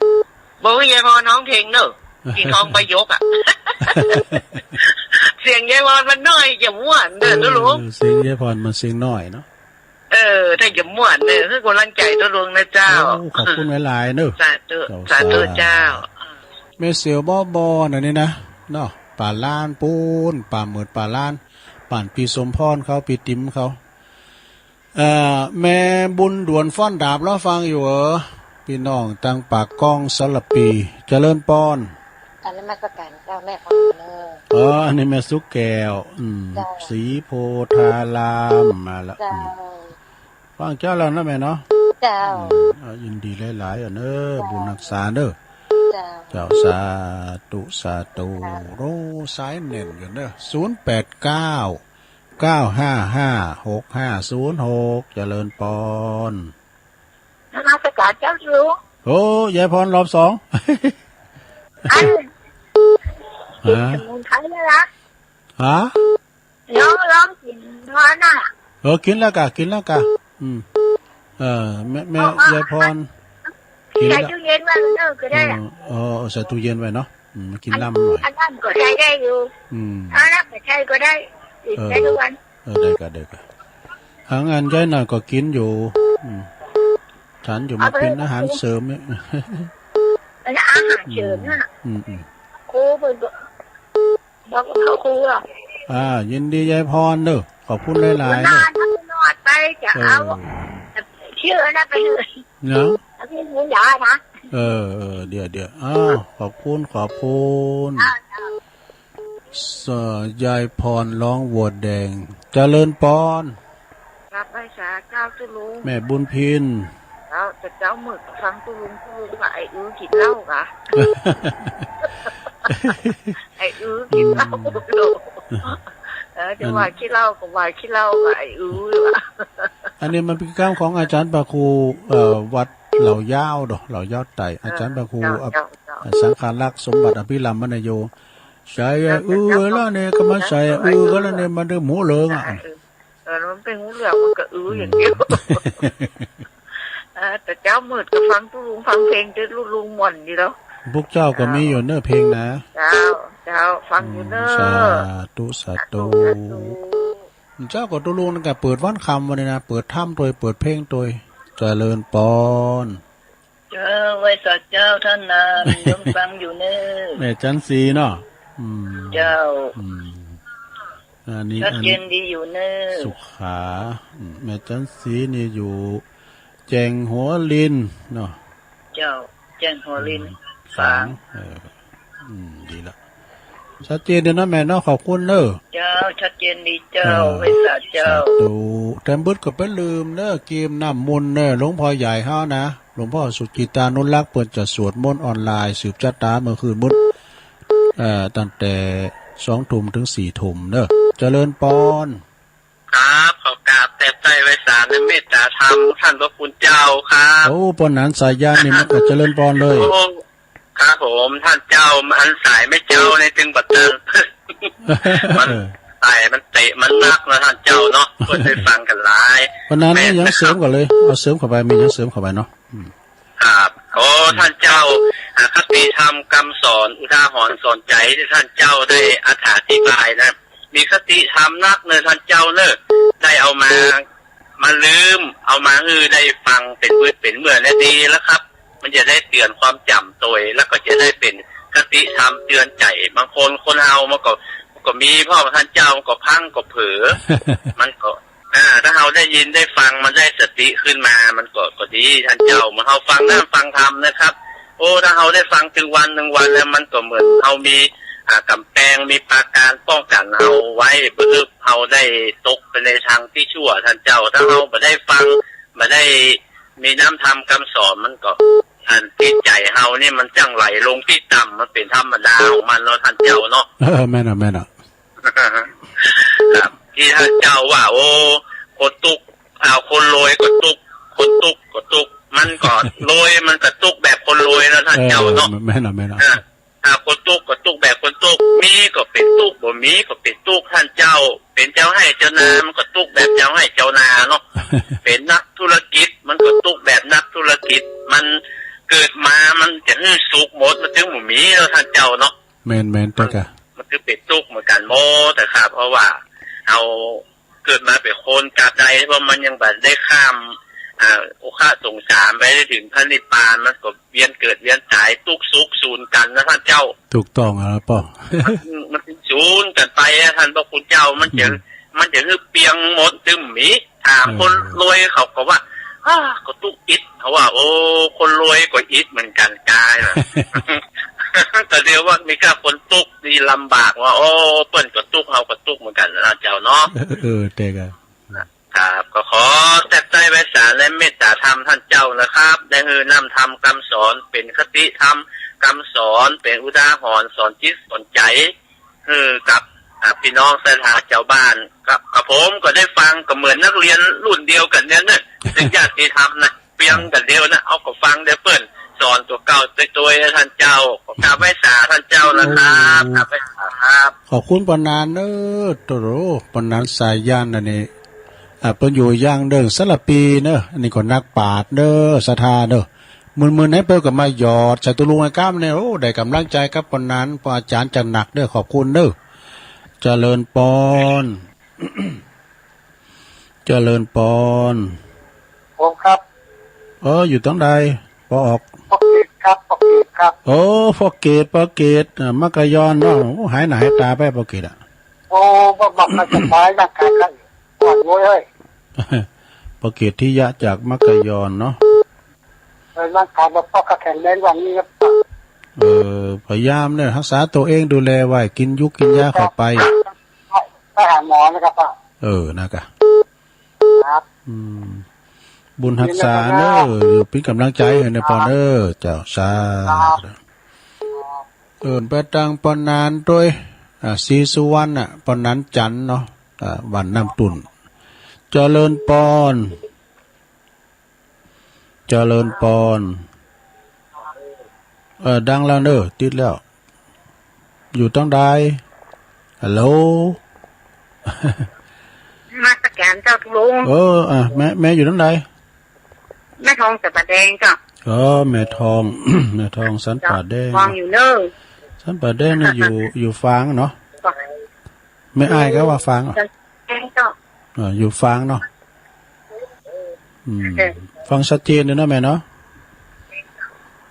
บอกว่ายายพรฮ้องเพลงเนอะ กิ่งทองใบหยกอะ เสียงยายพรมันน้อยจะม่วนเนอะ เออ ตุ๊ลุง เสียงยายพรมันเสียงน้อยเนาะ เออ ถ้าจะม่วนเนอะ ให้กำลังใจตุ๊ลุงนะเจ้า โอ้ ขอบคุณหลายๆเนอะ สาธุ เจ้า สาธุ สาธุเจ้า แม่เสียวบอบอน่ะนี่นะ เนาะ ป่าล้านปูน ป่าเหมิดป่าล้าน บ้านพี่สมพรเขา พี่ติ๋มเขา เอ่อ แม่บุญด่วนฟ้อนดาบรอฟังอยู่เหรอ พี่น้องตังปากกองสารปี เจริญปอน กราบนมัสการเจ้า แม่ฟังอยู่เนอะ อ๋อ อันนี้แม่สุแก้ว อืม เจ้า ศรีโพธาราม มาละ เจ้า อืม ฟังเจ้าแล้วนะแม่เนาะ เจ้า อืม เอา ยินดีหลายๆ อ่ะเนอะ เจ้า บุญฮักษาเนอะ เจ้า เจ้า สาธุ สาธุ สาธุ โอ้ สายแน่นอยู่เนอะ ศูนย์แปดเก้า เก้าห้าห้า หกห้าศูนย์หก เจริญปอน นมัสการเจ้าอยู่ โอ้ ยายพรรอบสอง อัน ฮะ สมุนไพรแล้วนะ ฮะ น้องร้องกินพอน่ะ เออ กินแล้วกะ กินแล้วกะ อืม เออ แม่ แม่ อ๋อ อ๋อ ยายพร กิน ใส่ แล้ว ตู้เย็นไว้เนอะ ก็ได้อะ เออ เออ ใส่ตู้เย็นไว้เนาะ อืม กินน้ำหน่อย อันนั้นก็ใช้ได้อยู่ อืม เอาน้ำก็ใช้ก็ได้ กินได้ทุกวัน เออ ได้กะ ได้กะ หางานยายหน่อยก็กินอยู่ อืม ฉันอยู่ มันเป็นอาหารเสริมเนี่ย เป็นอาหารเสริมน่ะ อืม อืม ครูเพิ่นก็ บอกว่าเขาครูอ่ะ อ่า ยินดียายพรเด้อ ขอบคุณหลายๆเด้อ นานๆไปจะเอา เออ ชื่ออันนั้นไปเลย เนาะ อันนี้หมูหยานะ เออ เออ เดี๋ยว เดี๋ยว อ้าว ขอบคุณ ขอบคุณ อ่า อ่า เอ่อ ยายพรร้องวัวแดง เจริญปอน ครับ ไหว้สาเจ้าตุ๊ลุง แม่บุญพิน แล้วแต่เจ๊ามืดฟังตุ๊ลุง ตุ๊ลุงว่าไอ้อื้อกินเหล้ากะ ไอ้อื้อกินเหล้า อืม เออ จะว่าขี้เหล้าก็ว่าขี้เหล้ากะไอ้อื้อว่ะ อันนี้มันเป็นคำของอาจารย์พระครู เอ่อ วัดเหล่ายาวเนาะ เหล่ายาวไต่ อาจารย์พระครู เจ้า เจ้า เจ้า สังฆารักษ์สมบัติอภิรัมย์มณโย ใส่อื้อแล้วเนี่ย ก็มาใส่อื้อก็แล้วเนี่ย มันได้หมูเหลืองอ่ะ เออ เออ มันเป็นหมูเหลือง มันก็อื้ออย่างเดียว อืม เออ แต่เจ๊ามืดก็ฟังตุ๊ลุงฟังเพลง เจ๊ตุ๊ลุงม่วนดีแล้ว พวกเจ้าก็มีอยู่เนอะเพลงนะ เจ้า เจ้า ฟังอยู่เนอะ อืม สาธุ สาธุ สาธุ เจ้าก็ตุ๊ลุงนั่นก็เปิดวันค่ำวันนี้นะ เปิดธรรมโดย เปิดเพลงโดย เจริญปอน เจ้า ไหว้สาเจ้าท่านนาน โยมฟังอยู่เนอะ แม่จันทร์ศรีเนาะ อืม เจ้า อืม อันนี้ ชัดเจนดีอยู่เนอะ สุขา อืม แม่จันทร์ศรีนี่อยู่แจ้งหัวลินเนาะ เจ้า แจ้งหัวลิน อืม ฝาง ฝาง เออ อืม ดีละ ชัดเจนเด้อเนาะแม่เนาะ ขอบคุณเนอะ เจ้า ชัดเจนดีเจ้า เออ ไหว้สาเจ้า สาธุ แถมเบิดก็บ่ลืมเนอะ เกมน้ำมนต์เนอะ หลวงพ่อใหญ่เฮานะ หลวงพ่อสุจิตานุรักษ์ เปิ้นจะสวดมนต์ออนไลน์ สืบชะตาเมื่อคืนพุธ เอ่อ ตั้งแต่สองทุ่มถึงสี่ทุ่มเนอะ เจริญปอน ครับ ขอกราบแทบไตร้ไหว้สาในเมตตาธรรมท่านพระคุณเจ้าครับ โอ้ ปอนนั้นสายญาณนี่มันก็เจริญปอนเลย โอ้ ครับผม ท่านเจ้า อันสายแม่เจ้าในจึงบัดเติม มัน เออ สายมันเตะมันนักนะท่านเจ้าเนาะ เพิ่นได้ฟังกันหลาย ปอนนั้นนี่ยังเสริมก่อนเลย เอาเสริมเข้าไป มียังเสริมเข้าไปเนาะ อืม ครับ โอ้ อืม ท่านเจ้า อ่า คติธรรมคำสอน อุทาหรณ์สอนใจที่ท่านเจ้าได้อธิบายนะ มีคติธรรมนักเนอะท่านเจ้าเนอะ ได้เอามา มาลืม เอามาหื้อได้ฟังเป็นมือเป็นเมื่อและดีแล้วครับ มันจะได้เตือนความจ๋ำตวย แล้วก็จะได้เป็นค คติธรรมเตือนใจ บางคนคนเฮามันก็ มันก็มี เพราะว่าท่านเจ้ามันก็พลั้งก็เผลอ มันก็ อ่า ถ้าเฮาได้ยินได้ฟัง มันได้สติขึ้นมา มันก็ ก็ดี ท่านเจ้า เหมือนเฮาฟังน้ำฟังธรรมนะครับ โอ้ ถ้าเฮาได้ฟังตึงวันตึงวันแล้ว มันก็เหมือนเฮามี อ่า กำแพง มีปราการป้องกันเฮาไว้ บ่ให้เฮาได้ตกไปในทางที่ชั่ว ท่านเจ้า ถ้าเฮาบ่ได้ฟัง บ่ได้มีน้ำธรรมคำสอน มันก็ อันจิตใจเฮานี่มันจั่งไหลลงที่ต่ำ มันเป็นธรรมดาของมันเนาะ ท่านเจ้าเนาะ เออ แม่นอ่ะ แม่นอ่ะ ครับ ที่ท่านเจ้าว่า โอ้ คนตุ๊ก อ้าว คนรวยก็ตุ๊ก คนตุ๊กก็ตุ๊ก มันก็รวย มันก็ตุ๊กแบบคนรวยนะท่านเจ้าเนาะ เออ แม่นอ่ะ แม่นอ่ะ อ่า อ่า คนตุ๊กก็ตุ๊กแบบคนตุ๊ก มีก็เป็นตุ๊ก บ่มีก็เป็นตุ๊ก ท่านเจ้า เป็นเจ้าไฮ่เจ้านา มันก็ตุ๊กแบบเจ้าไฮ่เจ้านาเนาะ เป็นนักธุรกิจ มันก็ตุ๊กแบบนักธุรกิจ มันเกิดมา มันจะหื้อสุขหมด มันจึงบ่มีเนาะ ท่านเจ้าเนาะ แม่น แม่น แต่ก็ มันคือเป็นตุ๊กเหมือนกันหมดนะครับ เพราะว่าเฮาเกิดมาเป็นคนตราบใด เพราะมันยังบ่ได้ข้าม อ่า โอฆะสงสารไปได้ถึงพระนิพพาน มันก็เวียนเกิดเวียนตาย ตุ๊กสุขศูนย์กันนะท่านเจ้า ถูกต้องแล้วป้อ มัน มันศูนย์กันไปอะท่านพระคุณเจ้า มันจะ อืม มันจะคือเปียงหมดตึมหมี ถาม เออ คนรวยเขาก็ว่า อ้า ก็ตุ๊กอิด เขาว่า โอ้ คนรวยก็อิดเหมือนกันกายนะ ก็เรียกว่ามีแค่คนตุ๊กนี่ลำบากว่า โอ้ เปิ้นก็ตุ๊ก เฮาก็ตุ๊กเหมือนกันนะเจ้าเนาะ เออ เออ แต่ก็ ครับ ก็ขอแทบใต้ไว้สารและเมตตาธรรมท่านเจ้านะครับ ได้หื้อน้ำธรรมคำสอน เป็นคติธรรมคำสอน เป็นอุทาหรณ์สอนจิตสอนใจ คือกับ อ่า พี่น้องศรัทธาชาวบ้าน ครับ กับผมก็ได้ฟังก็เหมือนนักเรียนรุ่นเดียวกันเนี่ยนะ เป็นญาติธรรมนะ เปียงกันเดียวนะ เอาก็ฟังได้เปิ้นสอนตัวเก่าตัวๆ นะท่านเจ้า ขอกราบไหว้สาท่านเจ้านะครับ โอ้ กราบไหว้สาครับ ขอบคุณปานานเนอะ โตโร ปานานสายันอันนี้ อ่า เปิ้นอยู่อย่างเดิมสารพีเนอะ อันนี้ก็นักปราชญ์เนอะ ศรัทธาเนอะ มื้อๆ ไหนเปิ้นก็มาหยอดใส่ตัวลุงไอ้ก้ามเนี่ย โอ้ ได้กำลังใจครับปานาน พระอาจารย์จัดหนักเด้อ ขอบคุณเด้อ เจริญปอน เจริญปอน ผมครับ เออ อยู่ตังใด ปอออก ปากเกร็ดครับ ปากเกร็ดครับ โอ้ ปากเกร็ด ปากเกร็ด อ่า มัคคายอนเนาะ โอ้ หายหน้าหายตาไปปากเกร็ดอะ โอ้ บ่ บ่ค่อยสบายร่างกายครับ ปวดหัวเฮ้ย ปากเกร็ดทิยะจากมัคคายอนเนาะ เออ ร่างกายบ่ค่อยแข็งแรงวันนี้ครับ เออ พยายามเนี่ย รักษาตัวเอง ดูแลไว้ กินยุกกินยาเข้าไป ไปหาหมอนะครับป้อ เออ นะกะ ครับ อืม บุญฮักษาเนอะ นี่นะครับ อยู่เป็นกำลังใจให้นะป้อเนอะ เจ้า สาธุ ครับ เอิ้นไปตังปอนานโตย อ่า ศรีสุวรรณน่ะ ปอนานจันทร์เนาะ อ่า บ้านน้ำตุ่น เจริญปอน เจริญปอน เออ ดังแล้วเนอะ ติดแล้ว อยู่ตังใด ฮัลโหล นมัสการเจ้าลุง เออ อ่ะ แม่ แม่อยู่ตังใด แม่ทองสันป่าแดงเจ้า เออ แม่ทอง แม่ทองสันป่าแดง เจ้า ฟังอยู่เนอะ สันป่าแดงนี่อยู่ อยู่ฟางเนาะ เจ้า แม่อ้ายก็ว่าฟางเหรอ แดงเจ้า อ่า อยู่ฟางเนาะ อืม เออ ฟังชัดเจนเลยเนาะแม่เนาะ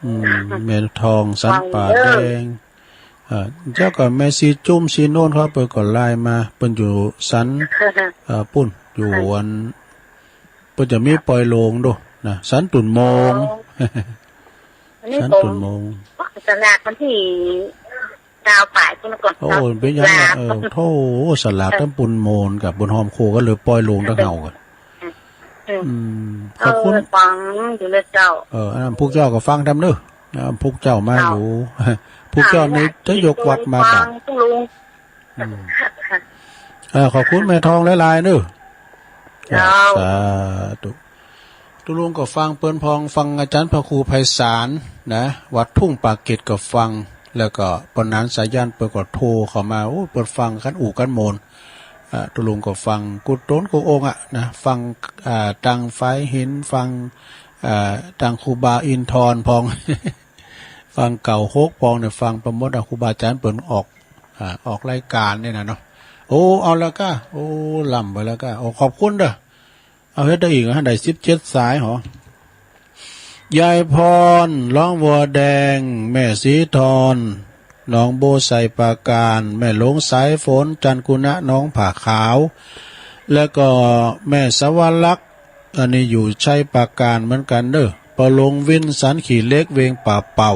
อืม แม่ทองสันป่าแดง อ่า เจ้าก็แม่ชีจุ้มชีโน่นเขาเปิ้นก็ไลน์มา เปิ้นอยู่สัน เอ่อ ปุ้น อยู่อัน เปิ้นจะมีปอยโลงโดนะ สันตุ่นโมง อ๋อ อันนี้ สันตุ่นโมง สลากวันที่ซาวปลายพุ้นก่อน โอ้ เนาะ เป็นยังไง ลา เออ โธ่ สลากทั้งปุ้นโมนกับปุ้นหอมโคก็เลยปอยโลงทั้งเฮากัน อืม อืม ขอบคุณ เออ ฟังอยู่นะเจ้า เออ อันนั้นพวกเจ้าก็ฟังทำเนอะ อ่า พวกเจ้ามาอยู่ เจ้า พวกเจ้านี่จะยกวัดมาบาด ฟังลุง อืม เออ ขอบคุณแม่ทองหลายๆเนอะ เจ้า สาธุ ตุลุงก็ฟังเปิ้นพอง ฟังอาจารย์พระครูไพศาลนะ วัดทุ่งปากเกร็ดก็ฟัง แล้วก็ปอนานสายันเปิ้นก็โทรเข้ามา โอ้ เปิ้นฟังกันอู้กันโมน อ่า ตุลุงก็ฟังกู้ตนกู้องค์อะนะ ฟัง อ่า ตังไฟหิน ฟัง อ่า ตังครูบาอินทรพอง ฟังเก่าโฮกพองเนี่ย ฟังไปหมดอะ ครูบาอาจารย์เปิ้นออก อ่า ออกรายการเนี่ยนะเนาะ โอ้ เอาแล้วก้า โอ้ ล้ำไปแล้วก้า โอ้ ขอบคุณเด้อ เอาเฮ็ดได้อีก ให้ได้สิบเจ็ดสายหรอ ยายพร ร้องวัวแดง แม่สีทอง หนองโบไซปราการ แม่หลวงสายฝน จันทร์กุณะ หนองผาขาว แล้วก็แม่สวรรค อันนี้อยู่ชัยปราการเหมือนกันเนอะ ปอหลวงวินสันขี่เหล็ก เวงป่าเป่า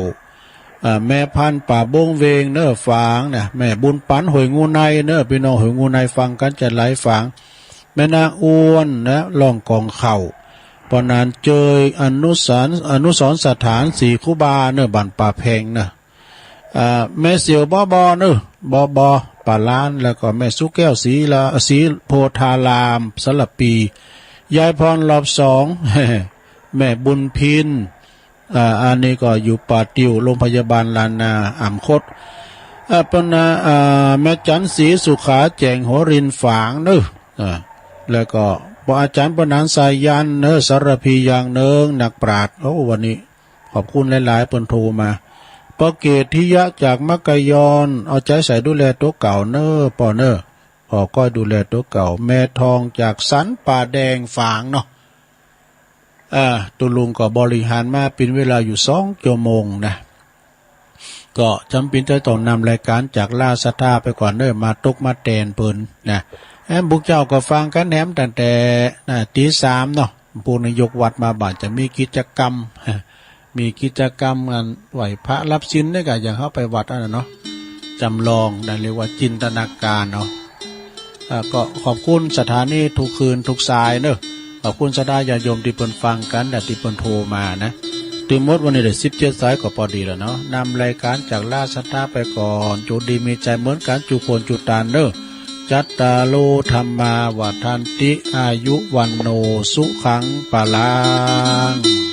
อ่า แม่พันธุ์ป่าบง เวงเนอะ ฝางนะ แม่บุญปัน ห้วยงูในเนอะ พี่น้องห้วยงูในฟังกันจะหลายฝาง แม่นางอ้วนนะ ร่องกองเข่า ปอนานเจย อนุสรณ์ อนุสรณ์สถานศรีคุบาเนอะ บ้านป่าแพงเนอะ อ่า แม่เสี่ยว บอ บอ เนอะ บอ บอ ป่าล้าน แล้วก็แม่สุแก้ว ศรีละ ศรีโพธาราม สารปี ยายพร รอบสอง แม่บุญพิน อ่า อันนี้ก็อยู่ป่าติว โรงพยาบาลล้านนา อ่ำคด อ่า ปะนะ อ่า แม่จันทร์ศรีสุขา แจ่งหัวริน ฝางเนอะ อ่า แล้วก็ปออาจารย์ปะนานสายันเนอะ สารพีอย่างเนิง นักปราชญ์ โอ้ วันนี้ ขอบคุณหลายๆ เปิ้นโทรมา ปอเกตทิยะจากมักกะยอน เอาใจใส่ดูแลตั๋วเก่าเนอะ ปอเนอะ ปอก้อยดูแลตั๋วเก่า แม่ทองจากสันป่าแดง ฝางเนาะ อ่า ตุ๊ลุงก็บริหารมาเป๋นเวลาอยู่สองชั่วโมงนะ ก็จ๋ำเป๋นจะต้องนำรายการจากลาศรัทธาไปก่อนเนอะ มาตกมาแตนเปิ้นนะ แอมพวกเจ้าก็ฟังกันแหมตั้งแต่ นะ ตีสามเนาะ พวกนี้ยกวัดมาบาดจะมีกิจกรรม มีกิจกรรมงานไหว้พระรับศีลนี่ก็อย่างเฮาไปวัดอันนั้นเนาะ จำลองนะ เรียกว่าจินตนาการเนาะ อ่า ก็ขอบคุณสถานีทุกคืนทุกสายเนอะ ขอบคุณศรัทธาญาติโยมตี้เปิ้นฟังกันและตี้เปิ้นโทรมานะ ตี้หมดวันนี้ได้สิบเจ็ดสายก็ปอดีแล้วเนาะ นำรายการจากลาศรัทธาไปก่อน โจคดีมีชัยเหมือนกัน จุคนจุตานเนอะ จัตตาโร ธัมมา วัฑฒันติ อายุ วัณโณ สุขัง พลัง